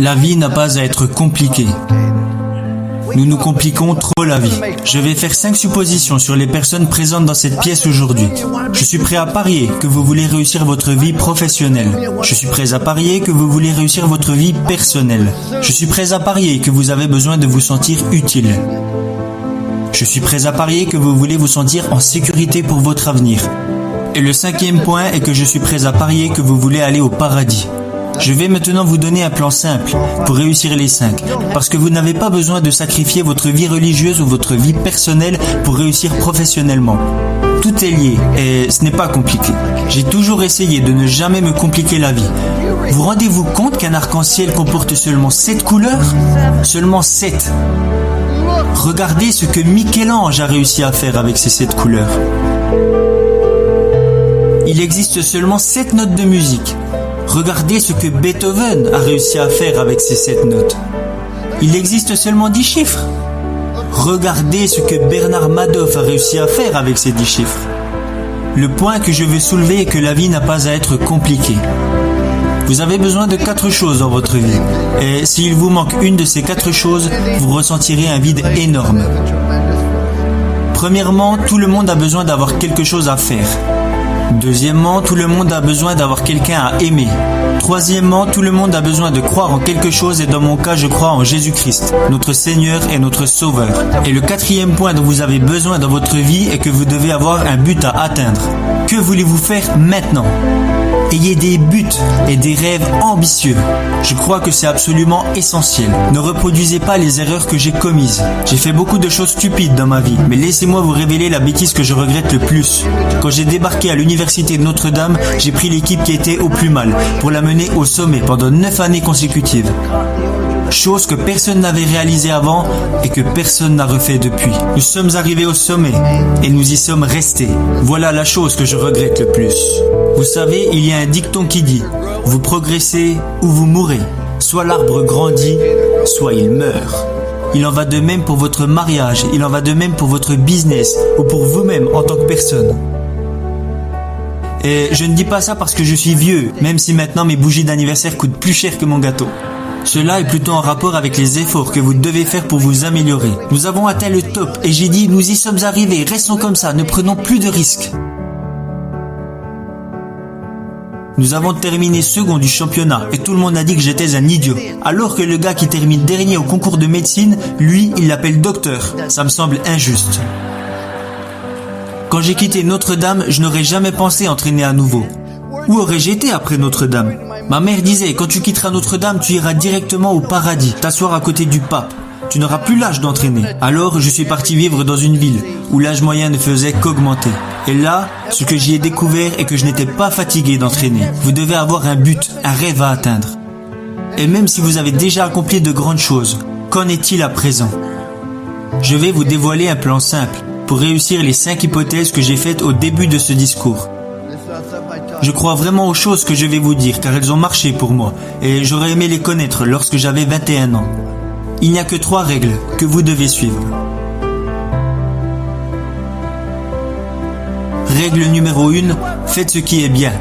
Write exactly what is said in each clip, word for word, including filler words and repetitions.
La vie n'a pas à être compliquée. Nous nous compliquons trop la vie. Je vais faire cinq suppositions sur les personnes présentes dans cette pièce aujourd'hui. Je suis prêt à parier que vous voulez réussir votre vie professionnelle. Je suis prêt à parier que vous voulez réussir votre vie personnelle. Je suis prêt à parier que vous avez besoin de vous sentir utile. Je suis prêt à parier que vous voulez vous sentir en sécurité pour votre avenir. Et le cinquième point est que je suis prêt à parier que vous voulez aller au paradis. Je vais maintenant vous donner un plan simple pour réussir les cinq, parce que vous n'avez pas besoin de sacrifier votre vie religieuse ou votre vie personnelle pour réussir professionnellement. Tout est lié et ce n'est pas compliqué. J'ai toujours essayé de ne jamais me compliquer la vie. Vous rendez-vous compte qu'un arc-en-ciel comporte seulement sept couleurs ? Seulement sept. Regardez ce que Michel-Ange a réussi à faire avec ces sept couleurs. Il existe seulement sept notes de musique. Regardez ce que Beethoven a réussi à faire avec ces sept notes. Il existe seulement dix chiffres. Regardez ce que Bernard Madoff a réussi à faire avec ces dix chiffres. Le point que je veux soulever est que la vie n'a pas à être compliquée. Vous avez besoin de quatre choses dans votre vie. Et s'il vous manque une de ces quatre choses, vous ressentirez un vide énorme. Premièrement, tout le monde a besoin d'avoir quelque chose à faire. Deuxièmement, tout le monde a besoin d'avoir quelqu'un à aimer. Troisièmement, tout le monde a besoin de croire en quelque chose et dans mon cas, je crois en Jésus-Christ, notre Seigneur et notre Sauveur. Et le quatrième point dont vous avez besoin dans votre vie est que vous devez avoir un but à atteindre. Que voulez-vous faire maintenant ? Ayez des buts et des rêves ambitieux. Je crois que c'est absolument essentiel. Ne reproduisez pas les erreurs que j'ai commises. J'ai fait beaucoup de choses stupides dans ma vie, mais laissez-moi vous révéler la bêtise que je regrette le plus. Quand j'ai débarqué à l'université de Notre-Dame, j'ai pris l'équipe qui était au plus mal pour la mener au sommet pendant neuf années consécutives. Chose que personne n'avait réalisée avant et que personne n'a refait depuis. Nous sommes arrivés au sommet et nous y sommes restés. Voilà la chose que je regrette le plus. Vous savez, il y a un dicton qui dit, vous progressez ou vous mourrez. Soit l'arbre grandit, soit il meurt. Il en va de même pour votre mariage, il en va de même pour votre business ou pour vous-même en tant que personne. Et je ne dis pas ça parce que je suis vieux, même si maintenant mes bougies d'anniversaire coûtent plus cher que mon gâteau. Cela est plutôt en rapport avec les efforts que vous devez faire pour vous améliorer. Nous avons atteint le top et j'ai dit, nous y sommes arrivés, restons comme ça, ne prenons plus de risques. Nous avons terminé second du championnat et tout le monde a dit que j'étais un idiot. Alors que le gars qui termine dernier au concours de médecine, lui, il l'appelle docteur. Ça me semble injuste. Quand j'ai quitté Notre-Dame, je n'aurais jamais pensé entraîner à nouveau. Où aurais-je été après Notre-Dame ? Ma mère disait, quand tu quitteras Notre-Dame, tu iras directement au paradis, t'asseoir à côté du pape. Tu n'auras plus l'âge d'entraîner. Alors, je suis parti vivre dans une ville où l'âge moyen ne faisait qu'augmenter. Et là, ce que j'y ai découvert est que je n'étais pas fatigué d'entraîner. Vous devez avoir un but, un rêve à atteindre. Et même si vous avez déjà accompli de grandes choses, qu'en est-il à présent ? Je vais vous dévoiler un plan simple pour réussir les cinq hypothèses que j'ai faites au début de ce discours. Je crois vraiment aux choses que je vais vous dire car elles ont marché pour moi et j'aurais aimé les connaître lorsque j'avais vingt et un ans. Il n'y a que trois règles que vous devez suivre. Règle numéro une, faites ce qui est bien.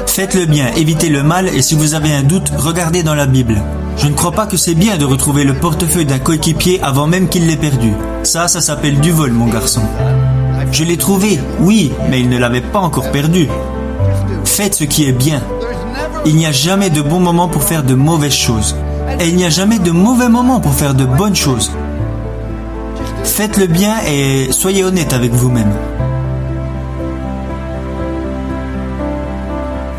Faites le bien, évitez le mal et si vous avez un doute, regardez dans la Bible. Je ne crois pas que c'est bien de retrouver le portefeuille d'un coéquipier avant même qu'il l'ait perdu. Ça, ça s'appelle du vol, mon garçon. Je l'ai trouvé, oui, mais il ne l'avait pas encore perdu. Faites ce qui est bien. Il n'y a jamais de bon moment pour faire de mauvaises choses. Et il n'y a jamais de mauvais moment pour faire de bonnes choses. Faites le bien et soyez honnête avec vous-même.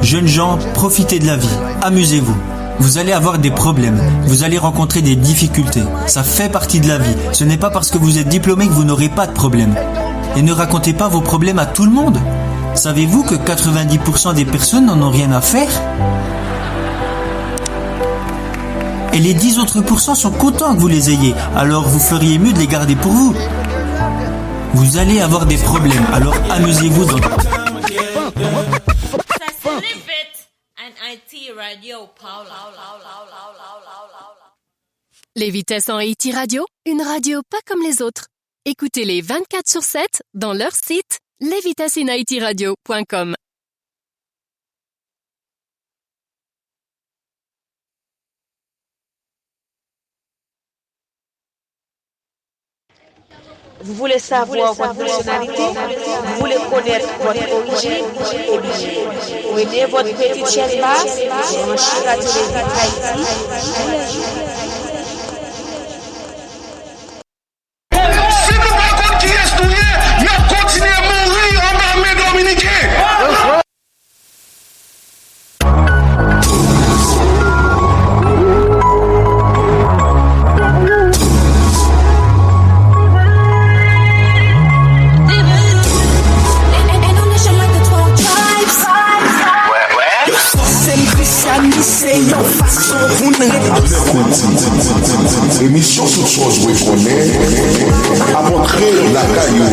Jeunes gens, profitez de la vie, amusez-vous. Vous allez avoir des problèmes, vous allez rencontrer des difficultés. Ça fait partie de la vie. Ce n'est pas parce que vous êtes diplômé que vous n'aurez pas de problème. Et ne racontez pas vos problèmes à tout le monde. Savez-vous que quatre-vingt-dix pour cent des personnes n'en ont rien à faire ? Et les dix autres pourcents sont contents que vous les ayez, alors vous feriez mieux de les garder pour vous. Vous allez avoir des problèmes, alors amusez-vous dans... Sa se Live It and I T Radio Paula. Les Vitesses en Haïti Radio, une radio pas comme les autres. Écoutez-les vingt-quatre sur sept dans leur site les vitesses in haiti radio point com. Vous voulez savoir votre nationalité? Vous voulez connaître votre origine? Eh bien, prenez votre petite chaise basse, branchez Radio Lévis Haïti. Si nou pa konn kiyès nou ye, n ap kontinye mouri anba men dominiken. Emisyon Tout Sa W Konnen ap antre lakay ou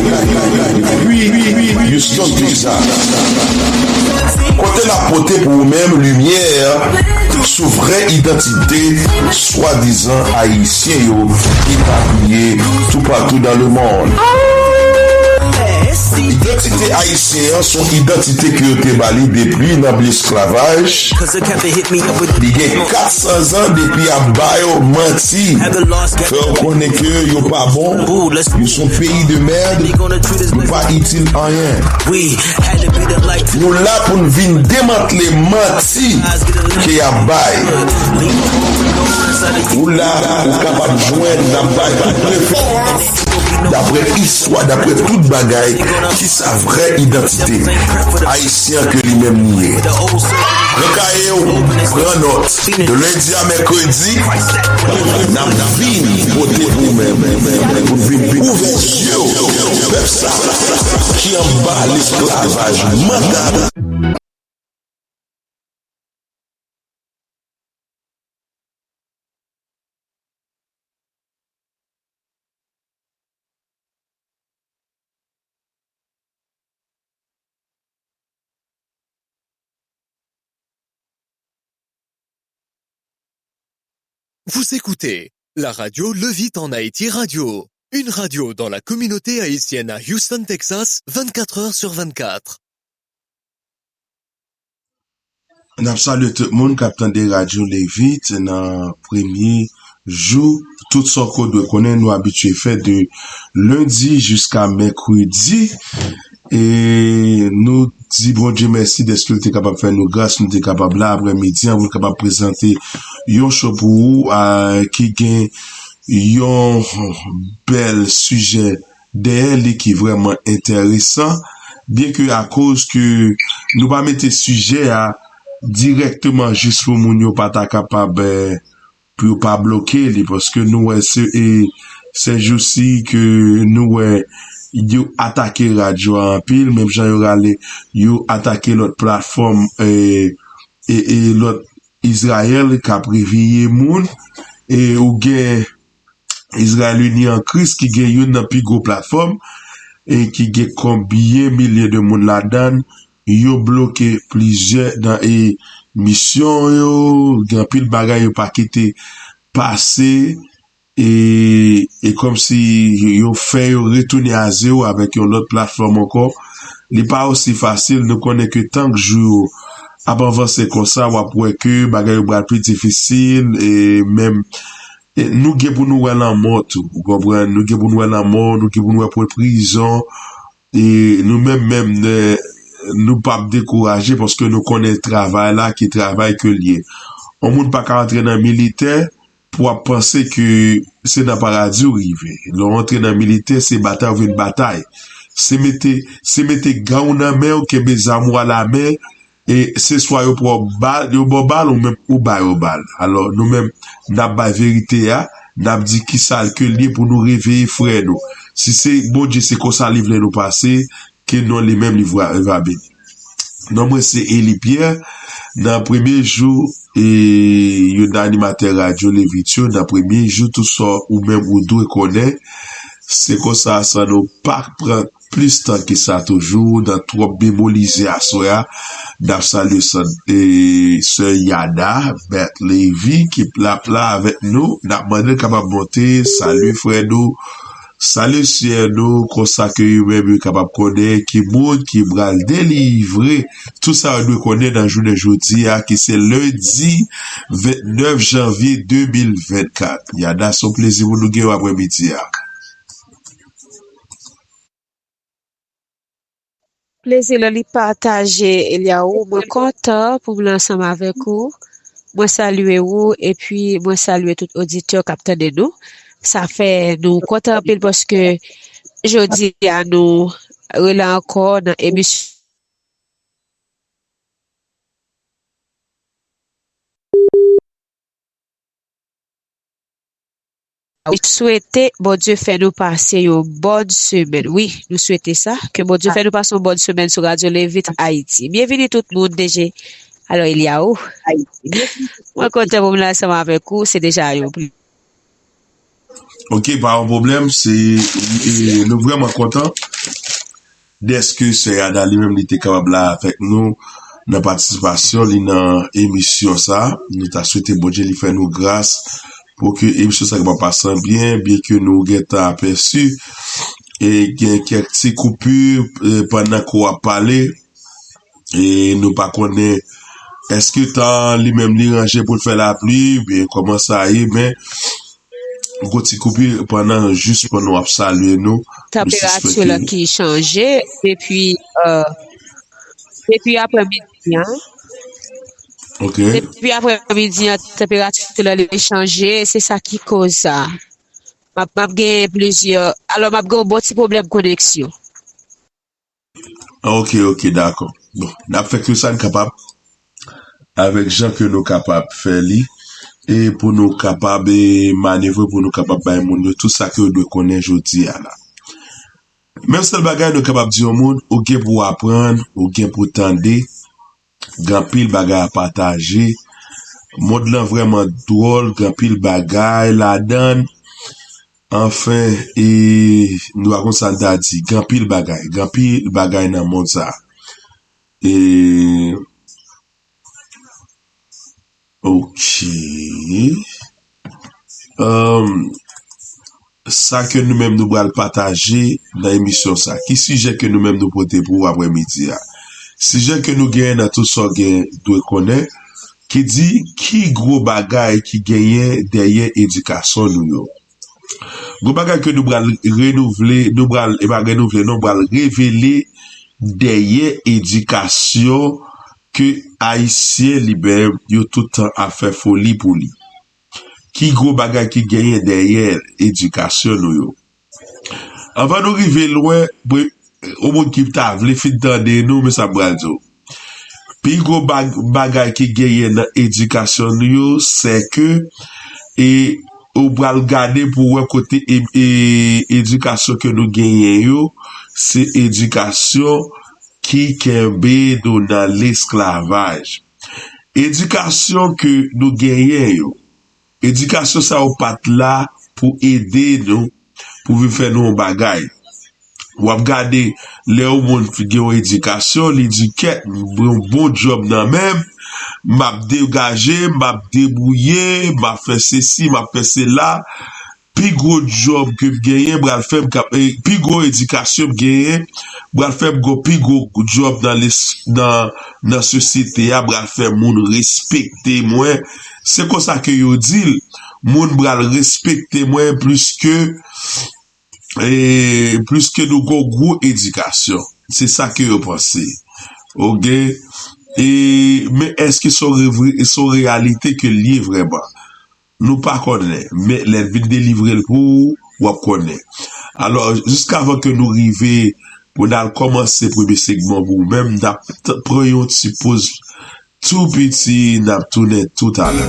depi Houston, Texas. Kote n ap pote pou ou menm limyè sou vrè idantite swadizan ayisyen yo ki epapiye toupatou nan lemonn. Idantite ayisyen an se yon idantite ke yo te ba li depi nan esklavaj. Li gen kat san zan depi y ap ba yo manti, fè yo konnen ke yo pa bon, yo se yon peyi de mèd, yo pa itil anyen. Nou la pou n vin demantle manti ke y ap bay. Ou la, ou kapab jwenn n ap bay tout referans dapre istwa, dapre tout bagay, kisa vrè idantite ayisyen ke li menm li ye. Pran kaye w, pran nòt. De lendi a mèkredi, n ap vin pote pou ou menm, pou n vin ouvè je w, pèp sa ki anba lesklavaj mantal. Vous écoutez la radio Levite en Haïti Radio, une radio dans la communauté haïtienne à Houston, Texas, vingt-quatre heures sur vingt-quatre. N ap salye tout moun k ap tande Radyo Levit nan premye jou. Tout sa w ko dwe konnen, nou abitye fè de lendi jiska mèkredi. E nou di Bondye mèsi dèske l te kapab fè nou gras, nou te kapab la aprèmidi an pou n kapab prezante yon show pou ou, a, ki gen yon bèl sijè dèyè li ki vrèman enteresan, byenke akoz ke nou pa mete sijè a dirèkteman jis pou moun yo pa ta kapab, eh, pou yo pa bloke li, paske nou wè se, e, sèjousi ke nou wè yo atake radyo a anpil, menm jan yo rale, yo atake lòt platfòm, e, e, e lòt Izrayèl k ap reveye moun, e ou gen Izrayèl Ini an Kris ki gen youn nan pi gwo platfòm e ki gen konbyen milye de moun ladan l, yo bloke plizyè nan emisyon yo, gen anpil bagay yo pa kite pase, e, e kòmsi yo fè yo retounen a zewo avèk yon lòt platfòm ankò. Li pa osi fasil, nou konnen ke tank jou yo ap avanse konsa, w ap wè ke bagay yo pral pi difisil, e menm, e nou gen pou nou wè lanmò tou, ou konprann? Nou gen pou nou wè lanmò, nou gen pou nou wè pwen prizon, e nou menm, menm, eh, nou p ap dekouraje paske nou konnen travay la ki travay ke l ye. Yon moun pa ka antre nan militè pou w ap panse ke se nan paradi w rive. Lè w antre nan militè, se batay w vin batay. Se mete, se mete gan w nan men w, kenbe zam ou alamen, e se swa yo pran w bal, yo ba w bal, ou menm ou ba yo bal. Alò, nou menm, n ap bay verite a, n ap di kisa l ke l ye pou nou reveye frè nou. Si se Bondye, se konsa li vle nou pase, ke non li menm li va, va beni. Non mwen se Eli Pierre. Nan premye jou, e, youn nan animatè radyo Levit yo, nan premye jou, tout sa ou menm ou dwe konnen, se konsa, san nou pa pran plis tan ke sa toujou, nan twòp bemolize aswè a, n ap salye sè, e, sè Yana Beth Levy ki ap la avèk nou, n ap mande l kapab monte, salye frè nou, salye sè nou, konsa ke yo menm yo kapab konnen ki moun ki pral delivre tout sa yo dwe konnen nan jounen jodi a, ki se lendi vennèf janvye de mil vennkat. Yana, se yon plezi pou nou gen w aprèmidi a. plezi lè li pataje, Eliaou. Mwen kontan pou m la ansanm avèk ou. Mwen salye ou, epi mwen salye tout oditè k ap tande nou. Sa fè nou kontan anpil paske jodi a nou rela ankò nan emisyon. Wi, swete Bondye fè nou pase yon bòn semèn. Wi, nou swete sa, ke Bondye fè nou pase yon bòn semèn sou Radyo Levit Ayiti. Byenvini tout moun, D J. Alò, Eliaou, mwen kontan pou m la ansanm avèk ou, se deja yon pli. Ok, pa yon pwoblèm, se, e, nou vrèman kontan dèske sè Ada li menm li te kapab la avèk nou nan patisipasyon li nan emisyon sa. Nou ta swete Bondye li fè nou gras pou ke emisyon sa kapab pase byen, byen ke nou gentan apèsi e gen kèk ti koupi, e, pandan ke w ap pale. E nou pa konnen èske tan li menm li ranje pou l fè lapli, oubyen kòman sa ye, men gwo ti koupi pandan, jis pandan w ap salye nou, nou sispèk. Tanperati la ki chanje, depi, euh, depi aprèmidi an. Ok. Depi aprèmidi an, tanperati la li chanje, se sa ki koz sa. M ap, m ap gen plizyè, alò m ap gen yon bon ti pwoblèm koneksyon. Ok, ok, dakò. Bon, n ap fè ke sa n kapab, avèk jan ke nou kapab fè li, e pou nou kapab, e, manevre, pou nou kapab bay moun yo tout sa ke yo dwe konnen jodi a la. Men yon sèl bagay nou kapab di yon moun, ou gen pou aprann, ou gen pou tande, gen anpil bagay a pataje. Mond lan vrèman dwòl, gen anpil bagay ladan l. Anfen, e, nou pa konn sa n ta di. Gen anpil bagay, gen anpil bagay nan mond sa. E, ok. Ahn, sa ke nou menm nou pral pataje nan emisyon sa. Ki sijè ke nou menm nou pote pou w aprèmidi a? Sijè ke nou genyen nan tout sa w gen dwe konnen, ki di ki gwo bagay ki genyen dèyè edikasyon nou yo. Gwo bagay ke nou pral renouvle, nou pral, e pa renouvle, non, pral revele dèyè edikasyon ke Ayisyen li menm yo tout tan ap fè foli pou li. Ki gwo bagay ki genyen dèyè edikasyon nou yo? Anvan nou rive lwen, pre-, yon moun ki ta vle fin tande nou, men sa m pral di w. Pi gwo bag-, bagay ki genyen nan edikasyon nou yo, se ke, e, ou pral gade pou wè kote e, e, edikasyon ke nou genyen yo, se edikasyon ki kenbe nou nan lesklavaj. Edikasyon ke nou genyen yo, edikasyon sa yo pa t la pou ede nou, pou vin fè nou yon bagay. W ap gade, lè yon moun gen yon edikasyon, li di, "Kèt, m gen yon bon djòb nan men m, m ap degaje m, m ap debouye, m ap fè sesi, m ap fè sela. Pi gwo djòb ke m genyen, pral fè m kap-, e, pi gwo edikasyon m genyen, pral fè m gon pi gwo djòb nan les-, nan, nan sosyete a, pral fè moun respekte mwen." Se konsa ke yo di l, moun pral respekte mwen plis ke, e, plis ke nou gon gwo edikasyon. Se sa ke yo panse. Ok? E, men èske se yon revre-, se yon reyalite ke l ye vrèman? Nou pa konnen, men lè l vin delivre l pou ou, w ap konnen. Alò, jiskavan ke nou rive pou n al kòmanse premye segman pou ou menm, n ap t-, pran yon ti poz tou piti, n ap tounen toutalè.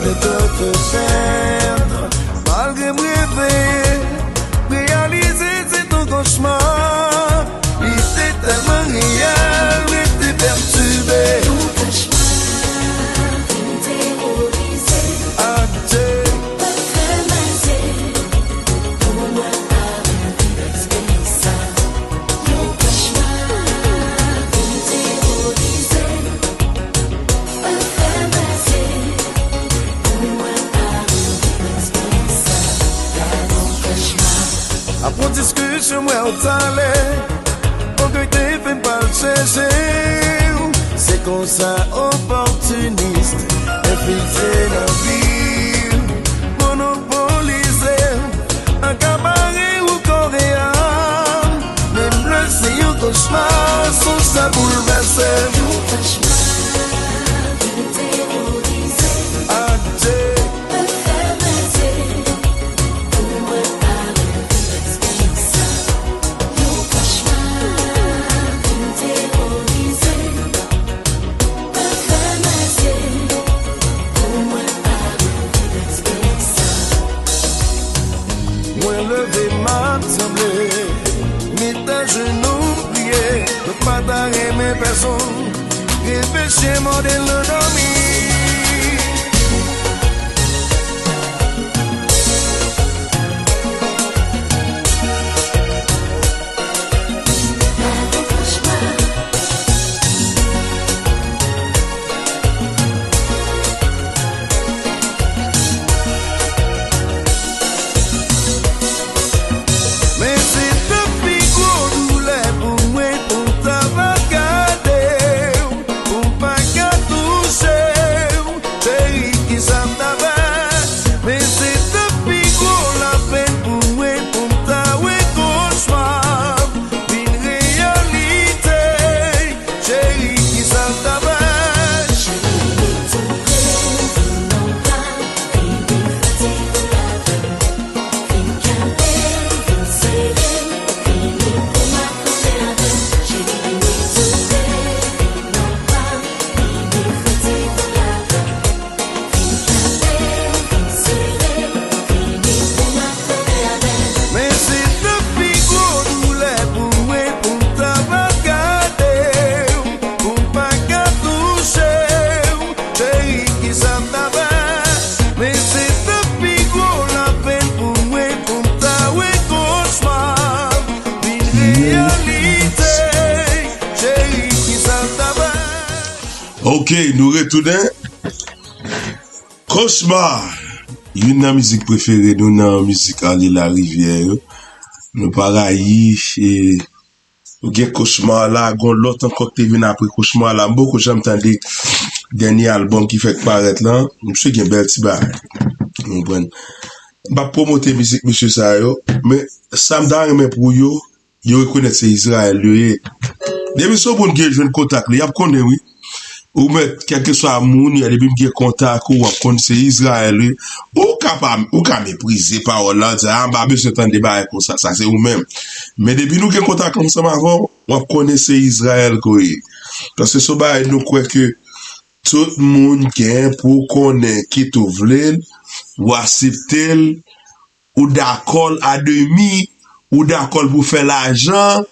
Malgre m reve, reyalize se t on kochma. Li te tèlman reyèl, rete pètibe. Adye. Apre yon diskisyon, m wè w talè. Ògèy te fè m pa al chèche w. Se konsa, opòtinis enfiltre nan vi m, monopolize w, akapare w kò e am. Menm lè se yon kochma, sonj sa pou Pèsonn, gen peche mòde l nan dòmi. Men se te pi gwo doulè pou mwen pou m ta va gade w, pou m pa ka touche w. Cheri, kisa m ta fè? Men se te pi gwo lapenn pou mwen pou m ta wè kochma vin reyalite. Cheri, kisa m ta fè? Cheri, vin tou pre, vin nan bra m, vin fè ti boul avè m. Vin kenbe m, vin sere m, vini pou m ap kanpe avè m. Cheri, vini tou pre, vin nan bra m, vini fè ti boul avè m. Vin kenbe m, vin sere m, vini pou m ap kanpe avè m. Men se te pi gwo doulè pou mwen pou m ta va gade w, pou m pa ka touche w. Cheri, kisa m ta fè? Men se te pi gwo lapenn pou mwen pou m ta wè kochma vin reyalite. Cheri, kisa m ta fè? Ok, nou retounen. Kochma, youn nan mizik prefere nou nan mizik Arly Larivière yo. Nou pa rayi, e, ou gen Kochma la, gon lòt ankò ki te vin apre Kochma la. M poko janm tande dènye albòm ki fèk parèt lan. Misye gen bèl ti bagay. Ou konprann? M p ap pwomote mizik misye sa yo, men sa m ta renmen pou yo, yo rekonèt se Izrayèl yo ye. Depi se yon moun ki jwenn kontak li, y ap konnen wi. Ou mèt, kèlkeswa moun, depi m gen kontak ou, w ap konn se Izrayèl wi. Ou ka pa, ou ka meprize pawòl la, di, "Ah, m pa bezwen tande bagay konsa," sa se ou menm. Men depi nou gen kontak ansanm avè w, w ap konnen se Izrayèl ke w ye. Paske se yon bagay nou kwè ke tout moun gen pou konnen, kit ou vle l, ou aksepte l, ou dakò l a demi, ou dakò l pou fè lajan,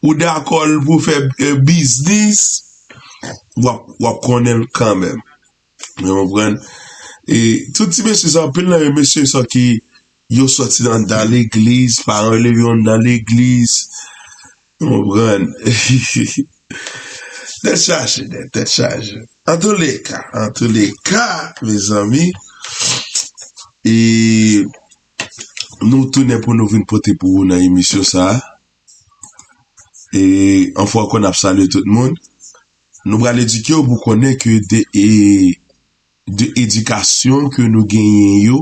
ou dakò l pou fè, eh, biznis, w ap, w ap konnen l kanmenm. Ou konprann? E tout ti mesye sa, anpil nan yo mesye sa ki yo sòti nan, nan legliz, paran yo leve yo nan legliz. Ou konprann? Tèt chaje, nèg, tèt chaje. Antouleka, antouleka, mezanmi, e nou tounen pou nou vin pote pou ou nan emisyon sa a. E yon fwa ankò, n ap salye tout moun. Nou pral edike w pou konnen ke de, e, de edikasyon ke nou genyen yo,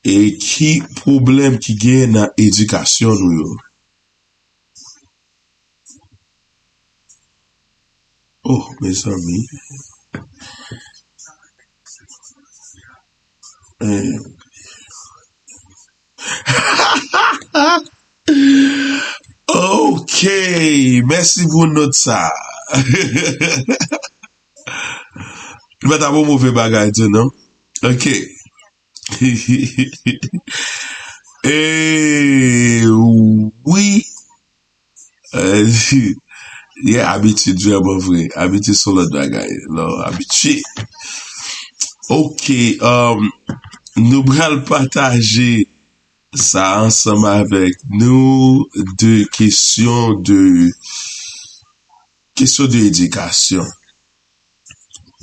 e ki pwoblèm ki genyen nan edikasyon nou yo. Oh, mezanmi. Eh. Ok, mèsi pou nòt sa. Li pa t ap yon move bagay tou, non? Ok. E wi. Eh, yeah, abitid vrèman vre. Abitid se yon lòt bagay. Non, abitye. Ok, um, nou pral pataje sa ansanm avèk nou de kesyon de, kesyon de edikasyon.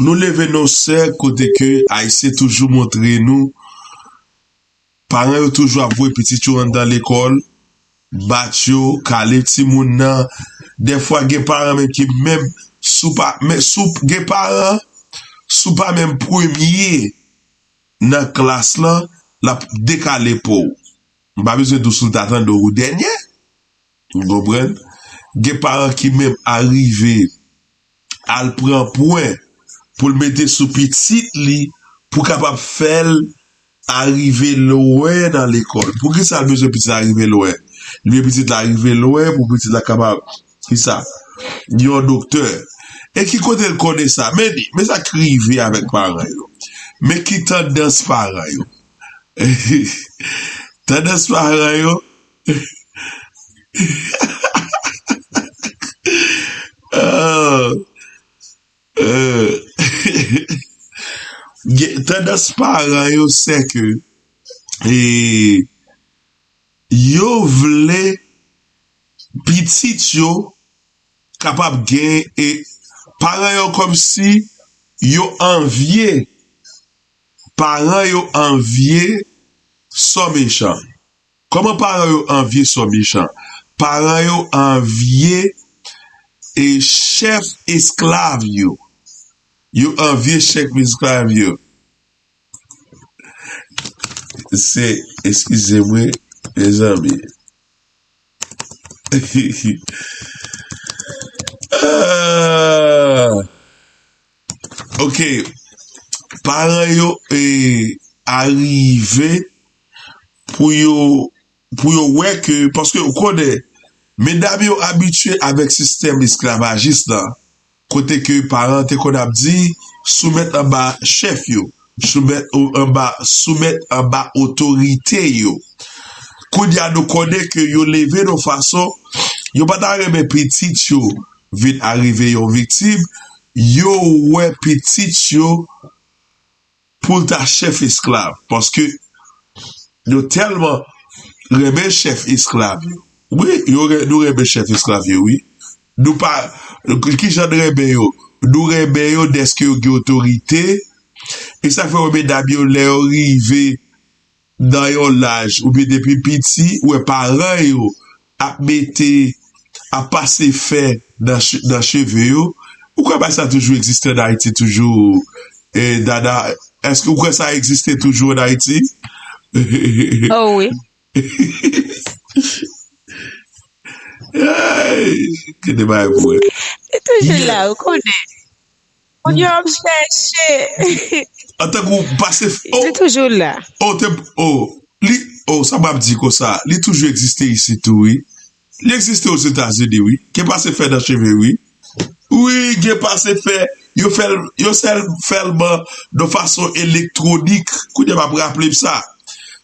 Nou leve nan sèk kote ke Ayisyen toujou montre nou, paran yo toujou ap voye pitit yo anndan lekòl, bat yo, kale timoun nan. Dèfwa gen paran menm ki menm, si w pa, men si w gen paran, si w pa menm premye nan klas lan, l ap dekale pa w. M pa bezwen di w si l ta tande w ou dènye. Ou konprann? Gen paran ki menm arive al pran pwen pou l mete sou pitit li pou kapab fè l arive lwen nan lekòl. Poukisa l bezwen pitit la rive lwen? Li vle pitit la rive lwen pou pitit la kapab, kisa? Yon doktè. E ki kote l konnen sa? Men li, men sa k rive avèk paran yo. Men ki tandans paran yo. Tandans paran yo. Gen, tandans paran yo, se ke e, yo vle pitit yo kapab gen e, paran yo kòmsi yo anvye, paran yo anvye sò mechan. Kòman paran yo anvye sò mechan? Paran yo anvye e chèf esklav yo. Yo anvye chèf esklav yo. Se, eskize mwen, mezanmi. Ah! Ok. Paran yo e, arive pou yo, pou yo wè ke, paske ou konnen, medam yo abitye avèk sistèm esklavajis la, kote ke paran te konn ap di, soumèt anba chèf yo, soumèt anba, soumèt anba otorite yo. Kounye a nou konnen ke yo leve yon fason, yo pa ta renmen pitit yo vin arive yon viktim, yo wè pitit yo pou l ta chèf esklav, paske yo tèlman renmen chèf esklav yo. Wi, yo, nou renmen chèf esklav yo, wi. Nou pa, ki jan n renmen yo? Nou renmen yo dèske yo gen otorite. E sa fè w wè medam yo, lè yo rive nan yon laj oubyen depi piti, ou wè paran yo ap mete, ap pase fè nan, nan cheve yo. Ou kwè bagay sa toujou egziste ann Ayiti toujou, e, Dada? Èske ou kwè sa egziste toujou ann Ayiti? Oh wi. Hey, kite bagay pou wè. Li toujou la, ou konnen. Moun yo ap chèche. Antanke ou pase. Oh, li toujou la. Oh, te, oh, li, oh, sa m ap di konsa, li toujou egziste isi tou, wi. Li egziste Ozetazini, wi. Gen pase fè nan cheve, wi. Wi, gen pase fè. Yo fè l, yo sèl, fè l ban de fason elektwonik. Kounye a m ap raple m sa.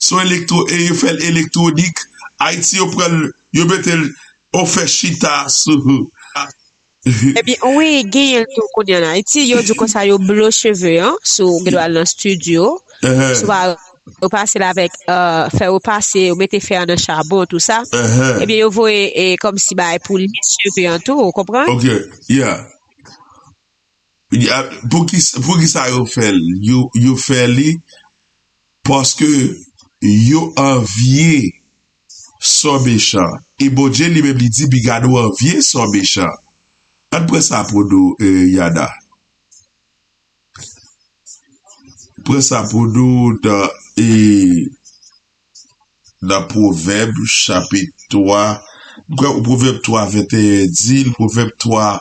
Son elektwo, e yo fè l elektwonik. Ayiti, yo pran l, yo mete l, yo fè chita sou. Ebyen, wi, genyen l tou kounye a ann Ayiti. Yo di w konsa, yo blo cheve an, si w gen dwa al nan estidyo. Si w pa, yo pase l avèk, euh, fè yo pase, yo mete fè an nan chabon, tou sa. Ebyen, yo voye, e, kòmsi bagay pou lis cheve an tou, ou konprann? Ok, yeah. Ya, pou ki, pou ki sa yo fè l? Yo, yo fè li paske yo anvye sò mechan. E Bondye li menm li di, bigad ou anvye sò mechan. Ann pran sa pou nou, e, Yana. Pran sa pou nou nan, e, nan Pwovèb chapit twa. M kwè Pwovèb twa venteyen di l, Pwovèb twa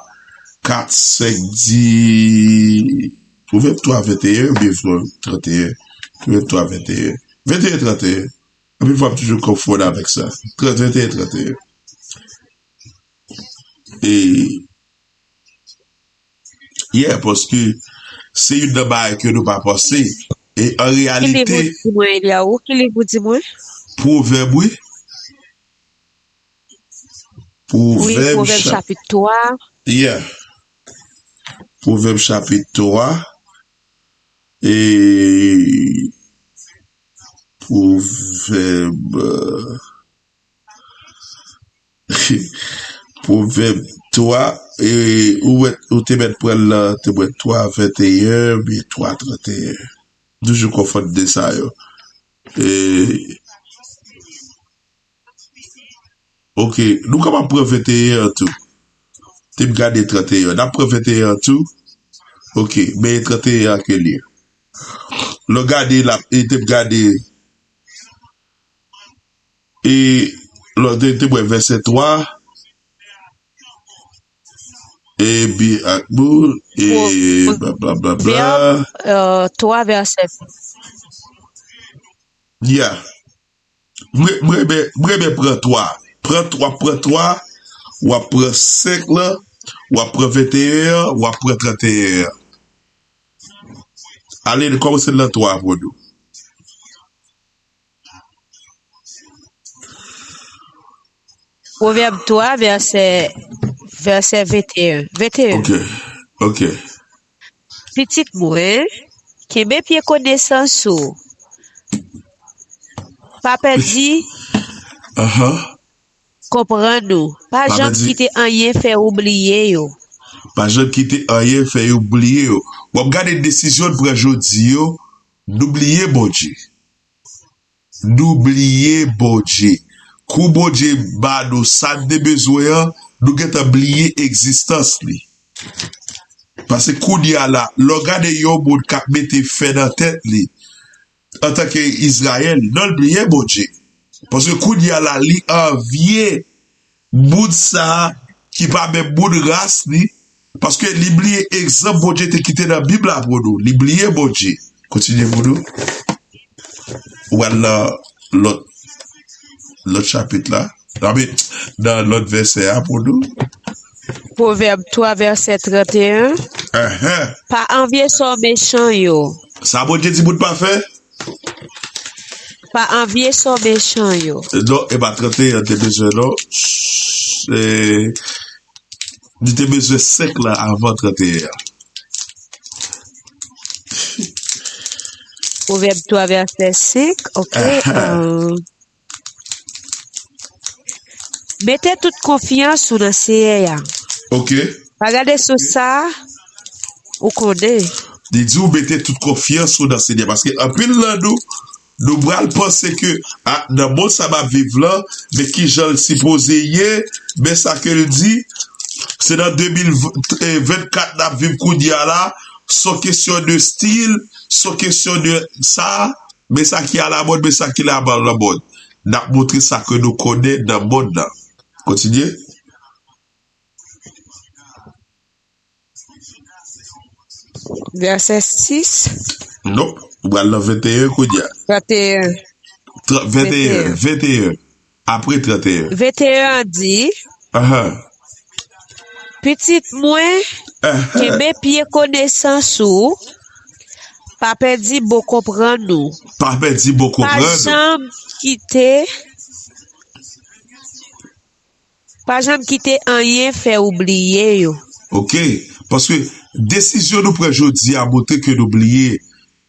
kat senk di, Pwovèb twa venteyen oubyen Pwovèb tranteyen? Pwovèb twa venteyen. Venteyen tranteyen. Anpil fwa m toujou konfonn avèk sa. Trant, venteyen tranteyen. E, yeah, paske se youn nan bagay ke nou pa panse. E an reyalite. Ki liv ou di mwen, Eliaou? Ki liv ou di mwen? Pwovèb, wi. Pwovèb, wi, Pwovèb chapit twa. Yeah. Pwovèb chapit twa. E Pwovèb. Pwovèb twa, e, ou wè, ou te mèt pran l nan, te mwen twa venteyen, oubyen twa tranteyen. Toujou konfonn de sa yo. E, ok, nou kapab pran venteyen an tou. Te m gade tranteyen an. N ap pran venteyen an tou. Ok, men tranteyen an ke li ye. Lè w gade la, e te m gade E lòt de te bwè vèsè twa, e bi ak boul, e blablabla. Pwovèb, euh, twa vèsè. Ya. Mwen, mwen renmen, mwen renmen pran twa. Pran twa, w ap pran twa, w ap pran senk lan, w ap pran venteyen an, w ap pran tranteyen an. Ale, n kòmanse nan twa pou nou. Pwovèb twa, vèsè, vèsè venteyen. Venteyen. Ok, ok. Pitit mwen, kenbe pye konesans ou. Pa pèdi Ahan. Konprann ou. Pa Pa janm pèdi. Kite anyen fè ou bliye yo. Pa janm kite anyen fè yo bliye yo. W ap gade desizyon n pran jodi yo, nou bliye Bondye. Nou bliye Bondye. Kou Bondye ba nou sa n te bezwen an, nou gentan bliye egzistans li. Paske kounye a la, lè w gade yon moun k ap mete fè nan tèt li, antanke Izrayèl, non, l bliye Bondye. Paske kounye a la, li anvye moun sa a ki pa menm moun ras li, paske li bliye egzanp Bondye te kite nan Bib la pou nou. Li bliye Bondye. Kontinye pou nou. Ou al nan lòt, lòt chapit la. Anben, nan lòt vèsè a pou nou. Pwovèb twa, vèsè trannteyen. Ahan. Pa anvye sò mechan yo. Sa Bondye di moun pa fè? Pa anvye sò mechan yo. Non, e pa trannteyen te bezwen, non. E, li te bezwen senk la avan trannteyen an. Pwovèb twa, vèsè senk, ok. Ahan. Euh, mete tout konfyans ou nan Seyè a. Ok. Pa gade sou sa, ou konnen. Li di w mete tout konfyans ou nan Senyè. Paske anpil nan nou, nou pral panse ke, a, nan mond sa m ap viv lan, men kijan l sipoze ye, men sa ke l di, se nan de mil vennkat n ap viv kounye a la, se yon kesyon de stil, se yon kesyon de sa, men sa ki alamòd, men sa ki la, alamòd. N ap montre sa ke nou konnen nan mond lan. Kontinye. Vèsè sis. Non, ou pral nan venteyen kounye a. Trannteyen. Tra-, venteyen, venteyen. Apre trannteyen. Venteyen an di, Ahan. Pitit mwen, Ahan. Kenbe pye konesans ou, pa pèdi bon konprann ou. Pa pèdi bon konprann. Pa janm kite Pa janm kite anyen fè w bliye yo. Ok, paske desizyon nou pran jodi a montre ke nou bliye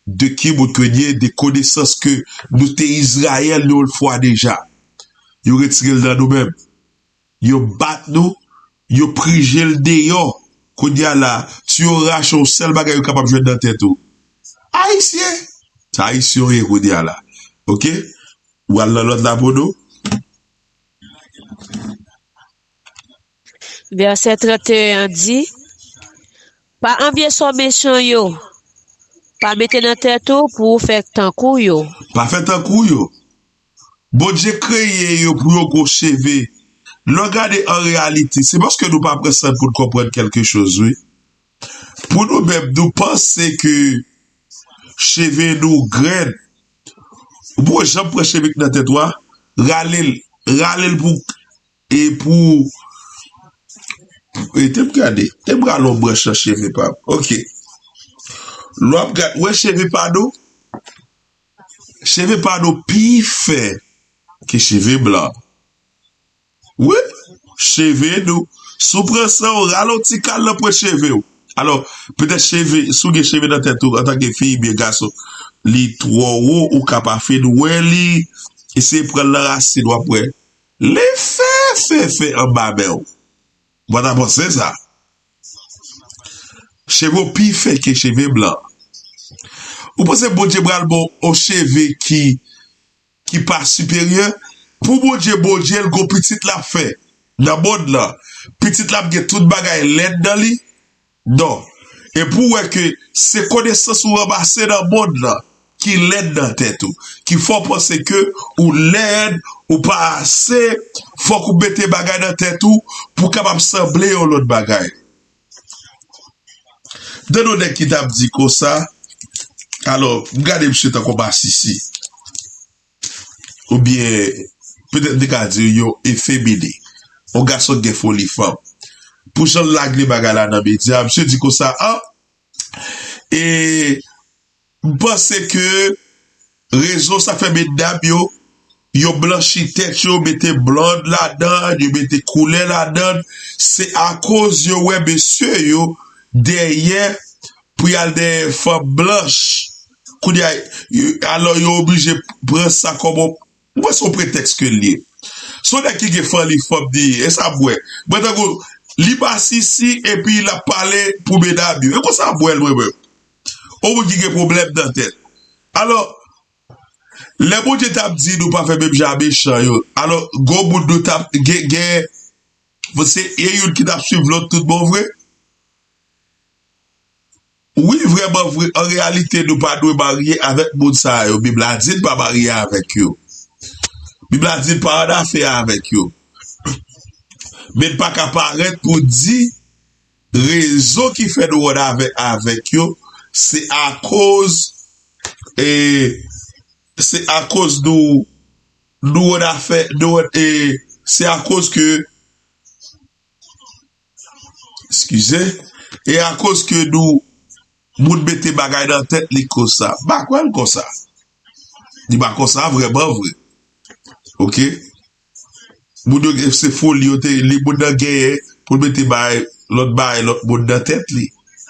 de ki moun ke n ye, de konesans ke nou te Izrayèl yon fwa deja. Yo retire l nan nou menm. Yo bat nou, yo prije l deyò. Kounye a la, si yo rache yon sèl bagay yo kapab jwenn nan tèt ou. Ayisyen! Se Ayisyen w ye kounye a la. Ok? W al nan lòt la pou nou. Vèsè trannteyen an di, pa anvye sò mechan yo, pa mete nan tèt ou pou w fè tankou yo. Pa fè tankou yo. Bondye kreye yo pou yo gen cheve. Lè w gade an reyalite, se paske nou pa pran san pou n konprann kèlke choz, wi. Pou nou menm, nou panse ke cheve nou grenn. Ou poko janm pran cheve k nan tèt ou a, rale l, rale l pou, e pou, e te m gade, te m rale yon branch nan cheve pa m. Ok. Lè w ap gade, wè cheve pa nou? Cheve pa nou pi fè ke cheve blan. Wi, cheve nou. Si w pran san w, rale yon ti kal nan pwent cheve w. Alò, petèt cheve, si w gen cheve nan tèt ou, antanke fi oubyen gason, li twò wo, ou ka pa fin wè li. Eseye pran l nan rasin, w ap wè. Li fè, fè, fè anba men w. Ou pa ta panse sa. Cheve w pi fè ke cheve blan. Ou panse Bondye pral ba w yon cheve ki ki pa siperyè, pou Bondye, Bondye l gon pitit l ap fè nan mond lan. Pitit la ap gen tout bagay lèd nan li? Non. E pou w wè ke se konesans ou ranmase nan mond lan ki lèd nan tèt ou, ki fè w panse ke ou lèd, ou pa ase, fòk ou mete bagay nan tèt ou pou w kapab sanble yon lòt bagay. Tande yon nèg ki t ap di konsa, alò, m gade misye tankou masisi. Oubyen, petèt m te ka di yon efemine. Yon gason k gen foli fanm. Pou jan l lage bagay la nan medya, misye di konsa, a, e, m panse ke rezon sa fè medam yo, yo blanchi tèt yo, mete blond ladan, yo mete koulè ladan, se akoz yo wè mesye yo dèyè pou y al dèyè fanm blanch. Kounye a, yo- alò yo oblije pran sa kòm yon, mwen se yon pretèks ke l ye. Se yon nèg ki gen fanmi fanm li ye, e sa m wè. Mwen tankou, li masisi epi l ap pale pou medam yo. E konsa m wè l mwen menm. Yon moun ki gen pwoblèm nan tèt. Alò, lè Bondye t ap di nou pa fè menm jan a mechan yo, alò, gon moun nou t ap gen, gen, se e youn ki t ap swiv lòt tout bon vre? Wi, vrèman vre, an reyalite, nou pa dwe marye avèk moun sa yo. Bib la di n pa marye avèk yo. Bib la di n pa annafè avèk yo. Men n pa ka parèt pou di rezon ki fè nou annafè avèk yo, se akoz, e, se akoz nou, nou annafè, nou, e, se akoz ke, eskize, e akoz ke nou, moun mete bagay nan tèt li konsa. M pa kwè l konsa. Li pa konsa vrèman vre. Oke? Moun yo gen se foli yo te li moun nan genyen pou l mete bay lòt bay lòt moun nan tèt li.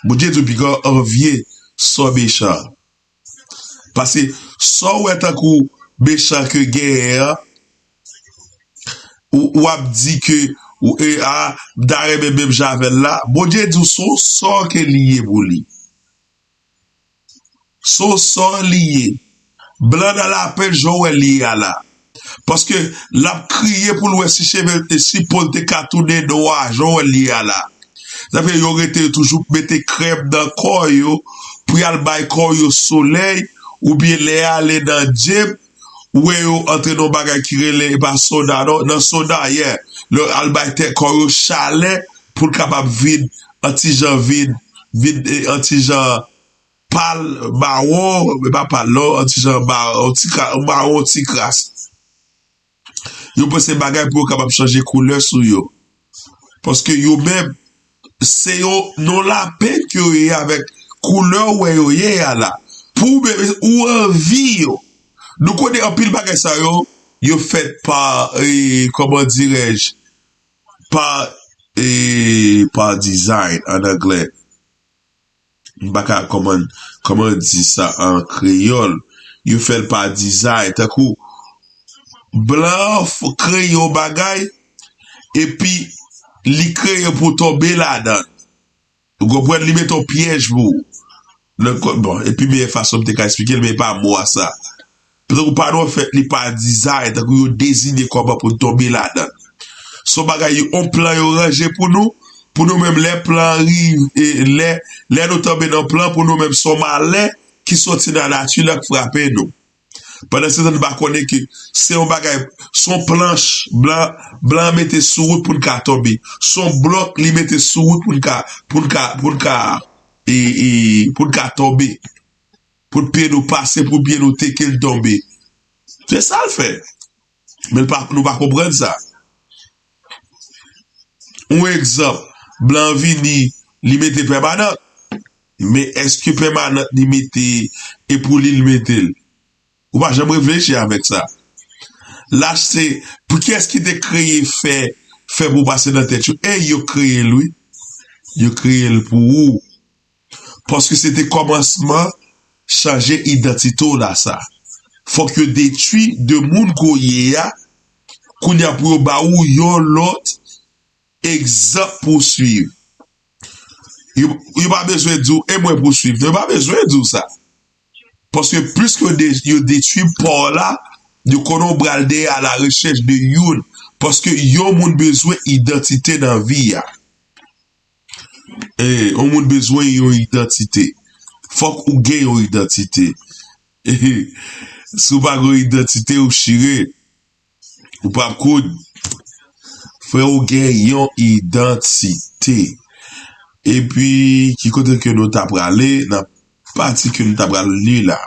Bondye di w piga anvye sò mechan. Paske sò w wè tankou mechan ke genyen an, ou, w ap di ke ou, e, a, m ta renmen menm jan avè l la. Bondye di w se yon sò ke li ye pou li. Se yon sò li ye. Blan nan lapenn jan w wè li ye a la. Paske l ap kriye pou l wè si cheve, si po l te ka tounen nwa jan w wè li ye a la. Sa fè yo rete yo toujou mete krèm nan kò yo pou y al bay kò yo solèy, oubyen lè y ale nan gym, ou wè yo antre nan yon bagay ki rele, e pa sona non, nan sona, yeah. Lè yo al bay tèt kò yo chalè pou l kapab vin an ti jan vin, vin, e, an ti jan pal, mawon, e pa pal non, an ti jan ma- an ti ka- mawon ti kras. Yo panse bagay pou yo kapab chanje koulè sou yo. Paske yo menm, se yon non lapenn ke yo ye avèk koulè w wè yo ye a la. Pou ou menm, ou anvi yo. Nou konnen anpil bagay sa yo, yo fèt pa, e, kòman dirèj, pa, e, pa design an anglè. M pa ka kòman, kòman di sa an kreyòl. Yo fè l pa design. Tankou, blan an f- kreye yon bagay, epi li kreye pou w tonbe ladan l. Ou konprann? Li mete yon pyèj pou ou. Nan kò- bon, epi meyè fason m te ka eksplike l, men e pa mo a sa. Petèt ou pa nou an fèt, li pa dizay, tankou yo deziye kòman pou n tonbe ladan l. Se yon bagay, yon plan yo ranje pou nou, pou nou menm lè plan rive, lè, lè nou tonbe nan plan, pou nou menm se yon malè ki soti nan nati la k frape nou. Pandan se tan nou pa konnen ke se yon bagay, se yon planch blan, blan mete sou wout pou n ka tonbe. Se yon blòk li mete sou wout pou n ka, pou n ka, pou n ka, e, e, pou n ka tonbe. Pou pye nou pase, pou pye nou teke l tonbe. Se sa l fè. Men l pa, nou pa konprann sa. Yon egzanp, blan vini, li mete pèmanan. Men èske pèmanan li mete e pou li l mete l? Ou pa janm reflechi avèk sa. Lach se, pou kiyès ki te kreye fè, fè pou pase nan tèt yo? E yo kreye l, wi. Yo kreye l pou ou. Paske se te kòmansman chanje idantite w la sa. Fòk yo detwi de moun ke w ye a, kounye a pou yo ba ou yon lòt egzanp pou w swiv. Yo, yo pa bezwen di w, e mwen pou w swiv. Yo pa bezwen di w sa. Paske plis ke yo de- yo detwi pa w la, yo konnen w pral dèyè a la rechèch de youn. Paske yon moun bezwen idantite nan vi a. E, yon moun bezwen yon idantite. Fòk ou gen yon idantite. E, si w pa gen yon idantite, ou chire. Ou p ap koud. Frè, ou gen yon idantite. Epi, ki kote ke nou ta prale? Nan pati ke nou ta pral li la.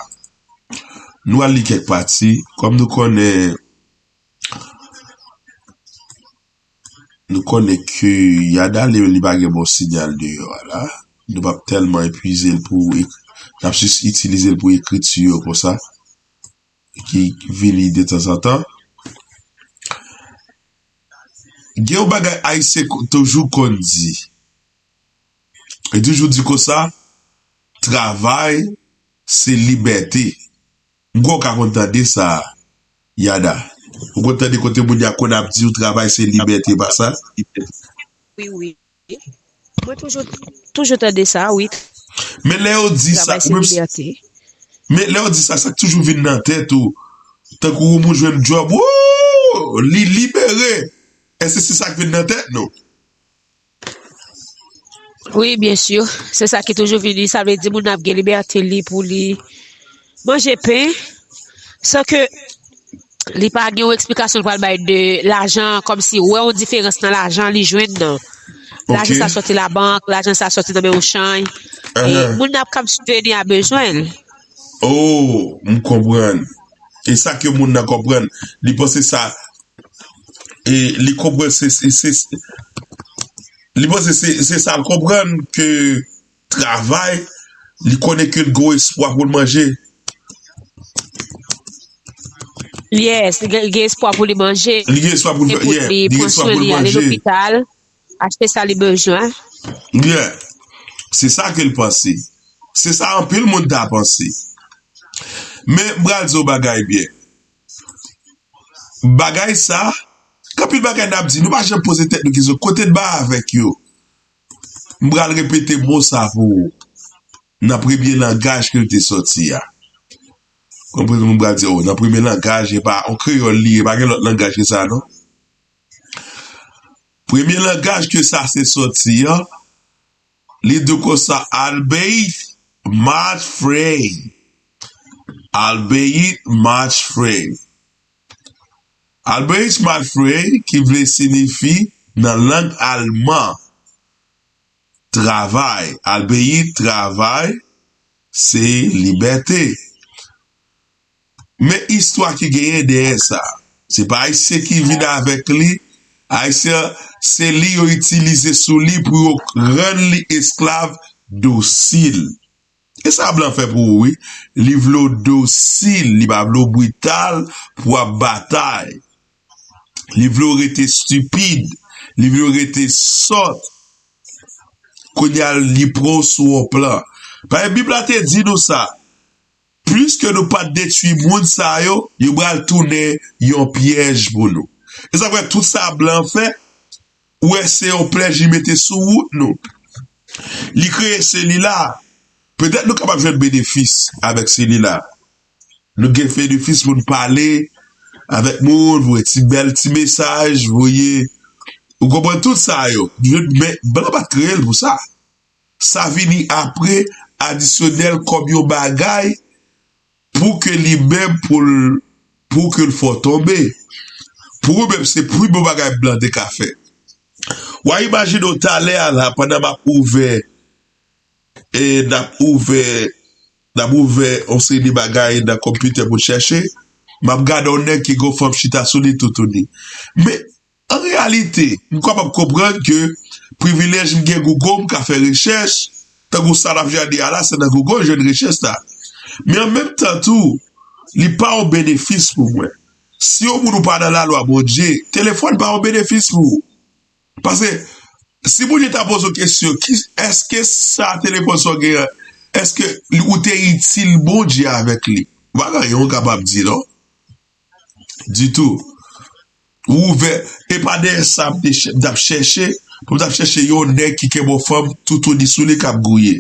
Nou al li kèk pati. Kòm nou konnen, nou konnen ke Yada li, li pa gen bon sinyal deyò a la. Nou p ap tèlman epuize l pou ek- n ap jis itilize l pou ekriti yo konsa. Ki vini detanzantan. Gen yon bagay Ayisyen ko- toujou konn di. E toujou di konsa, Travay se libète. M kwè w ka konn tande sa, Yada. Ou konn tande kote moun y ap konn ap di w travay se libète, pa sa? Wi, wi. Mwen toujou, toujou tande sa, wi. Men lè yo di sa, Travay se ou menm si, libète. Men lè yo di sa, sa k toujou vin nan tèt ou, tankou yon moun jwenn djòb, woo, li libere. Èske se sa k vin nan tèt nou? Wi, byen si. Se sa ki toujou vini. Sa vle di moun nan ap gen libète li pou li manje pen san ke li pa gen yon eksplikasyon l pral bay de lajan, kòmsi wè yon diferans nan lajan li jwenn nan. Lajan Ok. Sa sòti labank, lajan sa sòti nan men yon chanj. E Ahan. Moun nan ap kab sibveni a bezwen l. Oh, m konprann. E sa ke moun nan konprann, li panse sa, e li konprann se, se, se, li panse se, se sa l konprann ke travay, li konnen ke l gen espwa pou l manje. Yes, li gen, li gen espwa pou li manje. Li gen espwa pou l E fè, pou yeah, li li gen pran espwa swen pou l li, ale manje. Lopital, achte sa li bezwen. Yeah. Se sa ke l panse. Se sa anpil moun ta panse. Men, m pral di w bagay byen. Bagay sa, gen anpil bagay n ap di, nou pa janm poze tèt nou kesyon, kote n ba avèk yo? M pral repete mo sa pou ou. Nan premye langaj ke l te sòti a. Konprann, moun pral di, oh, nan premye langaj, e pa, an kreyòl li ye, pa gen lòt langaj ke sa, non? Premye langaj ke sa te sòti an, li di konsa, Albeit much frei. Albeit much frei. Albeit much frei, ki vle siyifi nan lang alman, travay. Albeit, travay, se libète. Men istwa ki genyen dèyè sa. Se pa Ayisyen ki vin avèk li. Ayisyen, se li yo itilize sou li pou yo rann li esklav dosil. E sa blan fè pou ou, wi. Li vle w dosil, li pa vle w brital pou w ap batay. Li vle w rete stipid, li vle w rete sòt. Kounye a, li pran w sou yon plan. Paske Bib la te di nou sa, plis ke nou pa t detwi moun sa yo, yo pral tounen yon pyèj pou nou. E sa fè tout sa blan fè, ou wè se yon pyèj li mete sou wout nou. Li kreye seli la. Petèt nou kapab jwenn benefis avèk seli la. Nou gen benefis pou n pale avèk moun, voye ti bèl ti mesaj, voye, ou konprann tout sa yo. Men blan pa t kreye l pou sa. Sa vini apre adisyonèl kòm yon bagay pou ke li menm, pou l, pou ke l fè w tonbe. Pou ou menm, se pi bon bagay blan te ka fè. W a imajine w talè a la, pandan m ap ouvè, e n ap ouvè, n ap ouvè yon seri de bagay nan konpitè pou n chèche, m ap gade yon nèg ki gen yon fanm chita sou li toutouni. Men, an reyalite, m kapab konprann ke privilèj m gen Google, m ka fè rechèch, tankou sa n ap gade a la, se nan Google, jwenn rechèch la. Men an menm tan tou, li pa yon benefis pou mwen. Si yon moun ou pa nan lalwa Bondye, telefòn pa yon benefis pou ou. Paske, si Bondye ta poze w kesyon, ki, èske sa telefòn sa w gen an, èske li, ou te itil Bondye avèk li? Pa gen anyen ou kapab di, non. Ditou. Ou ouvè, e pa dèyè sa m te chè-, m t ap chèche, pou m t ap chèche yon nèg ki kenbe yon fanm toutouni sou li k ap gouye.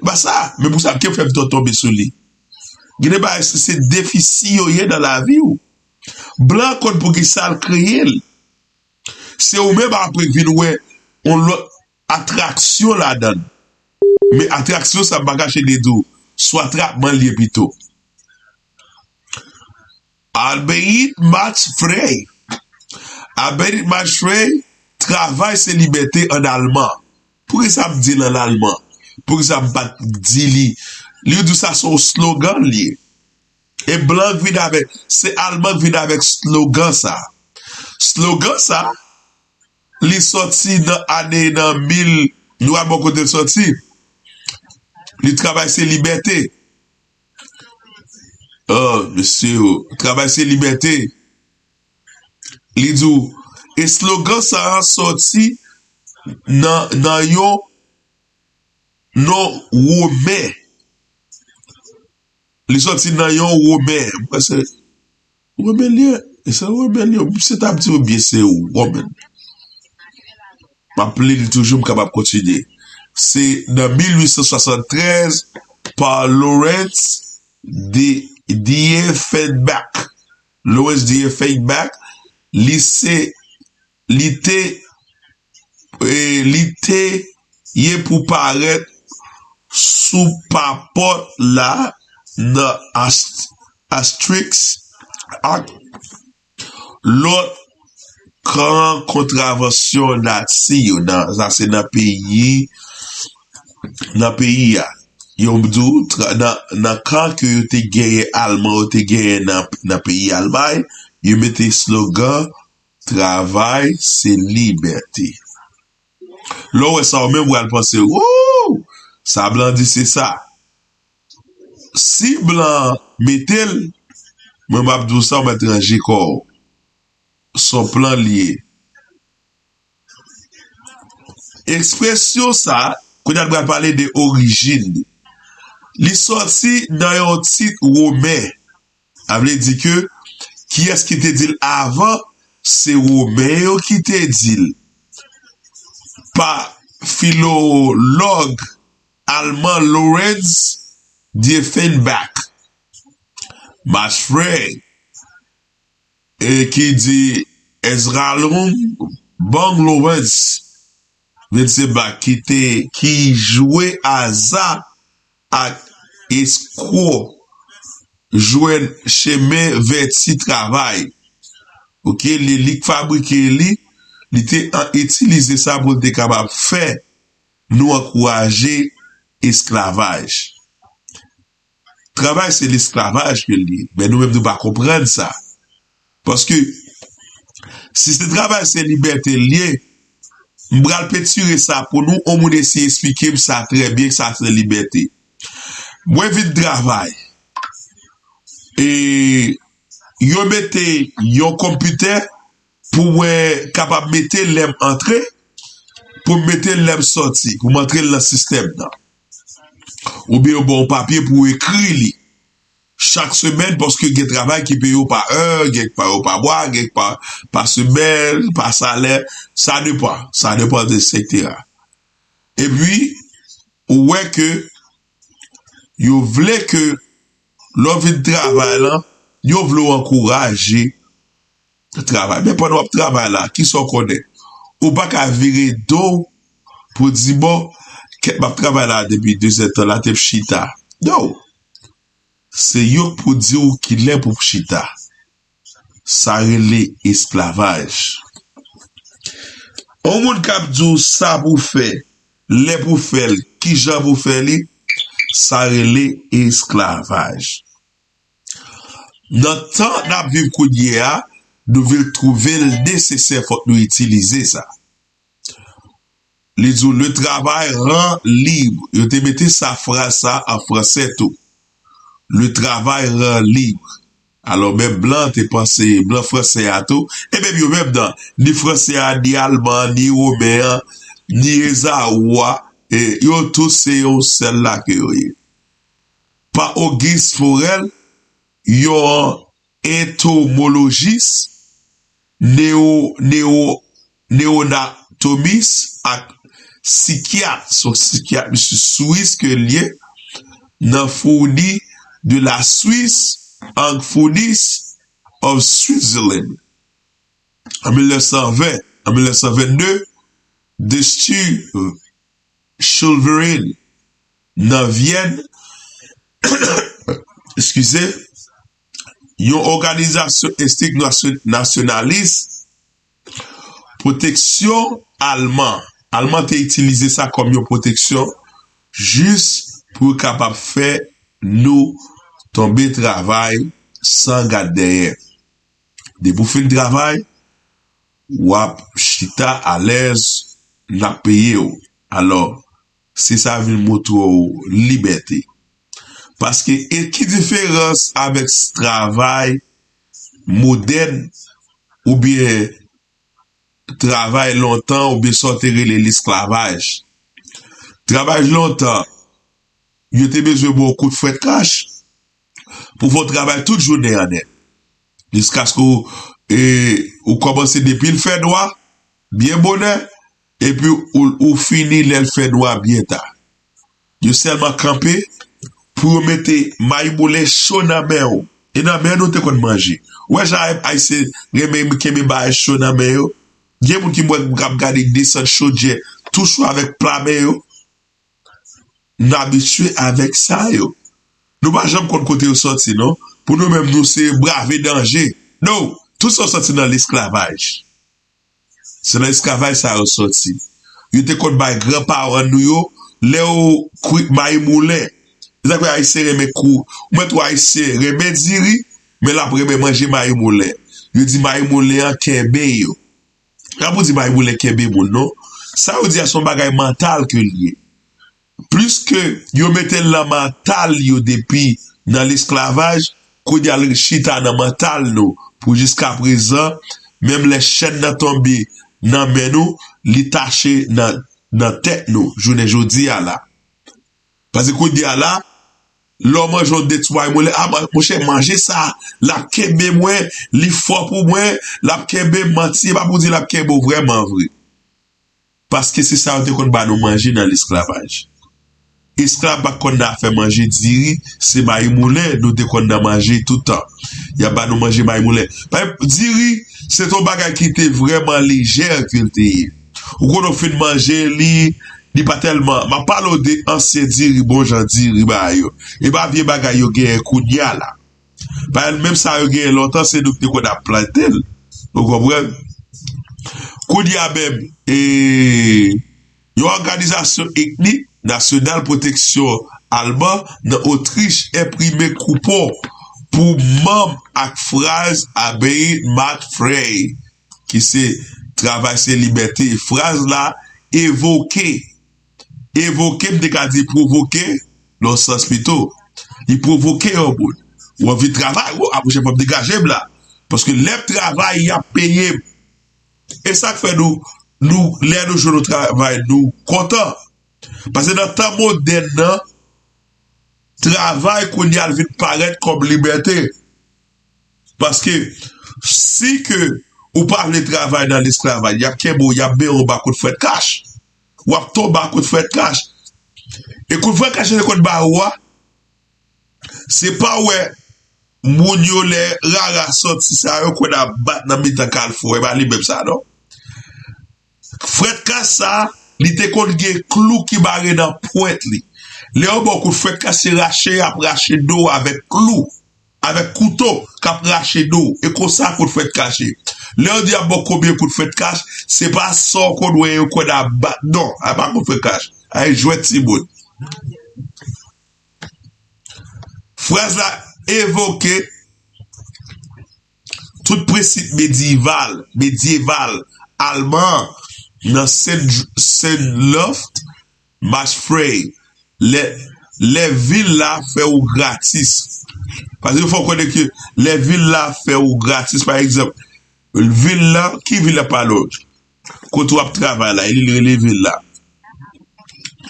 Pa sa, men pou sa, ke fè m t tonbe sou li. Gen de bagay, se, se defisi yo ye nan lavi w. Blan konn poukisa l kreye l. Se ou menm apre k vin wè yon lòt atraksyon ladan l. Men atraksyon sa m pa kache li di w, swa trapman l ye pito. Albeit macht frei. Albeit macht frei, travay se libète an alman. Poukisa m di l an alman? Poukisa m pa t di li? Li di w sa se yon slogan l ye. E blan k vin avèk, se alman k vin avèk slogan sa. Slogan sa, li sòti nan ane nan mil, nou al bò kote l sòti. Li travay se libète. Oh, mesye, oh, travay se libète. Li di w, e slogan sa a sòti nan, nan yon, non Women. Li sòti nan yon Women. Mwen se Women li ye. E se Women li ye. Misye t ap di w byen se Women. M ap li l toujou, m kapab kontinye. Se nan mil uit san swasanntrèz pa Lawrence D-, Diefenbach. Lawrence Diefenbach, li se, li te, e, li te ye pou parèt sou papòt la nan Ast-, Astrix ak lòt kan kontravansyon nati yo. Nan, sa se nan peyi, nan peyi a. Yo di w, tra-, nan, nan kan ke yo te genyen, Alman yo te genyen nan, nan peyi Almay, yo mete slogan, "Travay se libète." Lè w wè sa, ou menm w al panse, "Wouw! Sa blan di se sa." Si blan mete l, mwen m ap di w sa, w mèt ranje kò w. Se yon plan li ye. Ekspresyon sa, kounye a n pral pale de orijin li. Li sòti nan yon tit women. Sa vle di ke kiyès ki te di l avan? Se Women yo ki te di l. Pa filològ alman Lorenz Diefenbach, Max Frey, e ki di Ezra Long, Bang Lorenz, Diefenbach ki te, ki jwe aza ak eskwo jwenn chemen vèti travay. Oke, li, li k fabrike li, li te an-, itilize sa pou l te kapab fè nou ankouraje esklavaj. Travay se lesklavaj ke l ye, men nou menm nou pa konprann sa. Paske si se travay se libète l ye, m pral pentire sa pou nou, yon moun eseye esplike m sa trè byen, sa se libète. Mwen vin travay, e yo mete yon konpitè pou mwen kapab mete lè m antre, pou m mete lè m sòti, pou m antre l nan sistèm nan. Oubyen yo ba w papye pou w ekri li chak semèn, paske gen travay ki peye w pa è, gen pa yo pa mwa, gen pa, pa semèn, pa salè, sa depan, sa depan de et cetera. Epi, ou wè ke yo vle ke lè w vin travay la, yo vle w ankouraje travay. Men pandan w ap travay la, kisa w konnen? Ou pa ka vire do w pou di, "Bon, kèt m ap travay la depi de zè tan la, te m chita." Non. Se yo k pou di w kilè pou w chita. Sa rele esklavaj. Yon moun k ap di w sa pou w fè, lè pou w fè l, kijan pou w fè li, sa rele esklavaj. Nan tan n ap viv kounye a, nou vin twouve l nesesè fòk nou itilize sa. Li di w, "Le travail rend libre." Yo te mete sa, fraz sa an fransè tou. "Le travail rend libre." Alò, menm blan te panse, blan fransè a tou, e menm yo menm nan, ni fransè a, ni alman an, ni women an, ni ezawou a, e yo tout se yon sèl la ke yo ye. Pa Auguste Forel, yon entomolojis, newo-, newo-, newonatomis ak sikyat, se yon sikyat, misye Swis ke l ye, nan Fourni de la Suisse, Ang Fournis of Switzerland. An mil nèf san ven, an mil nèf san vennde, Destry Schulverin, nan Vyèn, eskize, yon òganizasyon etnik nasyon-, nasyonalis, pwoteksyon alman. Alman te itilize sa kòm yon pwoteksyon jis pou yo kapab fè nou tonbe travay san gad dèyè. Depi w fin travay, w ap chita alèz, n ap peye w. Alò, se sa vin montre w libète. Paske, e ki diferans avèk travay modèn oubyen travay lontan oubyen sa w te rele lesklavaj? Travay lontan, yo te bezwen ba w kout frèt kach pou fè w travay tout jounen an nèt. Jiskaske w, e, ou kòmanse depi l fè nwa, byen bonè, epi ou, ou fini lè l fè nwa byen ta. Yo sèlman kanpe pou yo mete mayi moulen cho nan men w. E nan men nou te konn manje. Ou wè jan Ayisyen renmen kenbe bagay cho nan men yo? Gen moun ki mwen k ap gade desann chodyè tou cho avèk pla men yo. Nou abitye avèk sa yo. Nou pa janm konn kote yo sòti, non. Pou nou menm, nou se brave danje. No! Tout sa yo sòti nan lesklavaj. Se nan esklavaj sa yo sòti. Yo te konn bay granparan nou yo, lè yo kwit mayi moulen. Se sa k fè Ayisyen renmen kou. Ou mèt wè Ayisyen renmen diri, men l ap renmen manje mayi moulen. Yo di mayi moulen an kenbe yo. Sa pou di mayi moulen kenbe moun, non. Sa yo di a se yon bagay mantal ke l ye. Pliske yo mete l nan mantal yo depi nan lesklavaj, kounye a l chita nan mantal nou pou jiskaprezan, menm lè chèn nan tonbe nan men nou, li tache nan, nan tèt nou, jounen jodi a la. Paske kounye a la, lè w manje yon de ti mayi moulen, a, monchè, manje sa, l ap kenbe mwen, li fò pou mwen, l ap kenbe m, manti, e pa pou di l ap kenbe w vrèman vre. Paske se sa yo te konn ba nou manje nan lesklavaj. Esklav pa t konn nan afè manje diri, se mayi moulen nou te konn nan manje toutan. Y ap ba nou manje mayi moulen. Pa egzanp, diri, se t on bagay ki te vrèman lejè ke l te ye. Ou konnen w fin manje li, li pa tèlman. M ap pale w de ansyen diri, bon jan diri bagay yo. E pa vye bagay yo genyen kounye a la. Paske menm sa yo genyen lontan, se nou ki te konn ap plante l. Ou konprann? Kounye a menm, e, yon òganizasyon etnik, National Protection Alman nan Otrich enprime koupon pou manm ak fraz Arbeit macht frei, ki se travay se libète. Fraz la evoke, evoke, m te ka di pwovoke, nan sans pito. Li pwovoke yon moun. Ou anvi travay, ou, a, monchè, fò m degaje m la. Paske lè m travay, y ap peye m. E sa k fè nou, nou, lè nou jwenn yon travay, nou kontan. Paske nan tan modèn nan, travay kounye a l vin parèt kòm libète. Paske si ke ou pa vle travay nan lesklavaj, y ap kenbe w, y ap benyen w ba kout frèt kach. W ap tonbe a kout frèt kach. E kout frèt kach yo te konn ba ou a, se pa wè moun yo lè rara sòti sa yo konn ap bat nan mitan kalfou, e pa li menm sa non. Frèt kach sa, li te konn gen klou ki bare nan pwent li. Lè yo ba w kout frèt kach, se rache y ap rache do w avèk klou, avèk kouto k ap rache do w. E konsa kout frèt kach ye. Lè yo di y ap ba w konbyen kout frèt kach, se pa sa w konn wè yo konn ap bat. Non, a pa kout frèt kach. A e jwèt timoun. Fraz la evoke tout prensip medyeval, medyeval alman nan Sen, Senloft, Macht frei, lè, lè vil la fè ou gratis. Paske fò w konnen ke lè vil la fè ou gratis, pa egzanp, vil la, ki vil la pa lwen? Kote w ap travay la, e li rele vil la.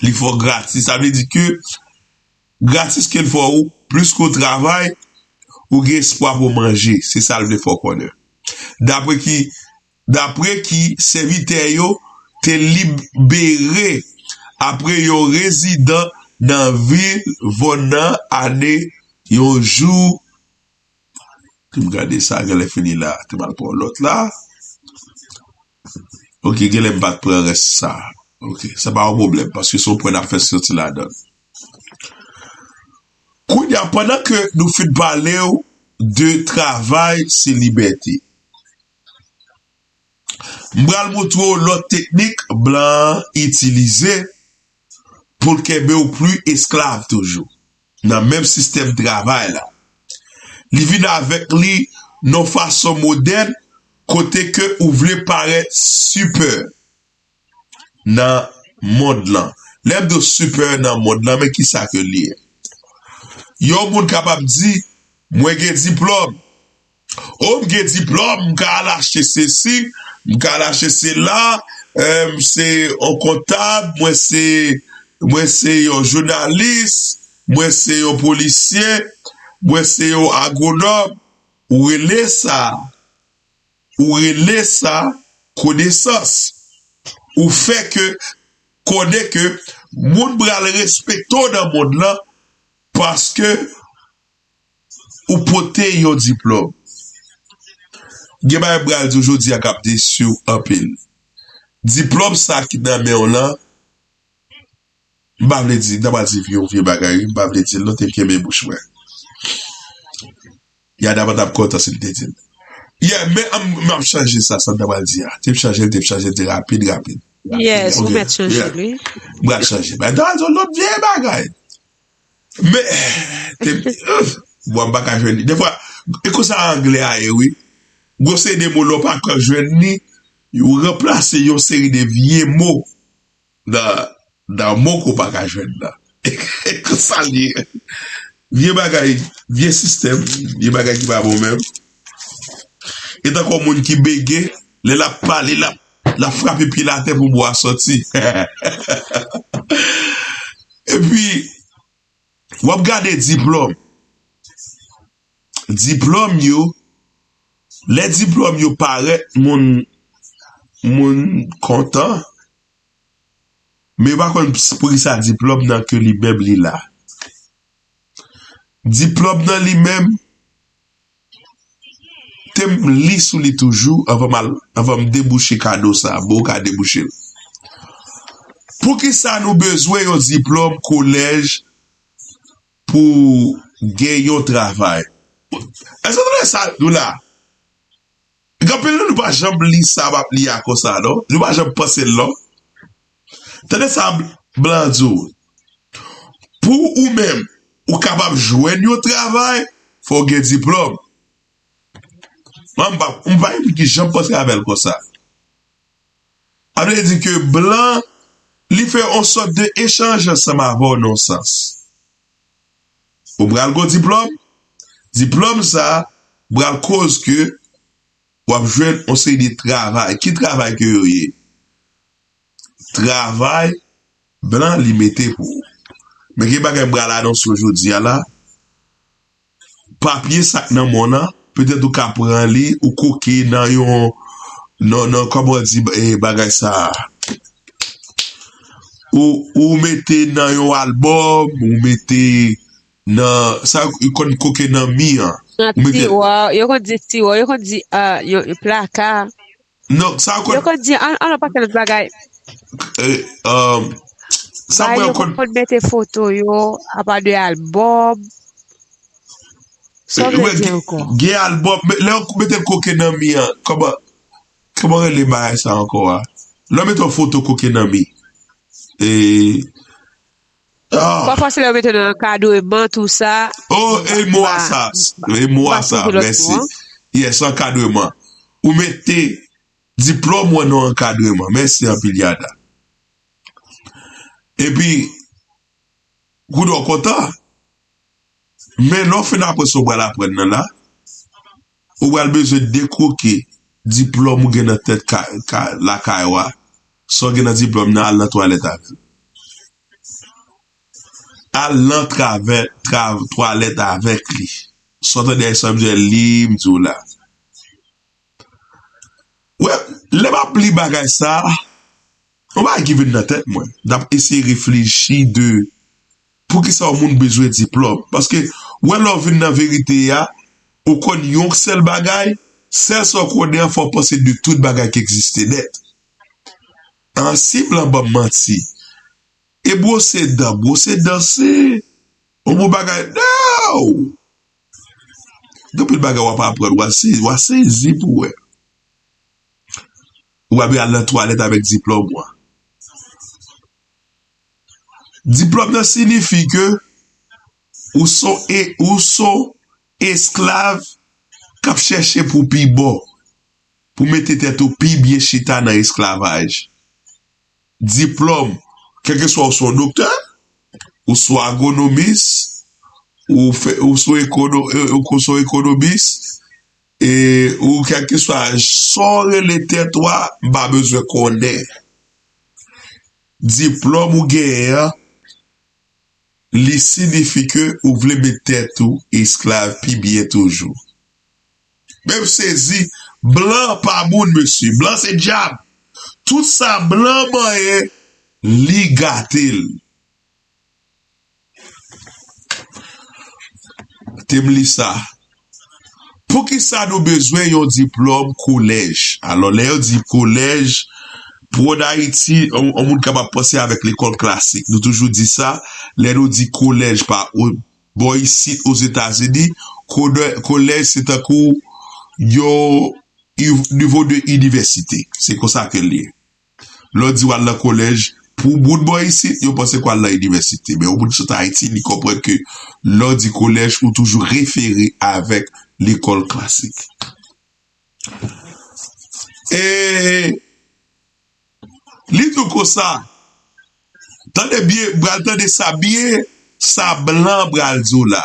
Li fè w gratis. Sa vle di ke gratis ke l fè w, plis ke w travay, ou gen espwa pou w manje. Se sa l vle fè w konnen. Dapre ki, dapre ki sèvitè yo te libere apre yon rezidan nan vil Von nan ane yon jou. Pou m gade sa, genlè fini la, te m al pran lòt la. Ok, genlè m pa t pran rès sa. Ok, sa pa yon pwoblèm, paske se yon pwen n ap fè soti ladan l. Kounye a, pandan ke nou fin pale w de travay se libète, m pral montre w lòt teknik blan an itilize pou l kenbe w pli esklav toujou nan menm sistèm travay la. Li vin avèk li nan fason modèn kote ke ou vle parèt sipè nan mond lan. Lè m di w sipè nan mond lan, men kisa ke l ye? Yon moun kapab di, mwen gen diplòm. O, m gen diplòm, m ka al achte sesi, m ka al achte sela, eh, m se yon kontab, mwen se mwen se yon jounalis, mwen se yon polisye, mwen se yon agwonòm, ou rele sa, ou rele sa konesans. Ou fè ke konnen ke moun pral respekte w nan mond lan paske ou pote yon diplòm. Gen bagay m pral di w jodi a k ap desi w anpil. Diplòm sa ki nan men w lan, m pa vle di, m ta pral di yon vye bagay, wi, m pa vle di l non, te kenbe bouch mwen. Yada pa t ap kontan si l te di l. Yeah, men m, m ap chanje sa, sa m ta pral di a. Te chanje l, te chanje l, te rapid, rapid. Yes, ou mèt chanje l, wi. M pral chanje. Men m ta pral di yon lòt vye bagay. Men, te, bon, m pa ka jwenn li. Defwa, e konsa anglè a ye, wi. Gon seri de mo lè w pa ka jwenn li, yo ranplase yon seri de vye mo nan, nan mo ke w pa ka jwenn nan. E konsa l ye. Vye bagay, vye sistèm, vye bagay ki pa bon menm. E tankou yon moun ki bege, lè l ap pale, l ap, l ap frape pye l atè pou mo a sòti. Epi, w ap gade diplòm. Diplòm yo, lè diplòm yo parèt, moun, moun kontan, men yo pa konn poukisa diplòm nan ke li menm li la. Diplòm nan li menm, te m li sou li toujou anvan m al, anvan m debouche kado sa a. Bon, ou ka debouche l. Poukisa nou bezwen yon diplòm kolèj pou gen yon travay? Èske w tande sa nou la? Gen anpil nan nou pa janm li sa m ap li a konsa, non? Nou pa janm panse l, non? Tande sa blan di w. Pou ou menm, ou kapab jwenn yon travay, fò w gen diplòm. Mwen, m pa, m pa gen moun ki janm panse avè l konsa. Sa vle di ke blan, li fè yon sòt de echanj ansanm avè w nan yon sans. Ou pral gen diplòm, diplòm sa a pral koz ke w ap jwenn yon seri de travay. Ki travay ke yo ye? Travay blan li mete pou ou. Men gen bagay m pral anonse w jodi a la. Papye sa k nan men w lan, petèt ou ka pran li, ou koke nan yon, nan, nan, kòman di, eh, bagay sa a? Ou, ou mete nan yon albòm, ou mete nan, sa, yo konn koke nan mi an. Nan tiwa, yo konn di tiwa, yo konn di, ah, yon, yon plaka. Non, sa yo konn. Yo konn di, an, an, pa kèl bagay. Eh, um, sa mwen yo konn mete foto yo, apa de albòm. Sa w vle di ankò? Gen albòm, men lè yo mete koke nan mi an, kòman, kòman rele bagay sa ankò a? Lè yo mete yon foto koke nan mi. E, ah. Pafwa se lè yo mete nan ankadreman, tou sa. Oh, e mo a sa. E mo a sa, mèsi. Yes, ankadreman. Ou mete diplòm ou nan ankadreman. Mèsi anpil, Yada. Epi, kounye a w kontan. Men lè w fin aprann sa w pral aprann nan la, ou pral bezwen dekwoke diplòm ou gen nan tèt ka, ka, lakay ou a. Sa w gen nan diplòm nan, al nan twalèt avè l. Al nan travè, tra, twalèt avèk li. Sa w tande a, sa m di w, li, m di w la. Wè, lè m ap li bagay sa, yon bagay ki vin nan tèt mwen. M t ap eseye reflechi de poukisa yon moun bezwen diplòm. Paske, wè, lè w vin nan verite a, ou konn yon sèl bagay, sèl sa w konnen an, fò w panse de tout bagay ki egziste nèt. An, si blan ban m manti, e bwose dan, bwose dan se yon bon bagay. No! Gen anpil bagay w ap aprann, w a se-, w a sezi pou wè. Ou pa bezwen al nan twalèt avèk diplòm ou an. Diplòm nan siyifi ke ou son e, ou son esklav k ap chèche pou pi bon, pou mete tèt ou pi byen chita nan esklavaj. Diplòm, kèlkeswa ou se yon doktè, ou se yon agwonomis, ou fè, ou se yon ekono-, ou se yon ekonomis, e, ou kèlkeswa sa w rele tèt ou a, m pa bezwen konnen. Diplòm ou genyen an, Li siyifi ke ou vle met tèt ou esklav pi byen toujou. Men m sezi, blan pa moun, mesye. Blan se dyab. Tout sa blan manyen, li gate l. Te m li sa. Poukisa nou bezwen yon diplòm kolèj? Alò, lè yo di kolèj, pou ann Ayiti, yon, yon moun kapab panse avèk lekòl klasik. Nou toujou di sa, lè nou di kolèj pa o-, bò isit Ozetazini, kolè-, kolèj se tankou yon i-, nivo de inivèsite. Se konsa ke l ye. Lè w di w al nan kolèj, pou moun bò isit, yo panse k w al nan inivèsite. Men yon moun ki sot Ayiti, li konprann ke lè w di kolèj, ou toujou refere avèk lekòl klasik. E li di w konsa, tande byen, m pral tande sa byen, sa blan pral di w la.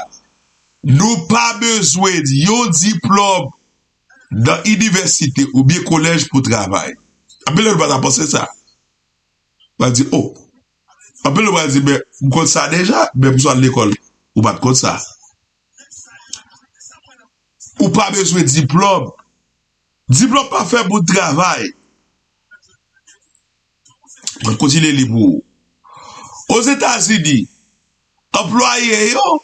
Nou pa bezwen yon diplòm nan inivèsite oubyen kolèj pou travay. Anpil lè nou pa ta panse sa. Pral di, o. Anpil lè pral di, men, m konn sa deja, men pou sa al lekòl, ou pa t konn sa. Ou pa bezwen diplòm. Diplòm pa fè moun travay. Mwen kontinye li pou ou. Ozetazini, anplwaye yo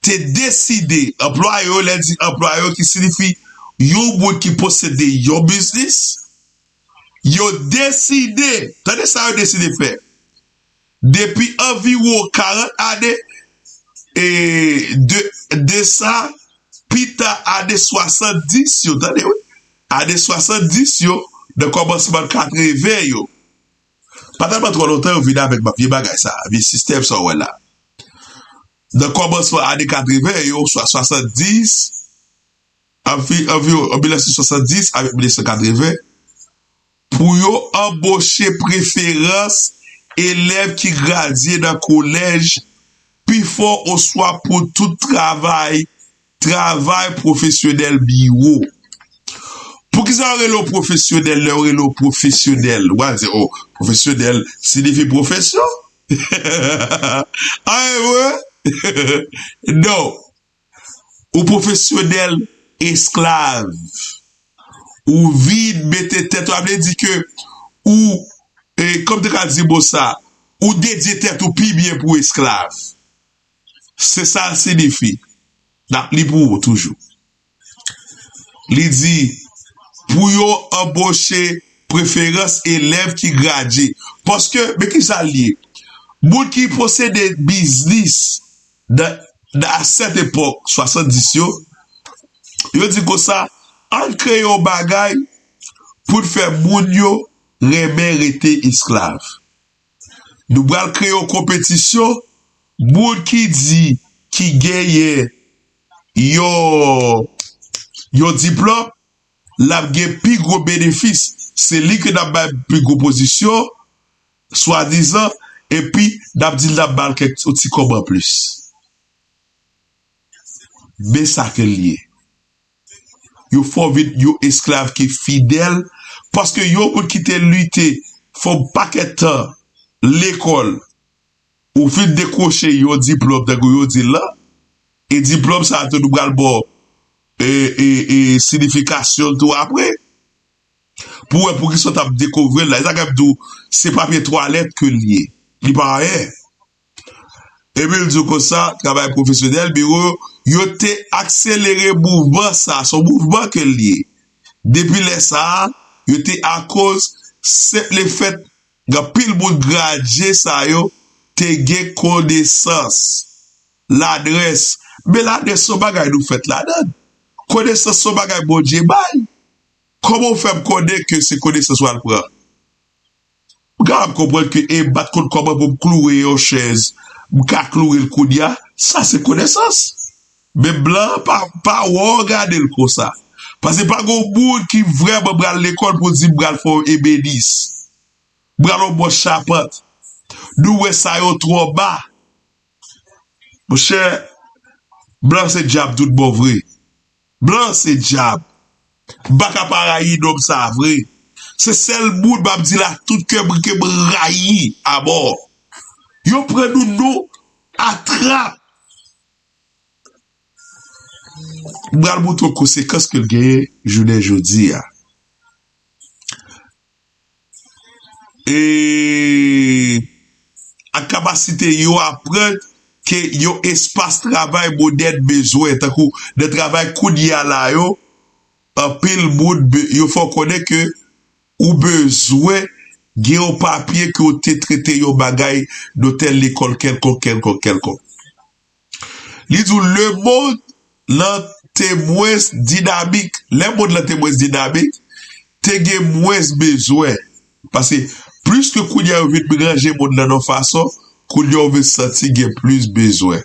te deside, anplwaye yo, lè di anplwaye yo ki siyifi yon moun ki posede yon biznis, yo deside, tande sa yo deside fè. Depi anviwon karant ane, e de, de sa, pita ane swasanndis yo, tande wi, ane swasanndis yo, nan kòmansman katreven yo. Pa tèlman twò lontan yo vin avèk ba-, vye bagay sa, vye sistèm sa w wè la. Nan kòmansman ane katreven yo, swa swasanndis, anvi-, anviwon an mil nèf san swasanndis avèk mil nèf san katreven, pou yo anboche preferans elèv ki gradye nan kolèj pi fò oswa pou tout travay, travay pwofesyonèl biwo. Poukisa yo rele w pwofesyonèl lè yo rele w pwofesyonèl? Ou a di, o, pwofesyonèl siyifi pwofesyon? An vre? Non. Ou pwofesyonèl esklav. Ou vin mete tèt ou, sa vle di ke ou, e, kòm te ka di mo sa, ou dedye tèt ou pi byen pou esklav. Se sa l siyifi. N ap li pou ou toujou. Li di, pou yo anboche preferans elèv ki gradye. Paske, men ki sa l ye? Moun ki posede biznis nan, nan a sèt epòk, swasanndis yo, yo di konsa, ann kreye yon bagay pou n fè moun yo renmen rete esklav. Nou pral kreye yon konpetisyon, moun ki di ki genyen yon, yon diplòm, l ap gen pi gwo benefis. Se li ke n ap bay pi gwo pozisyon, swadizan, epi n ap di l n ap ba l kèk, yon ti kòb anplis. Men sa ke l ye. Yo fè w vin yon esklav ki fidèl, paske yon moun ki te lite, fè yon pakèt tan lekòl, ou fin dekwoche yon diplòm, tankou yo di l lan, e diplòm sa a tou nou pral ba w, e, e, e, siyifikasyon l tou apre. Pou w wè poukisa w t ap dekouvri l la. E sa k ap di w, se papye twalèt ke l ye. Li pa anyen. Epi l di w konsa, travay pwofesyonèl, biwo yo, yo te akselere mouvman sa a. Se yon mouvman ke l ye. Depi lè sa a, yo te akoz senp lefèt gen anpil moun gradye sa yo te gen konesans, ladrès. Men ladrès se yon bagay nou fèt ladan l. Konesans se yon bagay Bondye bay. Kòman w fè m konnen ke se konesans w al pran? M kapab konprann ke e m pa t konn kòman pou m kloure yon chèz, m ka kloure l kounye a, sa se konesans. Men blan an pa, pa wè w gade l konsa. Paske pa gen yon moun ki vrèman pral lekòl pou di m pral fè yon ebenis. M pral yon bò chapant. Nou wè sa yo twò ba. Monchè, blan se dyab tout bon vre. Blan se dyab. M pa ka pa rayi nonm sa vre. Se sèl moun m ap di la tout kè m ke m rayi amò. Yo pran nou non. atrap. M pral montre w konsekans ke l genyen jounen jodi a. E ak kapasite yo aprann ke yon espas travay modèn bezwen, tankou nan travay kounye a la yo, anpil moun be- yo fè w konnen ke ou bezwen gen yon papye ke w te trete yon bagay nan tèl lekòl kèlkonk, kèlkonk, kèlkonk. Li di w, lemonn lan te mwens dinamik. Lè monn lan te mwens dinamik, te gen mwens bezwen. Paske plis ke kounye a yo vin ranje monn lan nan fason, kounye a yo vin santi gen plis bezwen.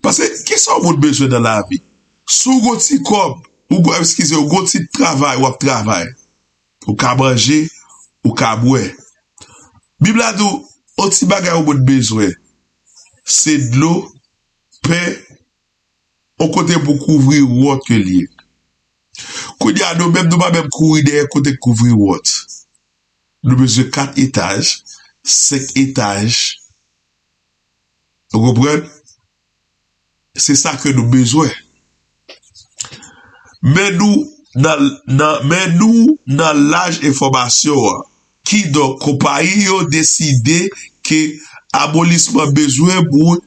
Paske kisa yon moun bezwen nan lavi? Si w gon ti kòb, ou gon, eskize, ou gon ti travay, w ap travay. Ou ka manje, ou ka bwè. Bib la di w, yon ti bagay yon moun bezwen. Se dlo, pen, yon kote pou kouvri wòt ke l ye. Kounye a, nou menm, nou pa menm kouri dèyè kote k kouvri wòt. Nou bezwen kat etaj, senk etaj. Ou konprann? Se sa ke nou bezwen. Men nou nan, nan, men nou nan laj enfòmasyon an. Kidonk, konpayi yo deside ke abolisman bezwen moun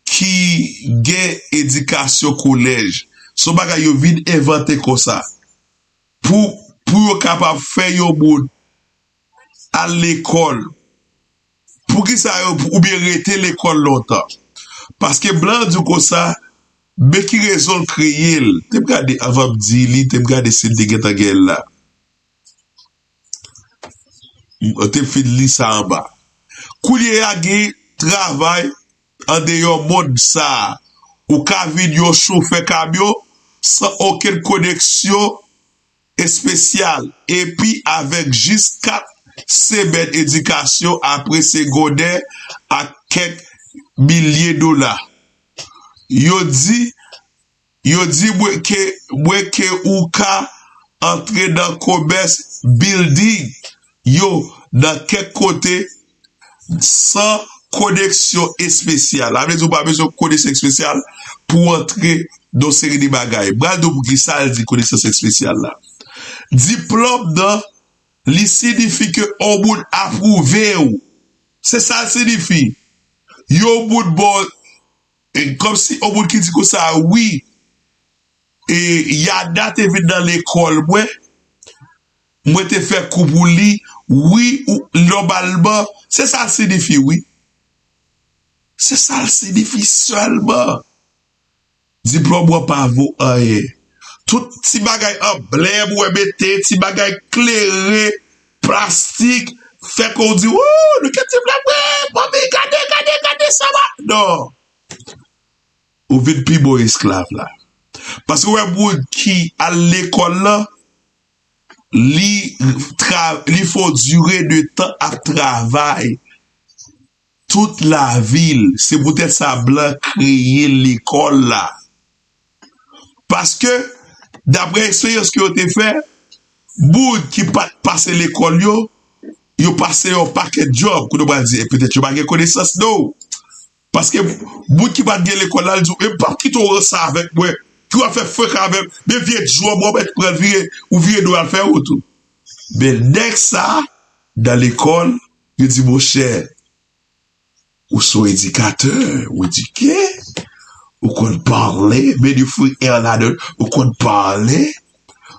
ki gen edikasyon kolèj. Se yon bagay yo vin envante konsa. Pou, pou yo kapab fè yon moun al lekòl. Poukisa yo, oubyen rete lekòl lontan? Paske blan di w konsa, men ki rezon l kreye l. Te m gade, anvan m di li, te m gade si m te gentan gen l la. M te fin li sa anba. Kounye a gen travay andeyò mond sa a. Ou ka vin yon chofè kamyon san okenn koneksyon espesyal, epi avèk jis kat semèn edikasyon apre segondè ak kèk milye dola. Yo di, yo di mwen ke, mwen ke ou ka antre nan komès building yo nan kèk kote san koneksyon espesyal. Sa vle di ou pa bezwen koneksyon espesyal pou w antre nan yon seri de bagay. M pral di w poukisa l di koneksyon espesyal la. Diplòm nan, li siyifi ke yon moun apwouve w. Se sa l siyifi. Yon moun ba w, e, kòmsi yon moun ki di konsa, wi, e, Yada te vin nan lekòl mwen, mwen te fè kou pou li, wi, ou, nòmalman, se sa l siyifi, wi. Se sa l siyifi sèlman. Diplòm ou an pa vo anyen. Tout ti bagay an blè pou w mete, ti bagay klere, plastik, fè kò w di, wou, nou gen diplòm, wi, manmi, gade, gade, gade sa va. Non. Ou vin pi bon esklav la. Paske w wè moun ki al lekòl lan, li tra, li fè yon dire de tan ap travay tout lavi l. Se poutèt sa blan kreye lekòl la. Paske, daprè eksperyans ke yo te fè, moun ki pa t pase lekòl yo, yo pase yon pakèt djòb. Kounye w pral di, e petèt yo pa gen konesans, non. Paske moun ki pa t gen lekòl la, l di w, e m p ap kite w ranse avèk mwen. Ki w ap fè frekan avè m? Men vye djòb w ap mèt pran l vire, ou vire do w al fè wout ou. Men nèg sa, nan lekòl, yo di, monchè, ou se yon edikatè, ou edike, ou konn pale, men di free air ladan, ou konn pale,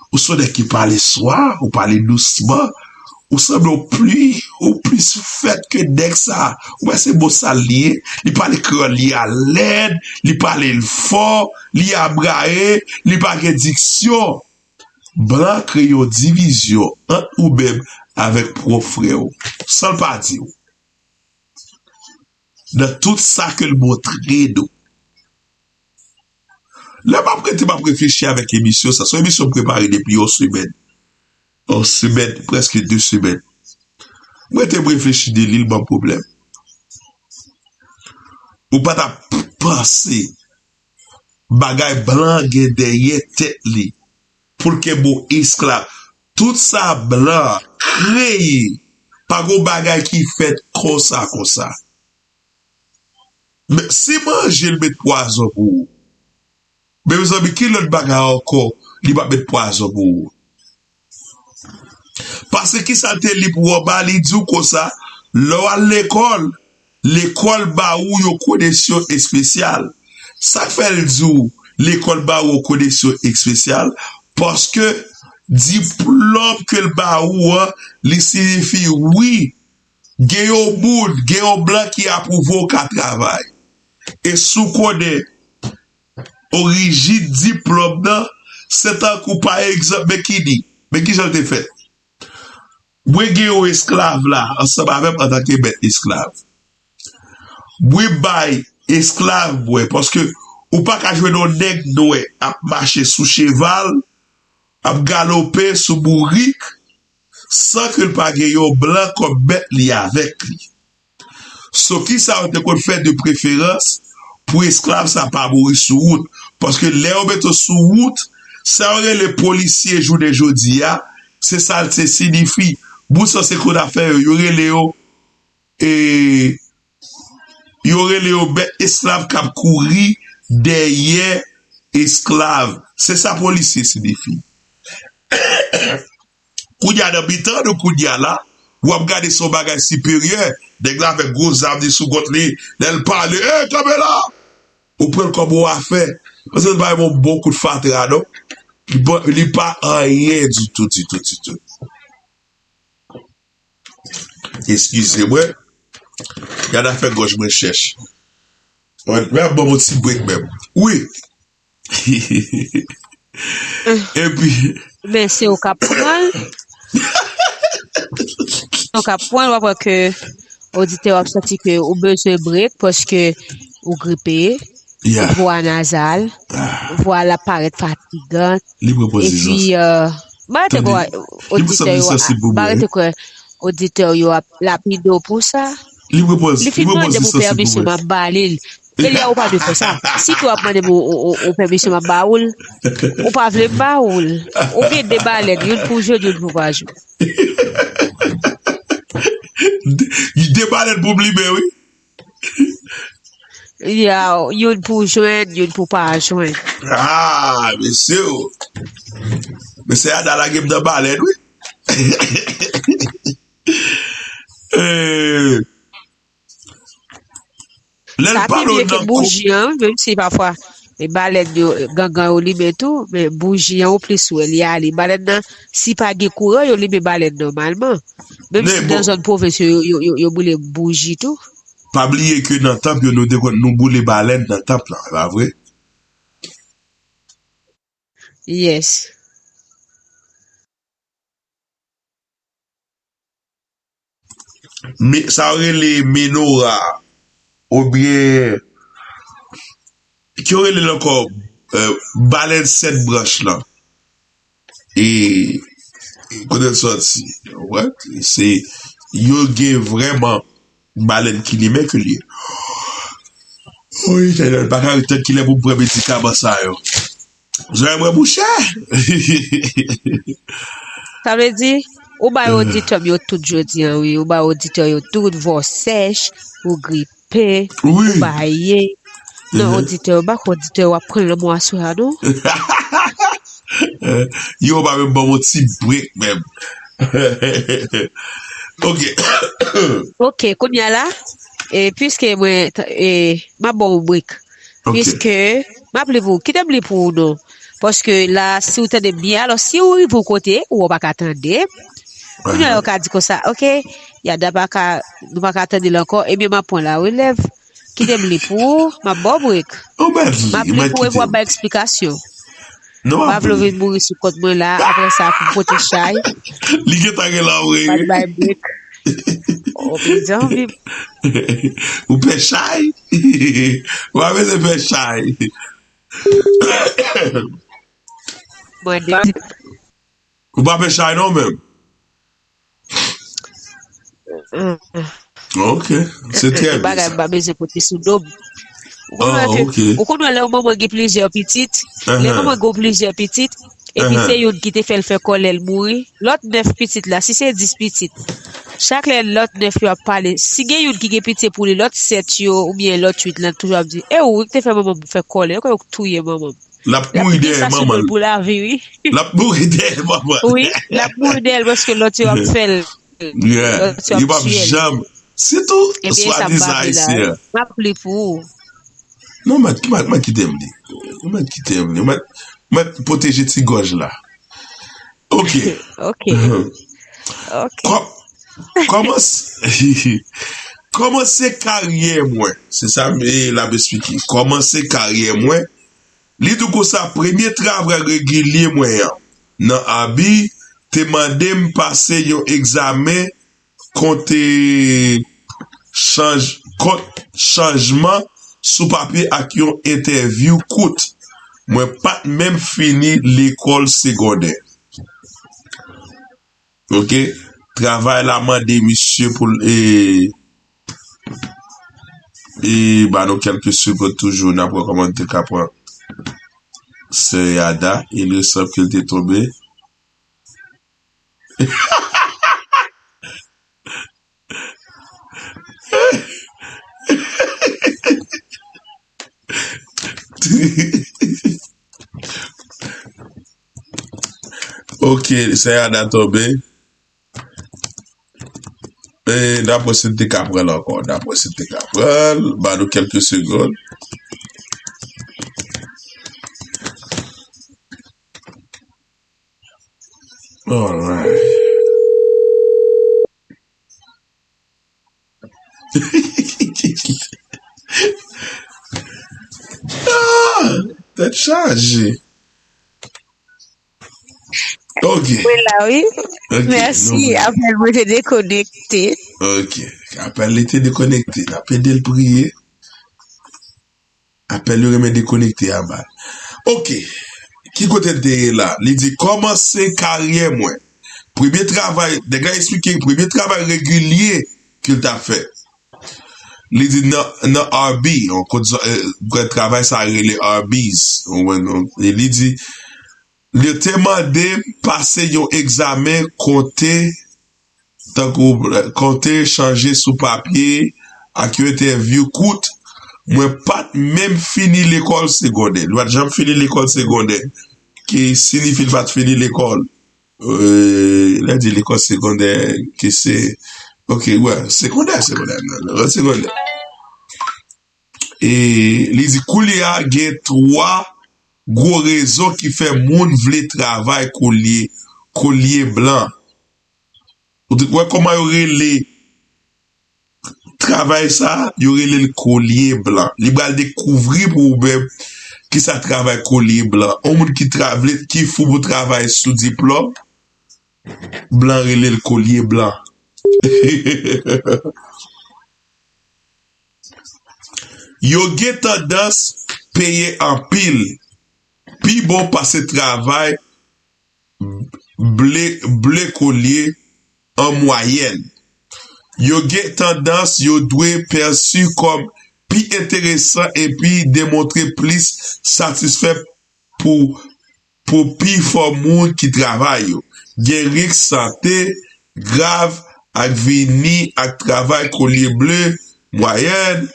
ou se yon nèg ki pale swa, ou pale dousman, ou sanble w pli, ou plis fèt ke nèg sa. Ou wè se bon sa l ye, li pale kreyòl li a lèd, li pale l fò, li abraye, li pa gen diksyon. Blan kreye yon divizyon ant ou menm avèk pwòp frè w, san l pa di w. Nan tout sa ke l montre nou. Lè m ap rete, m ap reflechi avèk emisyon sa. Se yon emisyon m prepare depi yon semèn. Yon semèn, prèske de semèn. M rete m reflechi de li, l ban m pwoblèm. Ou pa t ap panse bagay blan gen dèyè tèt li pou l kenbe w esklav. Tout sa blan kreye, pa gon bagay ki fèt konsa, konsa. Men si manje l met pwazon pou ou, men mezanmi, ki lòt bagay ankò li p ap met pwazon pou ou? Paske kisa l te li pou anba, li di w konsa, lè w al lekòl, lekòl ba ou yon koneksyon espesyal. Sa k fè l di w lekòl ba ou yon koneksyon espesyal? Paske diplòm ke l ba ou an, li siyifi wi, gen yon moun, gen yon blan ki apwouve w ka travay. E si w konnen orijin diplòm nan, se tankou pa egzanp, men ki ni, men ki jan l te fèt. Mwen gen yon esklav la, ansanm avè m antanke mèt esklav. Mwen bay esklav mwen, paske ou pa ka jwenn yon nèg nwè ap mache sou cheval, ap galope sou bourik, san ke l pa gen yon blan kòm mèt li avèk li. So, kisa yo te konn fè de preferans pou esklav sa pa mouri sou wout? Paske lè yo mete w sou wout, sa yo rele polisye jounen jodi a, se sa l te siyifi. Moun sa se konn afè yo, yo rele yo, e, yo rele yo mèt esklav k ap kouri dèyè esklav. Se sa polisye siyifi. Kounye a nan mitan nou kounye a la, w ap gade se yon bagay siperyè. Nèg la avèk gwo zam li sou kont li, lè l pale, "Ey, kanpe la!" Ou pran l kòm yon afè. Paske l pa yon bon kout fatra, non. Li pa, li pa anyen ditou, ditou, ditou. Eskize mwen. Gade afè gòj mwen chèch. Mwen, mwen ap ban m yon ti brek menm. Wi. Epi, men se ou k ap pran l. Se ou k ap pran l, w ap wè ke oditè w ap santi ke ou bezwen brek paske ou gripe, yeah, vwa nazal, ah, vwa l ap parèt fatigan. Li pran pozisyon. Epi, euh, ba rete kwè oditè yo, ba rete kwè oditè yo ap lapide w pou sa. Li pran poz, li fin mande pou pèmisyon, m ap ba li l. Elia, ou pa dwe fè sa. Si ke w ap mande m ou, ou, ou, ou pèmisyon, m ap ba ou l. Ou pa vle, m ba ou l. Ou gen de balèn, youn pou jwenn, youn pou pa jwenn. De, de balèn pou m limen, wi. Ya, youn pou jwenn, youn pou pa jwenn. Ah, mesye, o. Mesye Ada lage m nan balèn, wi. Eh, lè l pale w nan bouji an, menm si pafwa e balèn yo, gangan yo limen tou, men bouji an ou plis wè li ale. Balèn nan, si pa gen kouran, yo limen balèn nòmalman. Menm si nan zòn pwovens yo, yo, yo, yo boule bouji tou. Pa bliye ke nan tanp yo, nou te konn, nou boule balèn nan tanp lan, e pa vre? Yes. Sa yo rele menora, oubyen, ki yo rele l ankò, euh, balèn sèt branch lan. E, e kote l sòti? What? Se, yo gen vrèman balèn ki limen ke l ye. Wi, Etènèl, pa ka ret tann kilè pou m pran medikaman sa yo. Zòrèy mwen bouche. Sa vle di, ou bay oditè m yo tout jodi an, wi. Ou bay oditè yo tout, vwa w sèch, ou gripe, ou baye. Non, oditè yo, m pa kwè oditè yo ap pran lanmò aswè a, non. Yo pa menm ban m yon ti brek menm. Ok. Ok, kounye a la, e, piske mwen, e, m ap ba w yon brek. Ok. Piske, m ap li pou ou. Kite m li pou ou non. Paske la, si w tande m byen, alò, si w rive yon kote, ou pa ka tande m. Kounye a, ou ka di konsa, ok, Yada pa ka, nou pa ka tande l ankò, ebyen, m ap pran larelèv. Kite m li pou ou, m ap ba w brek. M ap li pou ou epi w ap bay eksplikasyon. Non, m pa vle w vin mouri sou kont mwen la, apre sa, pou pote chay. Li gentan gen la, wi. Pa t bay brek. O, pèdi anvi m. Ou pè chay? Ou pa bezwen pè chay. Mwen de. Ou pa pè chay non menm. Ok, se trè byen sa. Bagay m pa bezwen pote sou do m. Ou konn wè ke, ou konn wè lè yon manman gen plizyè pitit, lè manman gen plizyè pitit, epi se youn ki te fè l fè kòlè l mouri, lòt nèf pitit la, si se dis pitit, chak lè lòt nèf yo ap pale, si gen youn ki gen pitye pou li, lòt sèt yo oubyen lòt uit lan toujou ap di, e ou ki te fè manman m fè kòlè, yo kwè yo k touye manman m. L ap mouri dèyè manman l. Pou lavi, wi. L ap mouri dèyè manman l. Wi, l ap mouri dèyè l paske lòt yo ap fè l. Yeah. Yo p ap janm. Sitou swadizan ayisyen. M ap li pou ou. Non, mèt, mèt, mèt kite m li. Mèt kite m li. Mèt, mèt pwoteje ti gòj la. Ok. Ok. Ok. Kòmanse karyè mwen. Se sa l ap esplike. Kòmanse karyè mwen. Li di w konsa, premye travay regilye mwen an nan Arby te mande m pase yon egzamen kont chanj, kont chanjman sou papye ak yon entèvyou kout. Mwen pa t menm fini lekòl segondè. Ok. Travay la mande misye pou l e, e ba nou kèlke segond toujou, n ap wè kòman n te ka pran Sè Yada, il ressanble ke l te tonbe. Ok, Sè Yada tonbe. E, n ap wè si n te ka pran l ankò. N ap wè si n te ka pran l. Ba nou kèlke segond. Alright. Ah, tèt chaje. Ok. Mwen la, wi. Mèsi. Apèl mwen te dekonekte. Ok. Apèl li te dekonekte. N ap ede l priye. Apèl yo renmen dekonekte a bal. Ok. Ki kote n te ye la? Li di, kòmanse karyè mwen. Premye travay, nèg la eksplike, premye travay regilye ke l t ap fè. Li di nan, nan Arby, yon kote, travay sa rele Arby's. Li di, li te mande m pase yon egzamen konte, tankou konte chanje sou papye ak yon entèvyou kout. Mwen pa t menm fini lekòl segondè. Li pa t janm fini lekòl segondè. Ki sinifye li pa t fini lekòl. Lè di lekòl segondè, ki se, ok, wè, segondè, segondè, non, non, segondè. E li di koulye a gen twa gwo rezon ki fè moun vle travay kolye, kolye blan. Ou wè kòman yo rele travay sa, yo rele l kolye blan. Li pral dekouvri pou ou menm kisa travay kolye blan. Yon moun ki travle, ki fou pou travay sou diplòm, blan rele l kolye blan. Yo gen tandans peye anpil, pi bon pase travay ble, ble kolye an mwayèn. Yo gen tandans yo dwe pèsi kòm pi enteresan epi demontre plis satisfè pou, pou pifò moun ki travay yo. Gen risk sante grav ak vini ak travay kolye ble mwayèn.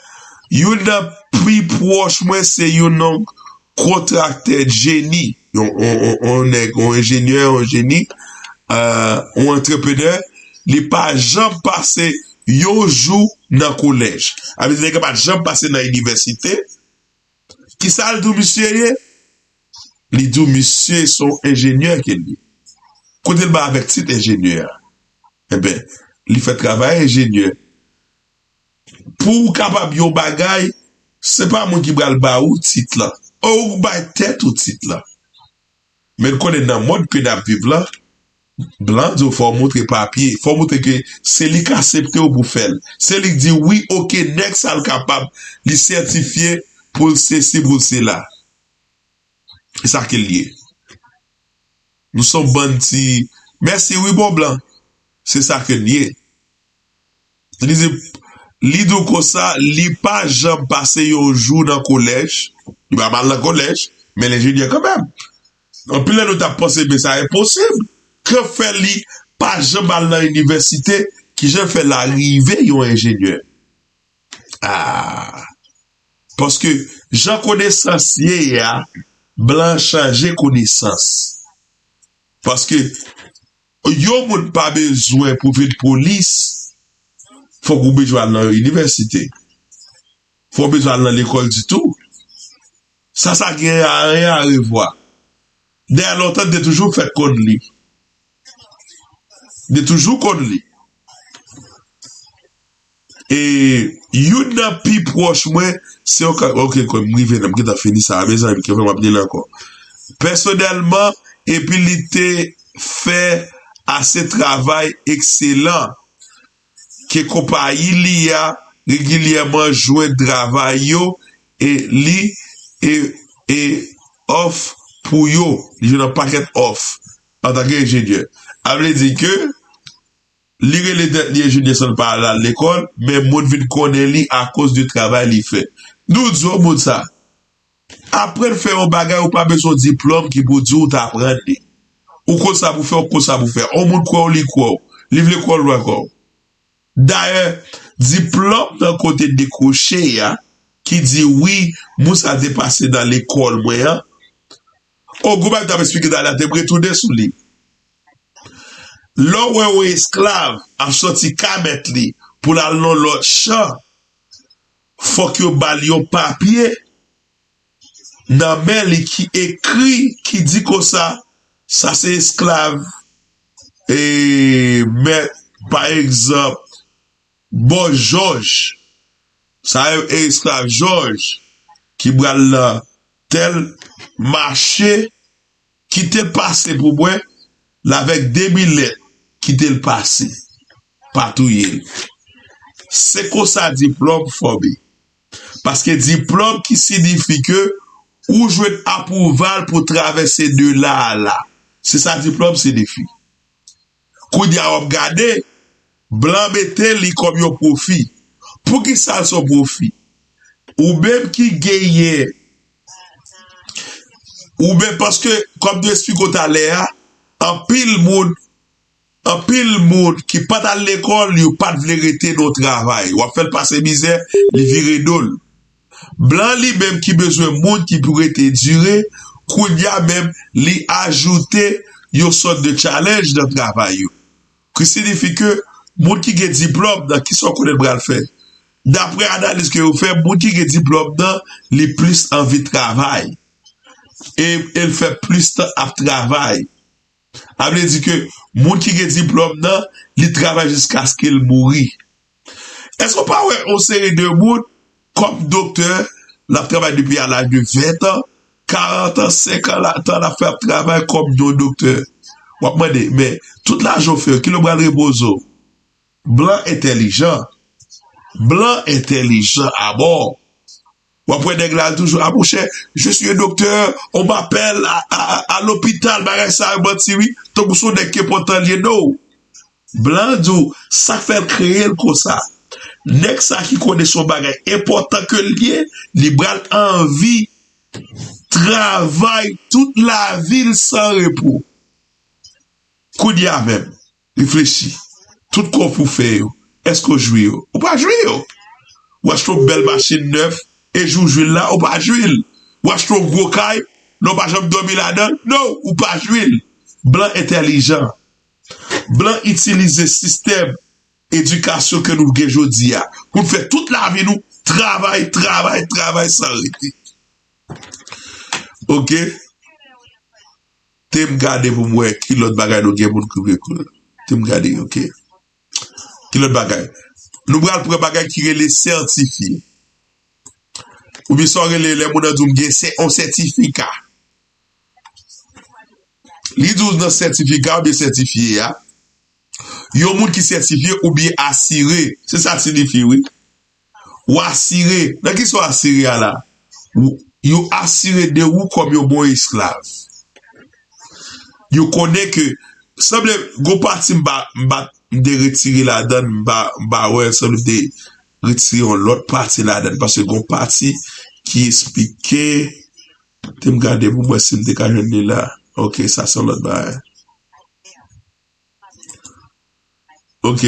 Youn nan pi pwòch mwen se youn nan kontraktè jeni, yon, yon, yon, yon nèg, yon enjenyè, yon jeni, yon antreprenè. Li pa janm pase yon jou nan kolèj. Sa vle di nèg la pa janm pase nan inivèsite. Kisa l di w misye ye? Li di w misye se yon enjenyè ke l ye. Kote l bay avèk tit enjenyè a? Enben, li fè travay enjenyè. Pou w kapab yon bagay, se pa moun ki pral ba ou tit lan. Ou bay tèt ou tit lan. Men n konnen nan mond ke n ap viv lan, blan di w fò w montre papye, fò w montre ke se li k aksepte w pou fè l. Se li k di wi, oke, nèg sa l kapab, li sètifye pou l sesi, pou l sela. E sa ke l ye. Nou se yon bann ti mèsi wi bon blan. Se sa ke n ye. Li di, li di w konsa, li pa janm pase yon jou nan kolèj. Li pa mal nan kolèj, men l enjenyè kanmenm. Anpil nan nou t ap panse, men sa enposib. Ki fè li pa janm al nan inivèsite, ki jan fè l a rive yon enjenyè? Ah. Paske jan konesans ye a, blan chanje konesans. Paske yon moun pa bezwen pou vin polis, fòk ou bezwen al nan yon inivèsite. Fòk ou bezwen al nan lekòl ditou. Sa, sa gen a, a revwa. Dèyè lontan, te toujou fèt konn li. Te toujou konn li. E youn nan pi pwòch mwen, se yon ka, ok, kòm m rive la, m gentan fini sa, mezanmi, ke m ap li l ankò. Pèsonèlman, epi li te fè ase travay ekselan ke konpayi li a regilyèman jwenn travay yo e li e, e òf pou yo. Li jwenn yon pakèt òf antanke enjenyè. A vle di ke li rele tèt li enjenyè san l pa al lekòl, men moun vin konnen li akoz de travay li fè. Nou di w moun sa, aprann fè yon bagay, ou pa bezwen diplòm ki pou di w t aprann li. Ou konn sa pou fè, ou konn sa pou fè. Yon moun kwè w, li kwè w. Li vle kwè w, l pa kwè w. Dayè, diplòm nan kote dekwoche a, ki di wi, moun sa te pase nan lekòl mwen an, o gwo bagay m t ap eksplike talè a, te m retounen sou li. Lè w wè yon esklav ap sòti ka mèt li pou l al nan lòt chan, fòk yo ba l yon papye nan men li ki ekri, ki di konsa, sa se esklav, e, mèt, pa egzanp, bò Jòj. Sa e esklav Jòj ki pral nan tèl mache, kite l pase pou mwen, l avèk de mil lèt, kite l pase. Pa touye l. Se konsa diplòm fòme. Paske diplòm ki siyifi ke ou jwenn apwouval pou travèse de la a la. Se sa diplòm siyifi. Kounye a w ap gade, blan mete li kòm yon pwofi. Poukisa l se yon pwofi? Ou menm ki genyen, ou menm, paske, kòm nou eksplike w talè a, anpil moun, anpil moun ki pa t al lekòl, yo pa t vle rete nan yon travay. W ap fè l pase mizè, li vire do l. Blan li menm ki bezwen moun ki pou rete dire, kounye a menm, li ajoute yon sòt de challenge nan travay yo. Ki siyifi ke moun ki gen diplòm nan, kisa w konnen l pral fè? Daprè analiz ke yo fè, moun ki gen diplòm nan, li plis anvi travay. E, e l fè plis tan ap travay. A vle di ke moun ki gen diplòm nan, li travay jiskaske l mouri. Èske w pa wè yon seri de moun, kòm doktè, l ap travay depi a laj de ven an, karant an, senkant an, l ap fè ap travay kòm yon doktè? W ap mande, men, tout lajan w fè yo, kilè w pral repoze w? Blan entèlijan. Blan entèlijan amò. W ap wè nèg la toujou, ah, monchè, je suis un docteur, on m'appelle à, à, à l'hôpital, bagay sa yo manti wi, tankou se yon nèg ki enpòtan l ye, no. Blan di w, sa k fè l kreye l konsa. Nèg sa ki konnen se yon bagay enpòtan ke l ye, li pral anvi travay tout lavi l san repo. Kounye a menm, reflechi. Tout kòb ou fè yo, èske w jwi yo? Ou pa jwi yo. Ou achte yon bèl machin nèf, e jou w jwi l la, ou pa jwi l. Ou achte yon gwo kay, non, ou pa janm dòmi ladan l, non, ou pa jwi l. Blan entèlijan. Blan itilize sistèm edikasyon ke nou gen jodi a pou n fè tout lavi nou travay, travay, travay san rete. Ok? Te m gade pou m wè ki lòt bagay nou gen pou n kouvri kou. Te m gade, ok. Ki lòt bagay? Nou pral pran bagay ki rele sètifye. Oubyen sa w rele lè moun nan di w m gen sè-, yon sètifika. Li di w nan sètifika oubyen sètifye a, yon moun ki sètifye oubyen asire. Se sa l siyifi, wi. Ou asire. Nan kisa w asire a la? Ou, yo asire de ou kòm yon bon esklav. Yo konnen ke, sanble, gon pati m pa, m pa, m te retire ladan, m pa, m pa wè, sanble m te retire yon lòt pati ladan, paske gon pati ki esplike, te m gade pou m wè si m te ka jwenn li la. Ok, sa se yon lòt bagay. Ok,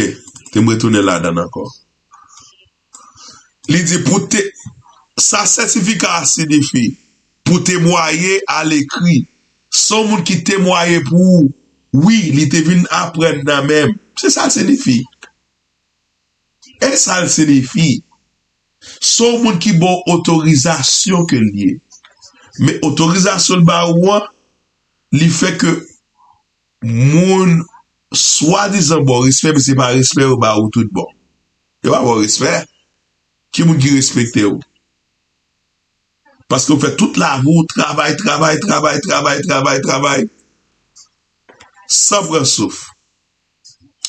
te m retounen ladan ankò. Li di pou te, sa sètifika a siyifi pou temwaye alekri. Se yon moun ki temwaye pou ou. Wi, li te vin aprann nan men m. Se sa l siyifi. E sa l siyifi. Se yon moun ki ba w otorizasyon ke l ye. Men otorizasyon l ba ou an, li fè ke moun swadizan ba w respè, men se pa respè yo ba ou tout bon. Yo pa ba w respè. Ki moun ki respekte w? Paske w fè tout lavi w travay, travay, travay, travay, travay, travay, san pran souf.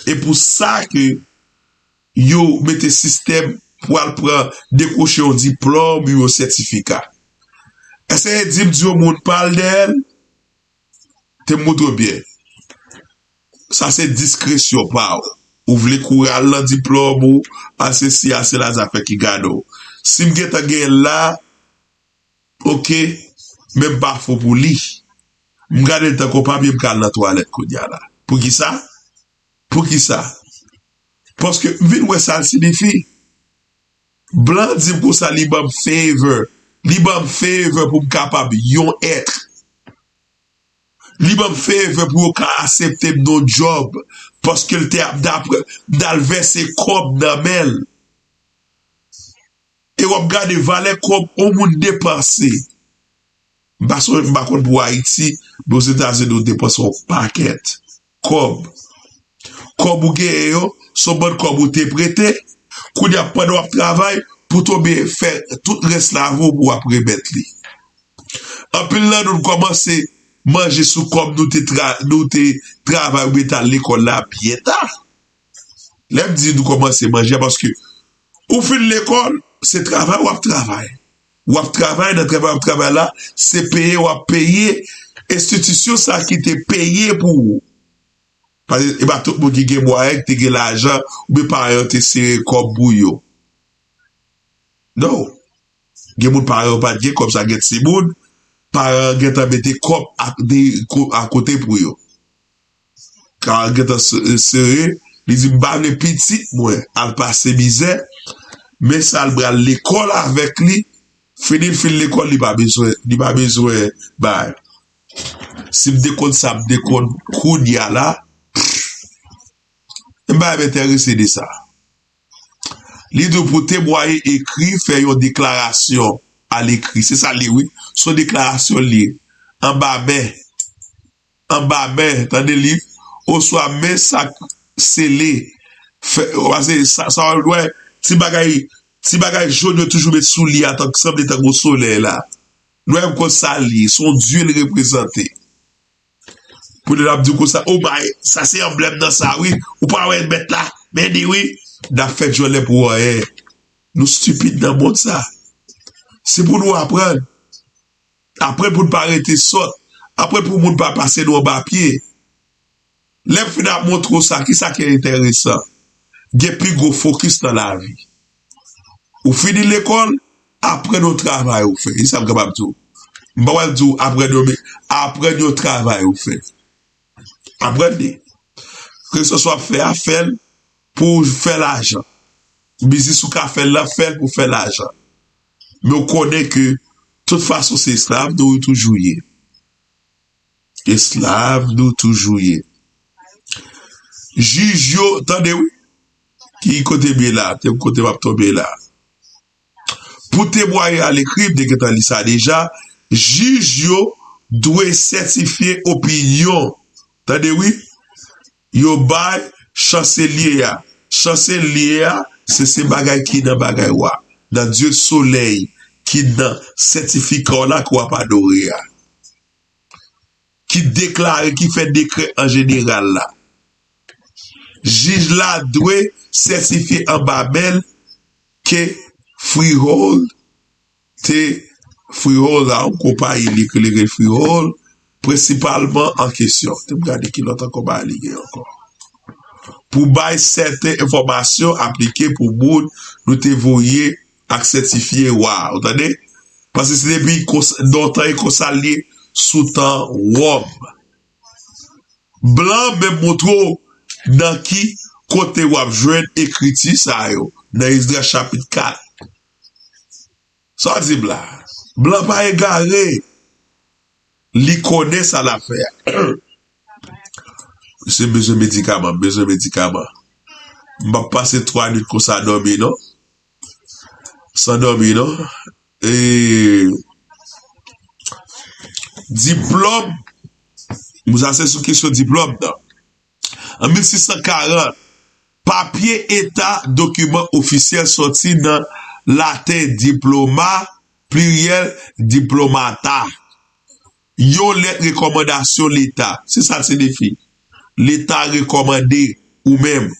E pou sa ke yo mete sistèm pou al pran, dekwoche yon diplòm, yon sètifika. Èske e di m di yon moun pa al dèyè l? Te m montre w byen. Sa se diskresyon pa w. Ou vle kouri al nan diplòm ou, al se si, al se la, zafè ki gade w. Si m gentan gen l la, ok, men m pa fou pou li. M gade l tankou papye, m ka al nan twalèt kounye a la. Poukisa? Poukisa? Paske m vin wè sa l siyifi. Blan di m konsa, li ban m favor. Li ban m favor pou m kapab yon èt. Li ban m favor pou yo ka aksepte m nan yon djòb. Paske l te ap dapre, m t al vèse kòb nan men l. E w ap gade valè kòb yon moun depanse. M pa sonje, m pa konn pou Ayiti, men Ozetazini ou depanse yon pakèt kòb. Kòb ou genyen yo, se yon bann kòb ou te prete. Kounye a, pandan w ap travay, pou tonbe fè tout rès lavi w pou w ap remèt li. Anpil nan nou, nou kòmanse manje sou kòb nou te tra-, nou te travay oubyen t al lekòl la byen ta. Lè m di nou kòmanse manje a, paske ou fin lekòl, se travay w ap travay. W ap travay, nan travay w ap travay la, se peye w ap peye enstitisyon sa ki te peye pou ou. Paske e pa tout moun ki gen mwayen, ki te gen lajan, oubyen paran yo te sere kòb pou yo. Non. Gen moun paran yo pa t gen kòb sa, gen timoun, paran an gentan mete kòb ak de, ko-, akote pou yo. Paran an gentan se-, sere, li di, "M pa vle pitit mwen al pase mizè, men sa l pral lekòl avèk li, fini l fin lekòl, li pa bezwen, li pa bezwen bay." Si m te konn sa, m te konn kounye a la, m pa menm enterese de sa. Li di w pou temwaye ekri, fè yon deklarasyon alekri. Se sa l ye, wi. Se yon deklarasyon l ye. Anba men. Anba men, tande li. Oswa men sa k sele. Fè, paske sa, sa w wè, ti bagay, ti bagay jòn yo toujou met sou li a, tank sanble tankou solèy la. Nou wè m konn sa l ye. Se yon dye l reprezante. Pou l ap di w konsa, "Oh my, sa se anblèm nan sa, wi. Ou pa wè mèt la, men li, wi." N ap fè djòlè pou anyen. Nou stipid nan mond sa. Se pou nou aprann. Aprann pou n pa rete sòt. Aprann pou moun pa pase nou anba pye. Lè m fin ap montre w sa, kisa ki enteresan? Gen pi gwo fokis nan lavi. Ou fini lekòl, aprann yon travay ou fè. E sa m kapab di w. M pa pral di w aprann yon me-, aprann yon travay ou fè. Aprann li. Keseswa w ap fè a, fè l pou w fè lajan. Biznis ou ka fè l la, fè l pou w fè lajan. Men w konnen ke tout fason se esklav nou toujou ye. Esklav nou toujou ye. Jij yo, tande wi. Ki kote m ye la? Te kote m ap tonbe la. Pou temwaye alekri, m te gentan li sa deja, jij yo dwe sètifye opinyon, tande wi, yo bay chanselye a. Chanselye a, se, se bagay ki nan bagay w a, nan dye solèy ki nan sètifika w la ke w ap adore a, ki deklare, ki fè dekrè an jeneral la. Jij la dwe sètifye anba men l ke Freehold te, Freehold la, yon konpayi li ke li rele Freehold, prensipalman an kesyon. Te m gade ki lòt ankò bagay li gen ankò. Pou bay sèten enfòmasyon aplike pou moun nou te voye ak sètifye wa. Ou tande? Paske se depi konsa, lontan e konsa l ye, sou tan Wòm. Blan menm montre w nan ki kote w ap jwenn ekriti sa yo, nan Esdras chapit kat. Sa w di m la? Blan pa egare. Li konnen sa l ap fè a. Misye bezwen medikaman, m bezwen medikaman. M p ap pase twa nuit konsa dòmi, non. San dòmi, non. E, diplòm, m sa se sou kesyon diplòm nan. An mil sis san karant, papye eta, dokiman ofisyèl sòti nan laten diploma, pliryèl, diplomata. Yon lèt rekòmandasyon Leta. Se sa l siyifi. Leta rekòmande ou menm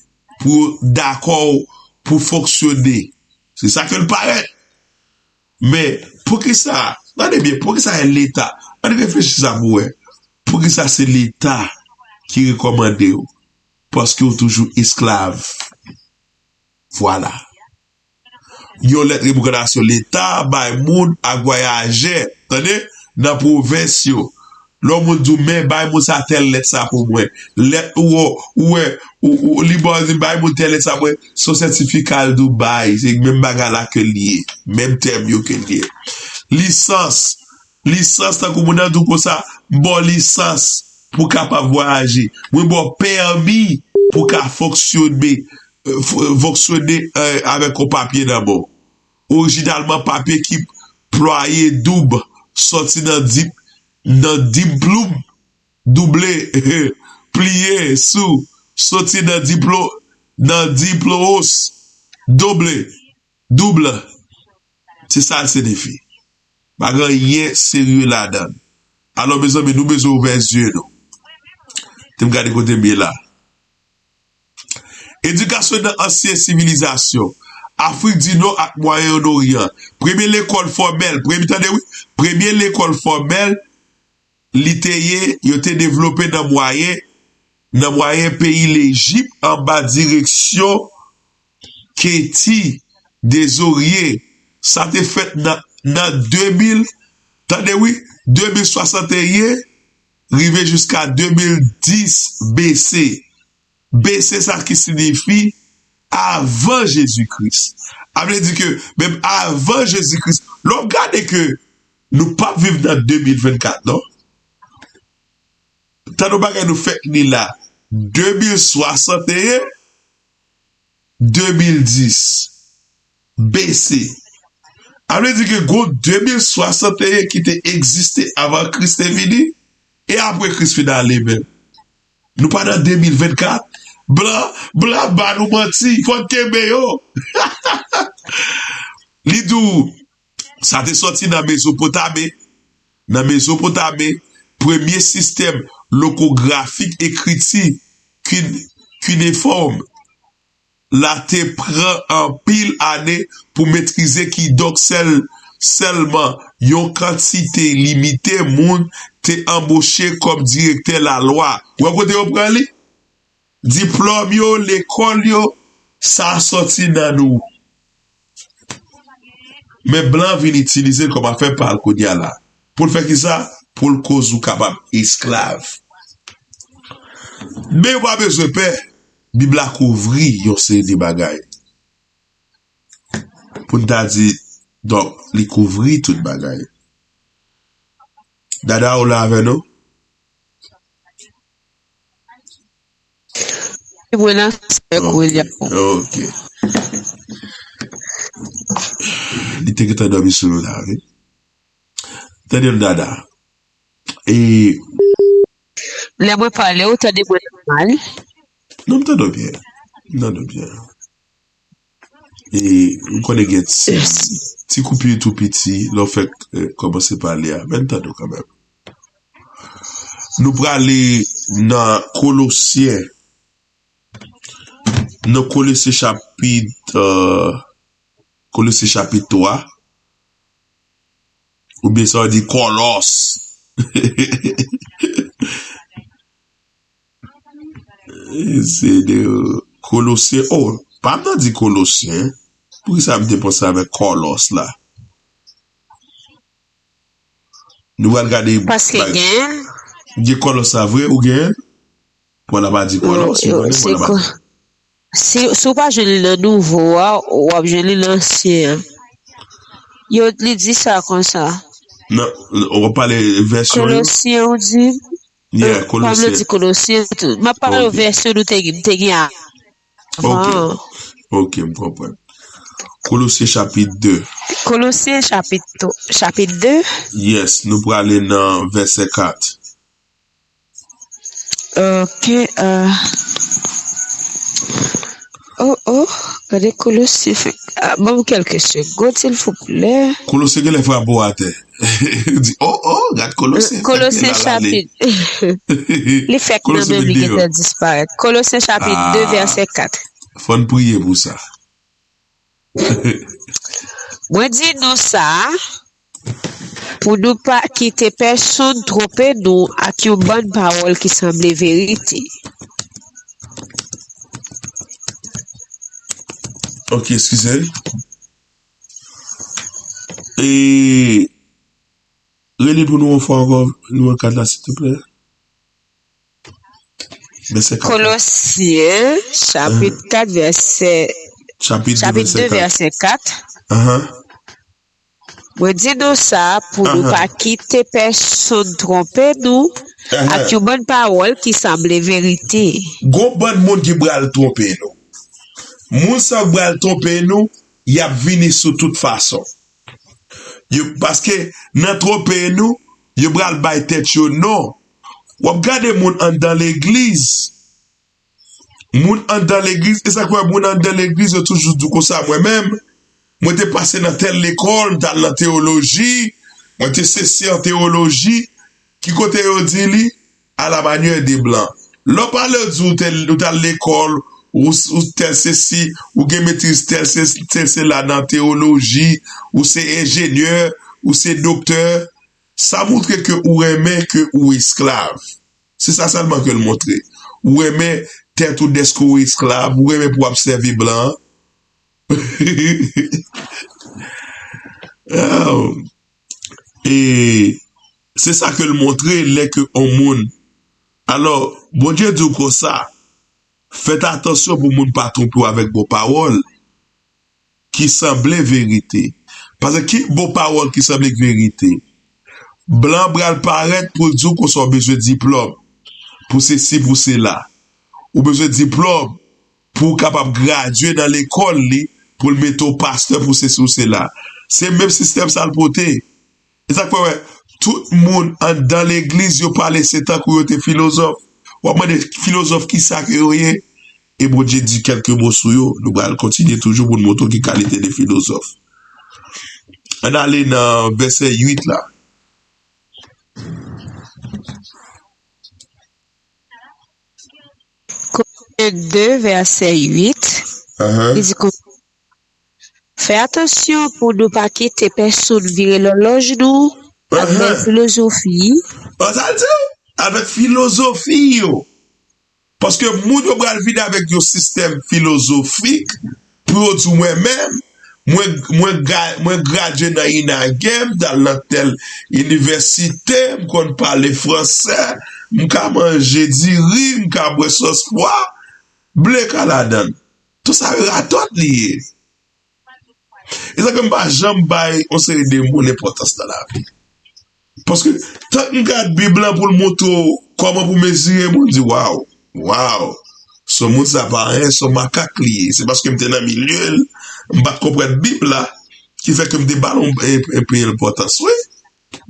pou dakò pou fonksyone. Se sa ke l parèt. Men, poukisa, tande byen, poukisa e Leta? Ann reflechi sa pou wè. Poukisa se Leta ki rekòmande w? Paske w toujou esklav. Vwala. Yon lèt rekòmandasyon Leta bay moun ak vwayajè, tande, nan pwovens yo. Lè yon moun di w, men bay moun sa tèl lèt sa pou mwen. Lèt ou, ou wè, ou, ou, li ba w di bay moun tèl lèt sa pou mwen, se yon sètifika l di w bay. Se menm bagay la ke l ye. Menm tèm yo ke l ye. Lisans. Lisans, tankou moun nan di w konsa, m ba w lisans pou w kapab vwayaje. Mwen ba w pèmi pou w ka fonksyone, eh, fo-, fonksyone, eh, avèk yon papye nan men w. Orijinalman, papye ki plwaye doub, sòti nan dip, nan diploum, double, pliye sou, sòti nan diplo, nan diploos, doble, double. Se sa l siyifi. Pa gen anyen serye ladan l. Alò, mezanmi, nou bezwen ouvè zye nou. Te m gade kote m ye la. Edikasyon nan ansyen sivilizasyon, Afrik di Nò ak Mwayen Oryan. Premye lekòl fòmèl, premye, tande wi, premye lekòl fòmèl, li te ye, yo te devlope nan mwayen, nan mwayen peyi Lejip anba direksyon Katy Desorie. Sa te fèt nan, nan de mil, tande wi, de mil swasanteyen, rive jiska de mil dis B C. B C sa ki siyifi avan Jezi Kris. A vle di ke menm avan Jezi Kris, lè w gade ke nou p ap viv nan de mil vennkat, non. Tan nou bagay nou fèk li la, de mil swasanteyen, de mil dis, B C. A vle di ke gon de mil swasanteyen ki te egziste avan Kris te vini, e apre Kris fin ale menm. Nou pa nan de mil vennkat. Blan, blan ba nou manti, fò n kenbe yo. Li di w, sa te sòti nan Mezopotami. Nan Mezopotami, premye sistèm lokografik ekriti kun-, kunefòm la te pran anpil ane pou metrize, kidonk sèl, sèlman yon kantite limite moun te anboche kòm direktè lalwa. Ou wè kote yo pran li? Diplòm yo, lekòl yo, sa sòti nan nou. Men blan vin itilize l kòm afè pa l kounye a la. Pou l fè kisa? Pou l koz ou kapab esklav. Men ou pa bezwen pè, Bib la kouvri yon seri de bagay. Pou n ta di, donk, li kouvri tout bagay. Dada, ou la avè nou? Mwen nan sèk William. Ok. Li te gentan dòmi sou nou la, wi. Tande m, Dada. E lè mwen pale, ou tande mwen nòmal? Non, m tande w byen. M tande w byen. E m konnen gen ti, ti koupi tou piti, lè w fèk, eh, kòmanse pale a, men m tande w kanmenm. Nou prale nan Kolosyen, nan Kolosyen chapit, eh, Kolosyen chapit twa, oubyen sa w di Kòlòs. Se de Kolosyen. Oh, pa m nan di Kolosyen. Poukisa m te panse avèk Kòlòs la? Nou pral gade. Paske gen. Gen Kòlòs sa vre, ou gen? Pòl la pa di Kòlòs, ou konnen Pòl la pa di. Si, si w pa jwenn li nan nouvo a, w ap jwenn li nan ansyen an. Yo, li di sa konsa. Nan, w ap pale vèsyon yo? Kolosyen, ou di? Yeah, Kolosyen. Pam nan di Kolosyen tou. M ap pale w vèsyon nou te, te gen avan. Ok, m konprann. Kolosyen chapit de. Kolosyen chapit, chapit de. Yes, nou prale nan vèsè kat. Ok, euh, oh, oh, gade Kolosyen fè. Ah, ban m kèlke segond, silvouplè. Kolosyen genlè frape w atè. Di, oh, oh, gad Kolosyen. Kolosyen chapit. Li fèk nan men m, li gentan disparèt. Kolosyen chapit de, vèsè kat. Fò n priye pou sa. Mwen di nou sa, pou nou pa kite pèsonn twonpe nou ak yon bann pawòl ki sanble verite. Ok, eskize. E, reli pou nou yon fwa ankò, nimewo kat la, silvouplè. Vèsè kat la. Kolosyen, chapit kat, vèsè, chapit de, vèsè kat. Mwen di nou sa pou nou pa kite pèsonn twonpe nou ak yon bann pawòl ki sanble verite. Gon bann moun ki pral twonpe nou. Moun sa yo pral twonpe nou, y ap vini sou tout fason. Yo, paske nan twonpe nou, yo pral bay tèt yo non. W ap gade moun anndan legliz. Moun anndan legliz, e sa k fè moun anndan legliz, yo toujou di w konsa, mwen menm, mwen te pase nan tèl lekòl, m t al nan teyoloji, mwen te sesi an teyoloji, ki kote yo di li? À la manière des blancs. Lè w pale, yo di w te, ou t al lekòl, ou, ou tèl sesi, ou gen metriz tèl se, tèl sela nan teyoloji, ou se enjenyè, ou se doktè, sa montre ke ou renmen ke ou esklav. Se sa sèlman ke l montre. Ou renmen tèt ou dèske ou esklav, ou renmen pou w ap sèvi blan an. Oh. E se sa ke l montre lè ke on moun. Alò, Bondye di w konsa, fèt atansyon pou moun pa twonpe w avèk bon pawòl ki sanble verite. Paske ki bon pawòl ki sanble verite? Blan pral parèt pou l di w konsa w bezwen diplòm, pou sesi, pou sela. Ou bezwen diplòm pou w kapab gradye nan lekòl li, pou l mete w pastè, pou sesi ou sela. Se menm sistèm sa l pote. E sa k fè w wè, tout moun anndan legliz yo pale, se tankou yo te filozòf. W ap mande filozòf kisa ke yo ye? E Bondye di kèlke mo sou yo. Nou pral kontinye toujou pou n montre w ki kalite de filozòf. Ann ale nan vèsè uit la. Kolosyen de, vèsè uit, li di konsa, fè atansyon pou nou pa kite pèsonn vire lòlòj nou ak bèl filozofi. An sa l di w? Avèk filozofi yo. Paske moun yo pral vin avèk yon sistèm filozofik pou yo di w, mwen menm, mwen, mwen, ga- mwen gradye nan inagè, m t al nan tèl inivèsite, m konn pale fransè, m ka manje diri, m ka bwè sòs pwa, ble ka ladan l. Tout sa yo radòt li ye. E sa ke m pa janm bay yon seri de moun enpòtans nan lavi. Paske, tank m gad Bib lan pou l montre w kòman pou mezire moun, m di, waw, waw, se moun sa pa anyen, se makak li ye. Se paske m te nan milye l, m pa t konprann Bib la, ki fè ke m te ba l yon, yon, yon pil enpòtans, wi.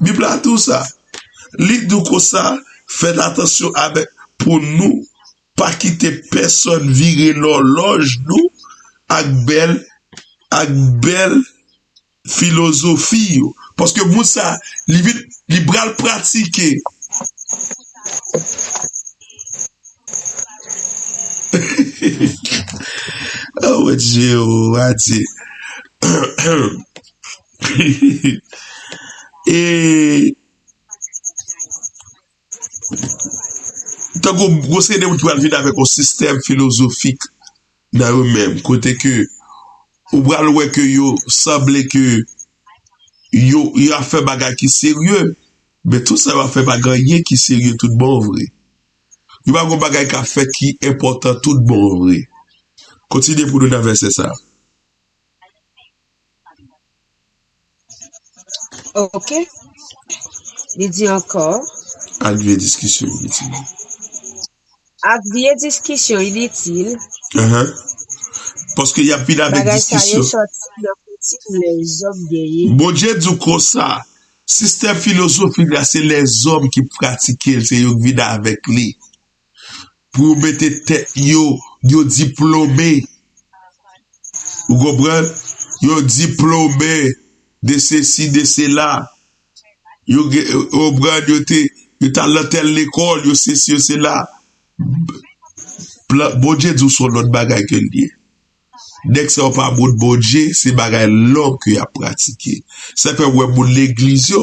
Bib la di w sa. Li di w konsa, fèt atansyon avèk, pou nou pa kite pèsonn vire lòlòj nou ak bèl, ak bèl filozofi yo. Paske moun sa, li vin, li pral pratike. Oh, Jewova Dye. E tankou gwo seri de moun ki pral vin avèk yon sistèm filozofik nan yo menm, kote ke ou pral wè ke yo sanble ke yo, yo ap fè bagay ki serye, Men tout sa yo ap fè pa gen anyen ki serye tout bon vre. Yo pa gen bagay k ap fèt ki enpòtan tout bon vre. Kontinye pou nou nan vèsè sa. Ok. Li di ankò. Ak vye diskisyon initil. Ak vye diskisyon initil. Ahan. Paske y ap vin avèk diskisyon. Bagay sa yo sòti nan koutim lèzòm genyen. Bondye di w konsa, sistèm filozofik la, se lèzòm ki pratike l, se yo k vin avèk li. Pou yo mete tèt yo, yo diplome. Ou konprann? Yo diplome de sesi, de sela. Yo, ou konprann, yo te, yo t al nan tèl lekòl, yo sesi, yo sela. Bondye di w se yon lòt bagay ke l ye. Nèg sa yo pa moun Bondye, se bagay lòm ke y ap pratike. Sa fè w wè moun legliz yo,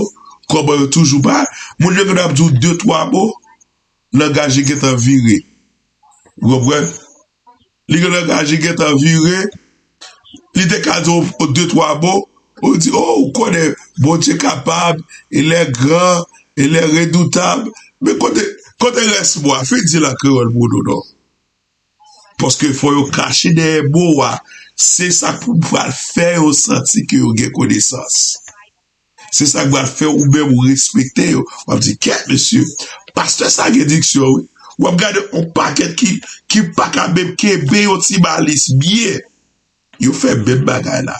kòman yo toujou pa, moun yo gentan ap di w de twa mo, langaj li gentan vire. Ou konprann? Li gen langaj li gentan vire, li te ka di w de twa mo, ou di, o, ou konnen, Bondye kapab, il est grand, il est redoutable. Men kote, kote rès mo a? Fin di l an kreyòl pou nou non. Paske fò yo kache dèyè mo a. Se sa k pou pral fè yo santi ke yo gen konesans. Se sa k pral fè ou menm ou respekte yo. W ap di, kèt mesye, pastè sa gen diksyon wi. W ap gade yon pakèt ki, ki pa ka menm kenbe yon ti malis byen. Yo fè menm bagay la.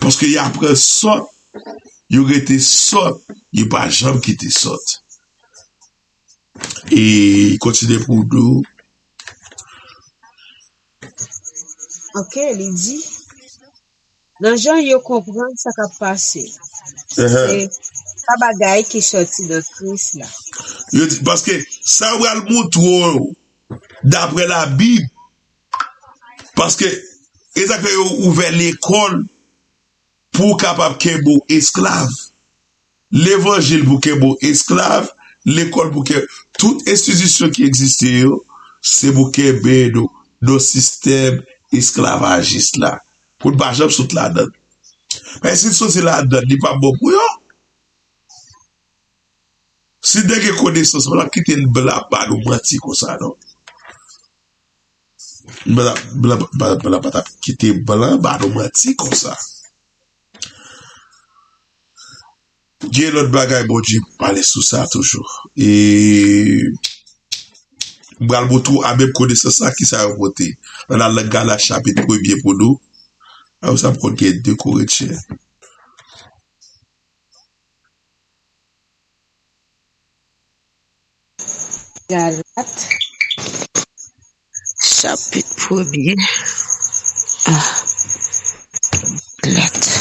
Paske y aprann sòt, yo rete sòt, yo pa janm kite sòt. E kontinye pou nou. Ok, li di, nan jan yo konprann sa k ap pase, se pa bagay ki sòti nan Kris la. Yo di, paske sa yo pral montre w, daprè Labib, paske e sa k fè yo ouvè lekòl pou w kapab kenbe w esklav. Levanjil pou kenbe w esklav, lekòl pou kenbe. Tout enstitisyon ki egziste yo, se pou kenbe nou nan sistèm esklavajis la. Pou n pa janm sot ladan l. Men si n soti ladan l, li p ap bon pou yo. Si n te gen konesans, pa t ap kite blan ap ba nou manti konsa, non. Blan, blan, blan, blan pa t ap kite blan ba nou manti konsa. Gen lòt bagay Bondye pale sou sa toujou. E m pral montre w a menm konesans sa ki sa yo pote. Ann al nan Galat chapit premye pou nou. Apre sa m konn gen de Korentyen. Galat, chapit premye. Ah. Galat.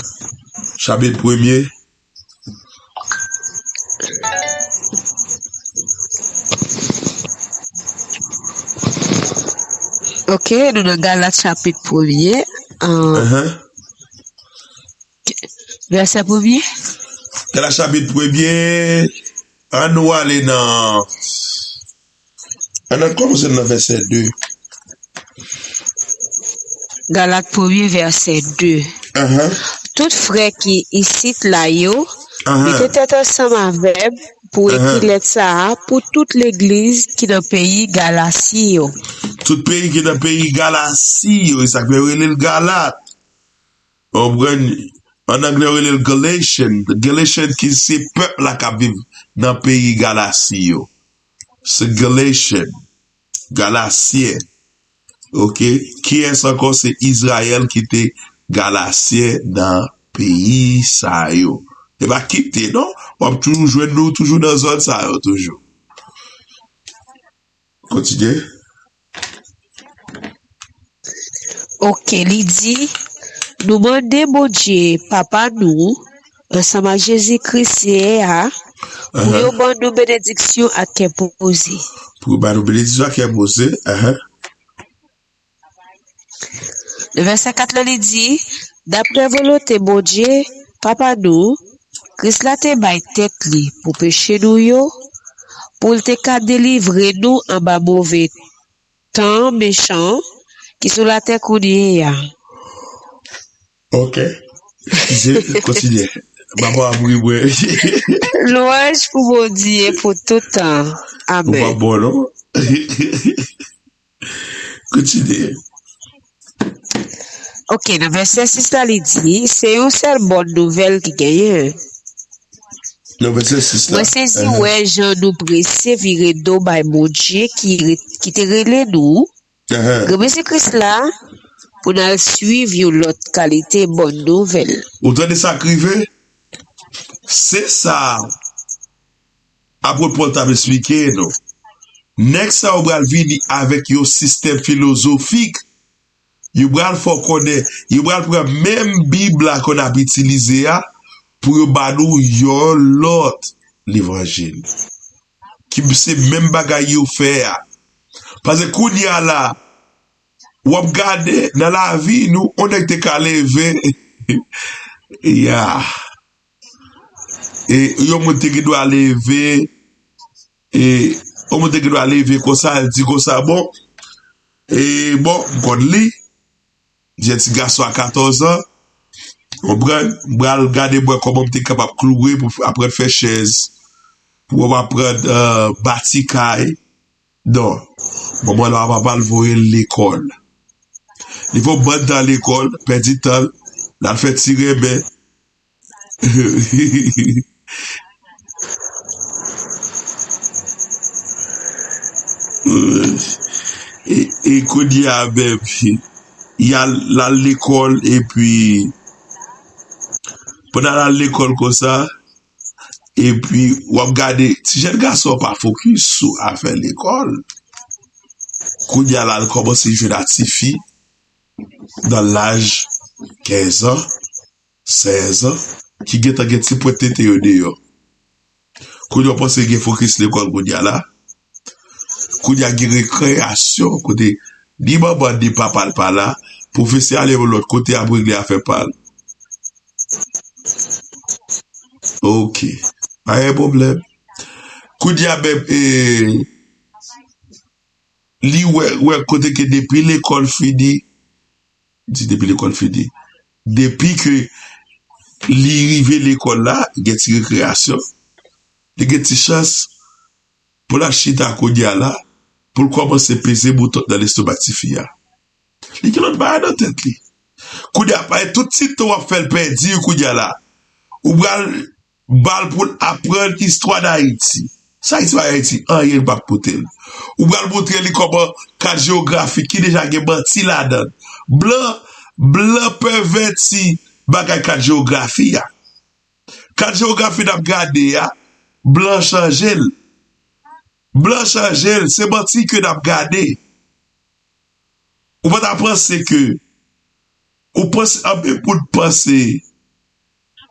Chapit premye. Ok, nou nan Galat chapit premye. Uh, uh-huh. Vèsè premye. Galat chapit premye. Ann nou ale nan. Ann nou kòmanse nan vèsè de. Galat premye vèsè de. Tout frè ki isit la yo, mete tèt ansanm avè m pou ekri lèt sa a pou tout legliz ki nan peyi Galasi yo. Tout peyi ki nan peyi Galasi yo, e sa k fè yo rele l Galat. Ou konprann? An anglè, yo rele l Galatian. Galatian ki se pèp la k ap viv nan peyi Galasi yo. Se Galatian. Galasyen. Ok? Kiyès ankò? Se Izrayèl ki te Galasyen nan peyi sa yo. E pa kite, non. W ap toujou jwenn nou toujou nan zòn sa yo toujou. Kontinye. Ok, li di, nou mande Bondye, Papa nou, ansanm ak Jezi Kris Seyè a, pou yo ban nou benediksyon ak kè poze. Pou yo ban nou benediksyon ak kè poze. Ahan. Nan vèsè kat la, li di, dapre volonte Bondye, Papa nou, Kris la te bay tèt li pou peche nou yo, pou l te ka delivre nou anba move tan mechan ki sou latè kounye a. Ok. Eskize, kontinye. Papa ap ri mwen. Lwanj pou Bondye pou tout tan. Ou pa Amèn. Bon, non? Kontinye. Ok, nan vèsè sis la, li di, se yon sèl bòn nouvèl ki genyen. Nan vèsè sis la. Mwen sezi wè jan nou prese vire do bay Bondye ki, re- ki te rele nou, Granmesi Kris la, pou n al swiv yon lòt kalite bòn nouvèl. Ou tande sa k rive? Se sa apot Pòl t ap esplike nou. Nèg sa yo pral vini avèk yon sistèm filozofik. Yo pral fè w konnen, yo pral pran menm Bib la ke n ap itilize a pou yo ba nou yon lòt levanjil. Ki se menm bagay yo fè a. Paske kounye a la, w ap gade nan lavi nou, yon nèg te ka leve, ya. E yon moun te gen dwa leve, e yon moun te gen dwa leve konsa, l di konsa, bon, e bon, m konn li, jèn ti gason a katòz an, konprann, m pral gade mwen kòman m te kapab kloure pou aprann fè chèz, pou m aprann euh, bati kay. Non, manman l a papa l voye l lekòl. Li fè yon bann tan lekòl, pèdi tan l, l al fè ti renmen. E, e kounye a menm, y al, l al lekòl, epi pandan l al lekòl konsa, epi w ap gade, ti jèn gason an pa fokis sou afè lekòl. Kounye a la, l kòmanse jwenn ak tifi nan laj kenz an, sèz an, ki gentan gen ti pwent tete yo deyò. Kounye a w panse gen fokis lekòl kounye a la. Kounye a gen rekreyasyon kote ni manman ni papa l pa la, pwofesè a ale yon lòt kote ap regle afè pa l. Ok. Pa gen pwoblèm. Kounye a menm, e, li wè, wè kote ke depi lekòl fini, di depi lekòl fini, depi ke li rive lekòl la, gen ti rekreyasyon, li gen ti chans pou l al chita kounye a la, pou l kòmanse peze bouton nan lestomak tifi a. Li gen lòt bagay nan tèt li. Kounye a, pa tout ti tan w ap fè l pèdi kounye a la. Ou pral ba l pou l aprann istwa Dayiti. Sa istwa Dayiti, anyen l p ap pote l. Ou pral montre li kòman kat jewografi ki deja gen manti ladan l. Blan, blan pèvèti bagay kat jewografi a. Kat jewografi n ap gade a, blan chanje l. Blan chanje l, se manti ke n ap gade. Ou pa ta panse ke, ou panse, anpil moun panse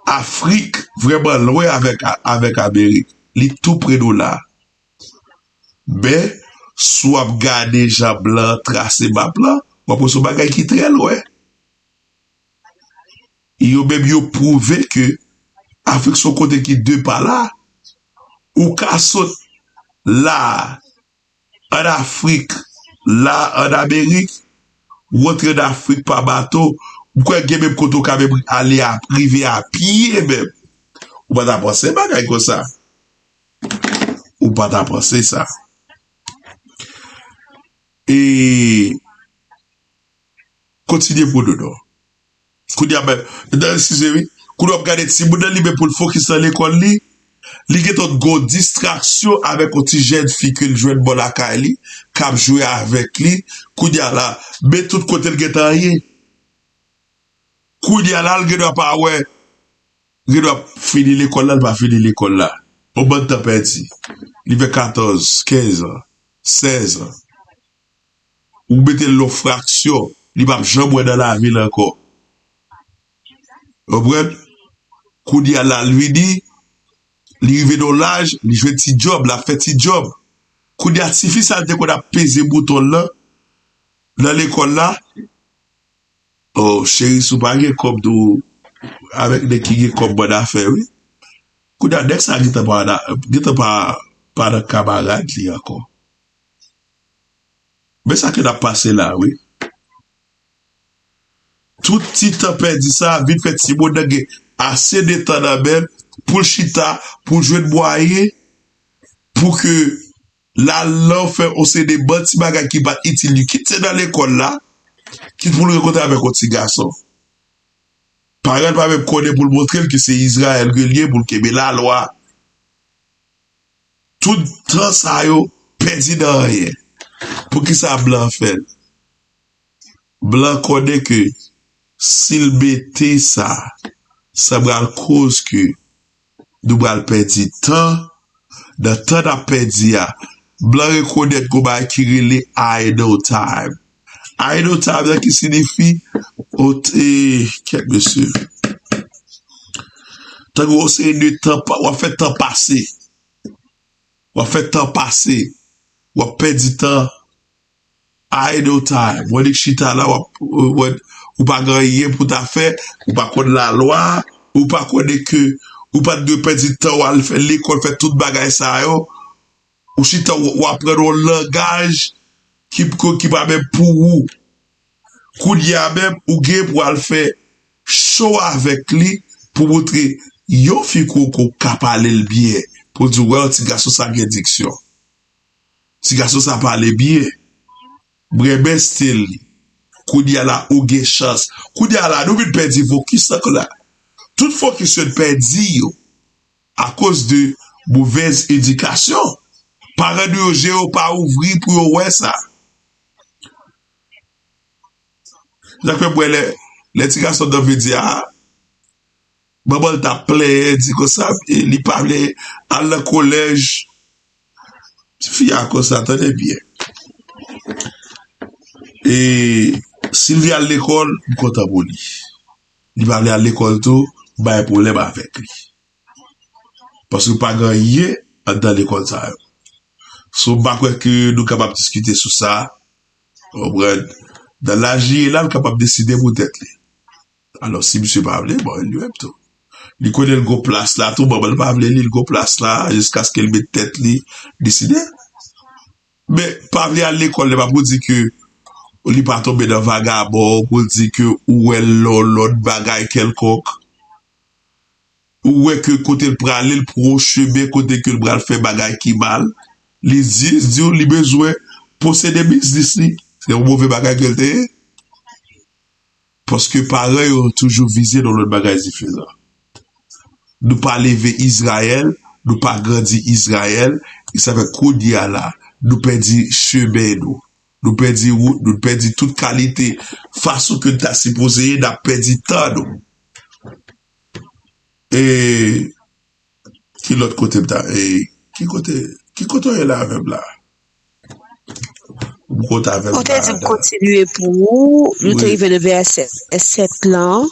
Afrik vrèman lwen avèk, avèk Amerik. Li tou pre nou la. Men, si w ap gade jan blan trase map lan, w ap wè se yon bagay ki trè lwen. Yo menm yo pwouve ke Afrik se yon kote ki de pa la. Ou ka sot la, ann Afrik, la, ann Amerik, ou antre ann Afrik pa bato, m kwè gen menm kote ou ka menm ale a, rive a pye menm. Ou pa ta panse bagay konsa. Ou pa ta panse sa. E kontinye pou nou non. Kounye a, men, nan, eskize wi. Kounye w ap gade timoun nan li men pou l fokis nan lekòl li, li gentan gon distraksyon avèk yon ti jèn fi ke l jwenn bò lakay li, k ap jwe avèk li. Kounye a la, men tout kote l gentan ye. Kounye a la, l gendwa pa wè, gendwa fini lekòl la, l pa fini lekòl la. Yon bann tan pèdi. Li fè katòz, kenz an, sèz an. Ou mete l nan fraksyon, li p ap janm wè nan lavi l ankò. Konprann? Kounye a la, l vini, li rive nan laj, li jwenn ti djòb, l ap fè ti djòb. Kounye a, tifi sa l te konn ap peze bouton l lan, nan lekòl la, oh, cheri, si w pa gen kòb tou, avèk nèg ki gen kòb bann afè, wi. Kounye a, nèg sa gentan pa, gentan pa, pa nan kamarad li ankò. Men sa ke n ap pase la, wi. Tout ti tan pèdi sa, vin fè timoun nan gen, ase de tan nan men l pou l chita, pou l jwenn mwayen pou ke l al nan fè yon seri de bann ti bagay ki pa t itil li, kit se nan lekòl la, kit pou l rankontre avèk yon ti gason. Paran l pa menm konnen pou l montre l ke se Izrayèl ke l ye, pou l kenbe lalwa. Tout tan sa yo pèdi nan anyen. Poukisa blan fè l? Blan konnen ke si l mete sa, sa pral koz ke nou pral pèdi tan. Nan tan n ap pèdi a, blan rekonèt gon bagay ki rele idle time. Idle time nan ki siyifi, o, e, kèt mesye. Tankou yon seri de tan, pa- w ap fè tan pase. W ap fè tan pase. W ap pèdi tan. Idle time. Wè nèg chita la, w ap, w ap, ou pa gen anyen pou ta fè, ou pa konn lalwa, ou pa konnen ke ou pa t dwe pèdi tan w al fè lekòl, fè tout bagay sa yo. Ou chita, w, w aprann yon langaj ki, ki pa menm pou ou. Kounye a menm, ou gen pou al fè show avèk li pou montre yon fi ke w ka pale l byen. Pou di, wè, ti gason sa gen diksyon. Ti gason sa pale byen. M renmen stil li. Kounye a la, ou gen chans. Kounye a la, nou vin pèdi fokis ankò la. Tout fokis yo n pèdi yo akoz de movèz edikasyon. Paran nou yo je yo pa ouvri pou yo wè sa. Sa k fè m wè lè, lè ti gason nan vin di, a, manman l t ap plenyen, di konsa, e li pa vle al nan kolèj. Ti fi a konsa, tande byen. E si l vle al lekòl, m kontan pou li. Li pa vle al lekòl tou, m pa gen pwoblèm avèk li. Paske pa gen anyen anndan lekòl sa yo. So, m pa kwè ke nou kapab diskite sou sa. Ou konprann? Nan laj li ye la, l kapab deside pou tèt li. Alò, si misye pa vle, bon, li menm tou. Li konnen l gon plas la tou, manman l pa vle li, l gon plas la, jiskaske l met tèt li deside. Men, pa vle al lekòl, li pa pou di ke li pa tonbe nan vagabon, pou l di ke ou wè l nan yon lòt bagay kèlkonk. Ou wè ke kote l prale, l pran yon chemen kote ke l pral fè bagay ki mal. Li di, di w li bezwen posede biznis li. Se yon move bagay ke l te ye. Paske paran yo toujou vize nan lòt bagay diferan. Nou pa leve Izrayèl, nou pa grandi Izrayèl, e sa fè kounye a la, nou pèdi chemen nou. Nou pèdi wout, nou pèdi tout kalite fason ke n ta sipoze ye, n ap pèdi tan nou. E ki lòt kote m ta, e ki kote, ki kote w ye la avè m la? M kontan avè m. Ou te di m kontinye pou ou, nou te rive nan vèsè sèt lan.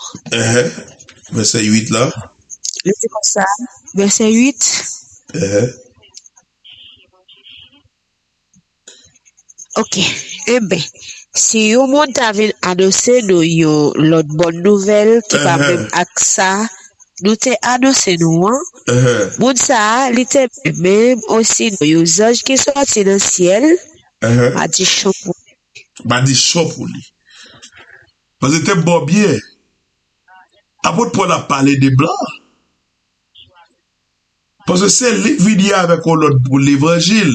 Vèsè uit lan. Li di konsa, vèsè uit. Ok. Eben, si yon moun ta vin anonse nou yon lòt bòn nouvèl ki pa menm ak sa nou te anonse nou an, moun sa a, li te menm osi yon zanj ki sòti nan syèl, madichon pou li. Madichon pou li. Paske te bon byen. Apot Pòl ap pale de blan. Paske se li k vini avèk yon lòd pou levanjil.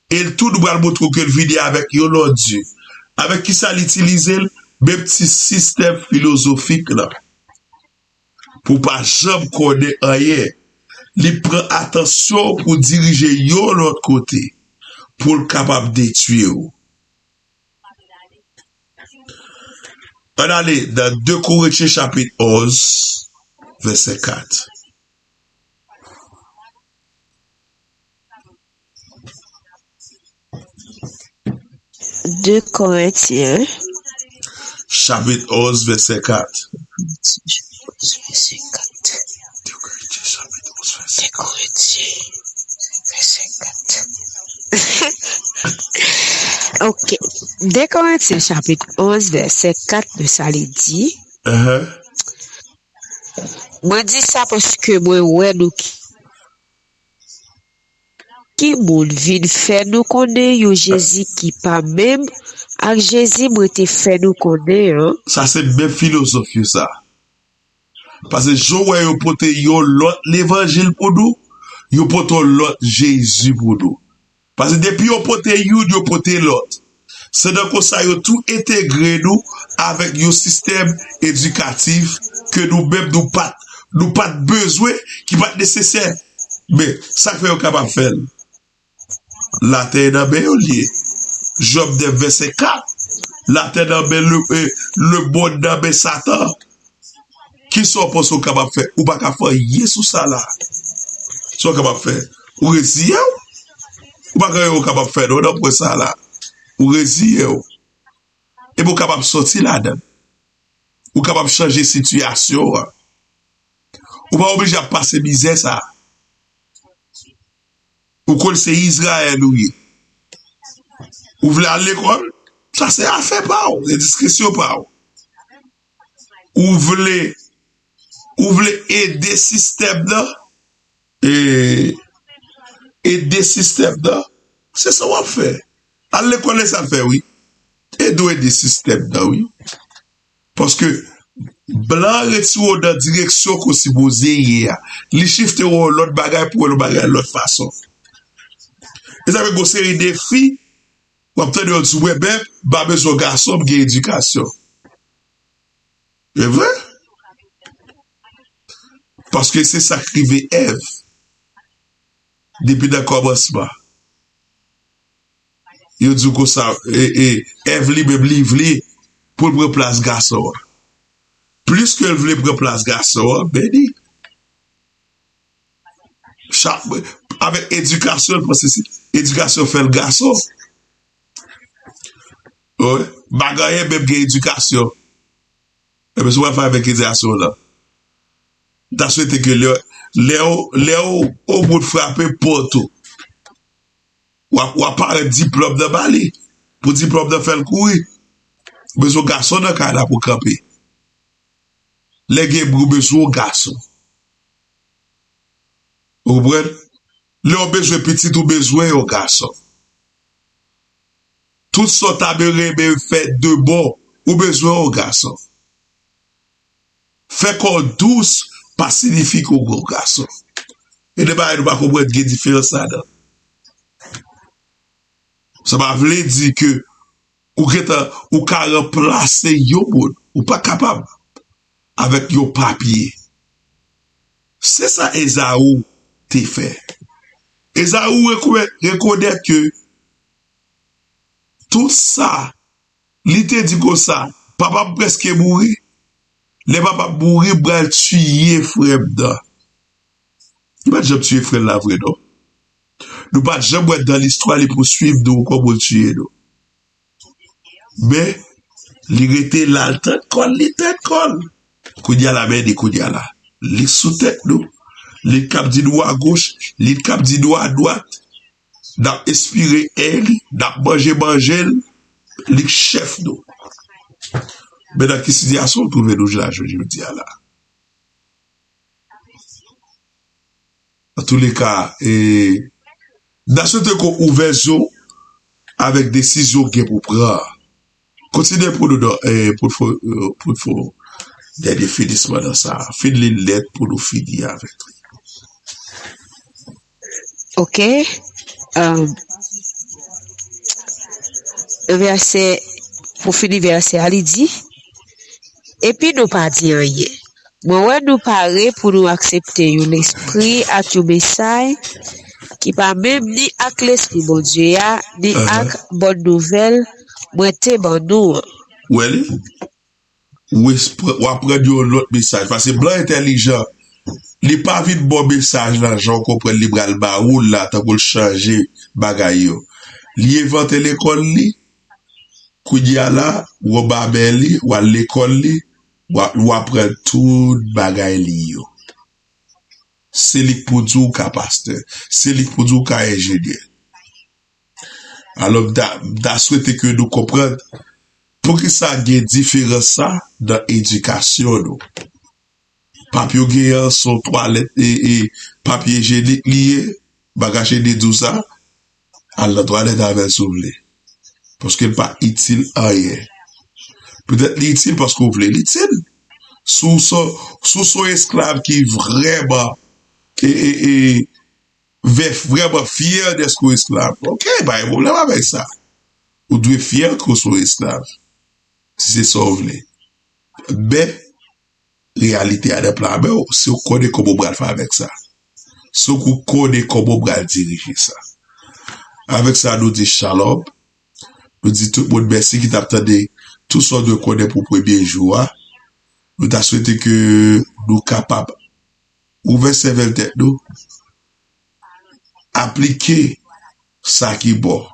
E l tou nou pral montre w ke l vini avèk yon lòd di. Avèk kisa l itilize l? Menm ti sistèm filozofik lan. Pou w pa janm konnen anyen. Li pran atansyon w pou dirije yon lòt kote. Pou l kapab detwi w. Ann ale nan de Korentyen chapit onz, vèsè kat. De Korentyen. Chapit onz, vèsè kat. Vèsè kat. De Korentyen, chapit onz, vèsè kat. De Korentyen, vèsè kat. Ok. De Korentyen, chapit onz, vèsè kat, men sa li di. Mwen di sa paske mwen wè nou ki Ki moun vin fè nou konnen yon Jezi ki pa menm ak Jezi mwen te fè nou konnen an? Sa se menm filozof yo sa. Paske jan w wè yo pote yon lòt levanjil pou nou, yo pote yon lòt Jezi pou nou. Paske depi yo pote youn, yo pote lòt. Se nan konsa yo tou entegre nou avèk yon sistèm edikatif ke nou menm nou pa t, nou pa t bezwen, ki pa t nesesè. Men, sa k fè yo kapab fè l? Latè nan men yo l ye. Jòb nèf vèsè kat. Latè nan men le, eh, lemonn nan men Satan. Kisa w panse w kapab fè? Ou pa ka fè anyen sou sa la. Sa w kapab fè? Ou reziye w. Ou pa gen anyen w kapab fè non nan pwen sa la. Ou reziye w. Epi w kapab sòti ladan l. Ou kapab chanje sitiyasyon an. Ou pa oblije ap pase mizè sa. Ou konn se Izrayèl ou ye. Ou vle al lekòl? Sa se afè pa w, se diskresyon pa w. Ou vle, ou vle ede sistèm nan? E, ede sistèm nan? Se sa w ap fè. Al lekòl e sa l fè, wi. Ede w ede sistèm nan, wi. Paske blan retire w nan direksyon ke w sipoze ye a. Li chifte w yon lòt bagay pou w wè yon bagay lòt fason. E sa fè gon seri de fi, w ap tande yo di, "Wè, men, m pa bezwen gason, m gen edikasyon." E vre? Paske se sa k rive Èv. Depi nan kòmansman. Yo di w konsa, e, e, Èv li menm li vle pou l pran plas gason an. Plis ke l vle pran plas gason an, beni. Chak, avèk edikasyon, l panse se edikasyon fè l gason. Wi, pa gen anyen menm gen edikasyon. Ebyen, si w ap fè avèk edikasyon w lan, m ta swete ke lè, lè w, lè w, yon moun frape pòt ou, w ap, w ap parèt diplòm nan ba li. Pou diplòm nan fè l kouri. Ou bezwen yon gason nan kay la pou kanpe. Lè gen bri, ou bezwen yon gason. Ou konprann? Lè w bezwen pitit, ou bezwen yon gason. Tout sa w ta renmen fè de bon, ou bezwen yon gason. Fè kò w dous pa siyifi ke w gon gason. E de bagay nou pa konprann, gen diferans ladan. Sa pa vle di ke ou gentan, ou ka ranplase yon moun. Ou pa kapab avèk yon papye. Se sa Ezaou te fè. Ezaou rekone-, rekonèt ke tout sa, li te di konsa, "Papa m prèske mouri. Lè papa m mouri, m pral tiye frè m nan." Li pa t janm tiye frè l la vre, non. Nou pa t janm wè dan listwa li pouswiv nou kòm pou l tiye nou. Men, li rete la, l tann kò l, li tann kò l. Kounye a la, men li kounye a la. Li sou tèt nou. Li k ap di nou agoch, li k ap di nou adwat. N ap espire en li, n ap manje manje l, li k chèf nou. Men nan ki sitiyasyon w twouve nou la jodi a la? Antouleka, e, n a swete ke w ouvè zye w avèk desizyon w gen pou pran an. Kontinye pou nou, non, e, pou n fè, e, pou n fè dènye finisman nan sa. Fin li lèt pou nou fini avèk li. Ok. Um, vèsè, pou fini vèsè a, li di, Epi nou pa di anyen. Mwen wè nou pare pou nou aksepte yon lespri ak yon mesay ki pa menm ni ak Lespri Bondye a, ni ak bòn nouvèl mwen te ban nou an. Ou wè li? Ou espre, w aprann yon lòt mesaj. Paske blan entèlijan, li pa vin ba w mesaj la jan w konprann li pral ba ou l la, tankou l chanje bagay yo. Li envante lekòl li, kounye a la, w anba men li, w al lekòl li, w a, w aprann tout bagay li yo. Se li k pou di w ka pastè. Se li k pou di w ka enjenyè. Alò, m ta, m ta swete ke nou konprann poukisa gen diferans sa nan edikasyon nou. Papye w genyen an se yon twalèt, e, e, papye ijyenik li ye, m pa ka chede di w sa, al nan twalèt avè l si w vle. Paske l pa itil anyen. Petèt li itil paske w vle l itil. Si w se, si w se yon esklav ki vrèman, e, e, e, vè-, vrèman fyè dèske w esklav, oke, pa gen pwoblèm avèk sa. Ou dwe fyè ke w se yon esklav, si se sa w vle. Men, reyalite a nan pla men w, se w konnen kòman w pral fè avèk sa. Se w ki konnen kòman w pral dirije sa. Avèk sa, nou di shalom. Nou di tout moun mèsi ki t ap tande tout sa w dwe konnen pou premye jou a. Nou ta swete ke nou kapab ouvè sèvèl tèt nou, aplike sa ki bon.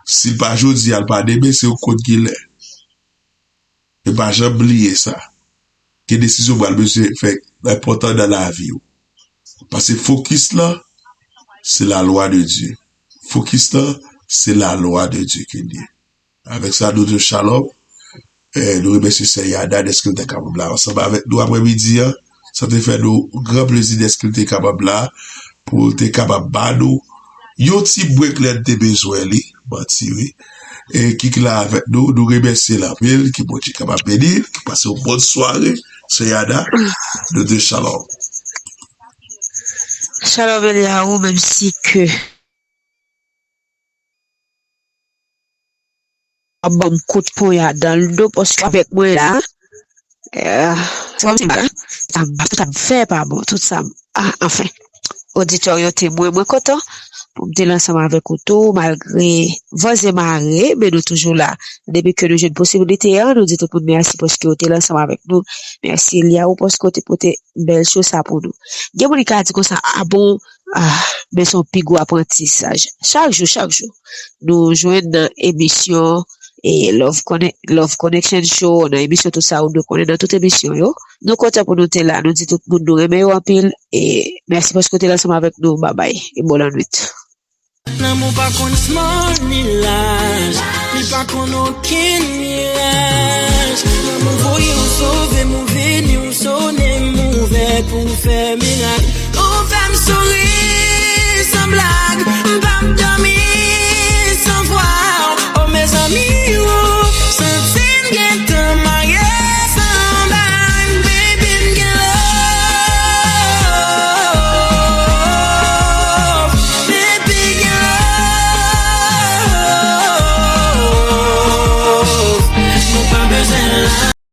Si l pa jodi a, l pa demen, se yon konn ki lè. E pa janm bliye sa. Gen desizyon w pral bezwen fè enpòtan nan lavi w. Paske fokis lan, se la lwa de Dye. Fokis lan, se la lwa de Dye ke l ye. Avèk sa, nou di w shalom. Eh, nou remèsye Sè Yada dèske l te kapab la ansanm avèk nou aprèmidi an. Sa te fè nou gran plezi dèske l te kapab la, pou l te kapab ba nou yon ti break lè n te bezwen li, manti wi. E ki la avèk nou, nou remèsye l anpil, ke Bondye kapab beni l, ke pase yon bòn sware, Sè Yada, nou di w shalom. Shalom Eliaou, menm si ke ap ban m kout ponya dan l do paske avèk mwen la. Eh, se kòmsi m pa, sa m, tout sa m fè pa bon, tout sa m, ah, anfen. Oditè yo te mwen, mwen kontan pou m te la ansanm avèk ou tou, malgre van e mare, men nou toujou la. Depi ke nou jwenn posiblite an, nou di tout moun mèsi paske yo te la ansanm avèk nou. Mèsi Eliaou paske w te pote bèl cho sa pou nou. Gen moun ki ka di konsa, ah bon, ah, men se yon pi gwo aprantisaj. Chak jou, chak jou, nou jwenn nan emisyon e Love, Connect, Love Connection Show, nan emisyon tout sa ou dwe konnen nan tout emisyon yo. Nou kontan pou nou te la, nou di tout moun nou renmen yo anpil e mèsi paske w te la ansanm avèk nou, babay e bon lannwit. Lanmou pa konn small ni laj, li pa konn okenn miraj. Lanmou voye w sove m, ou vini w sone m, ouvè pou w fè mirak. Ou fè m souri san blag, m p ap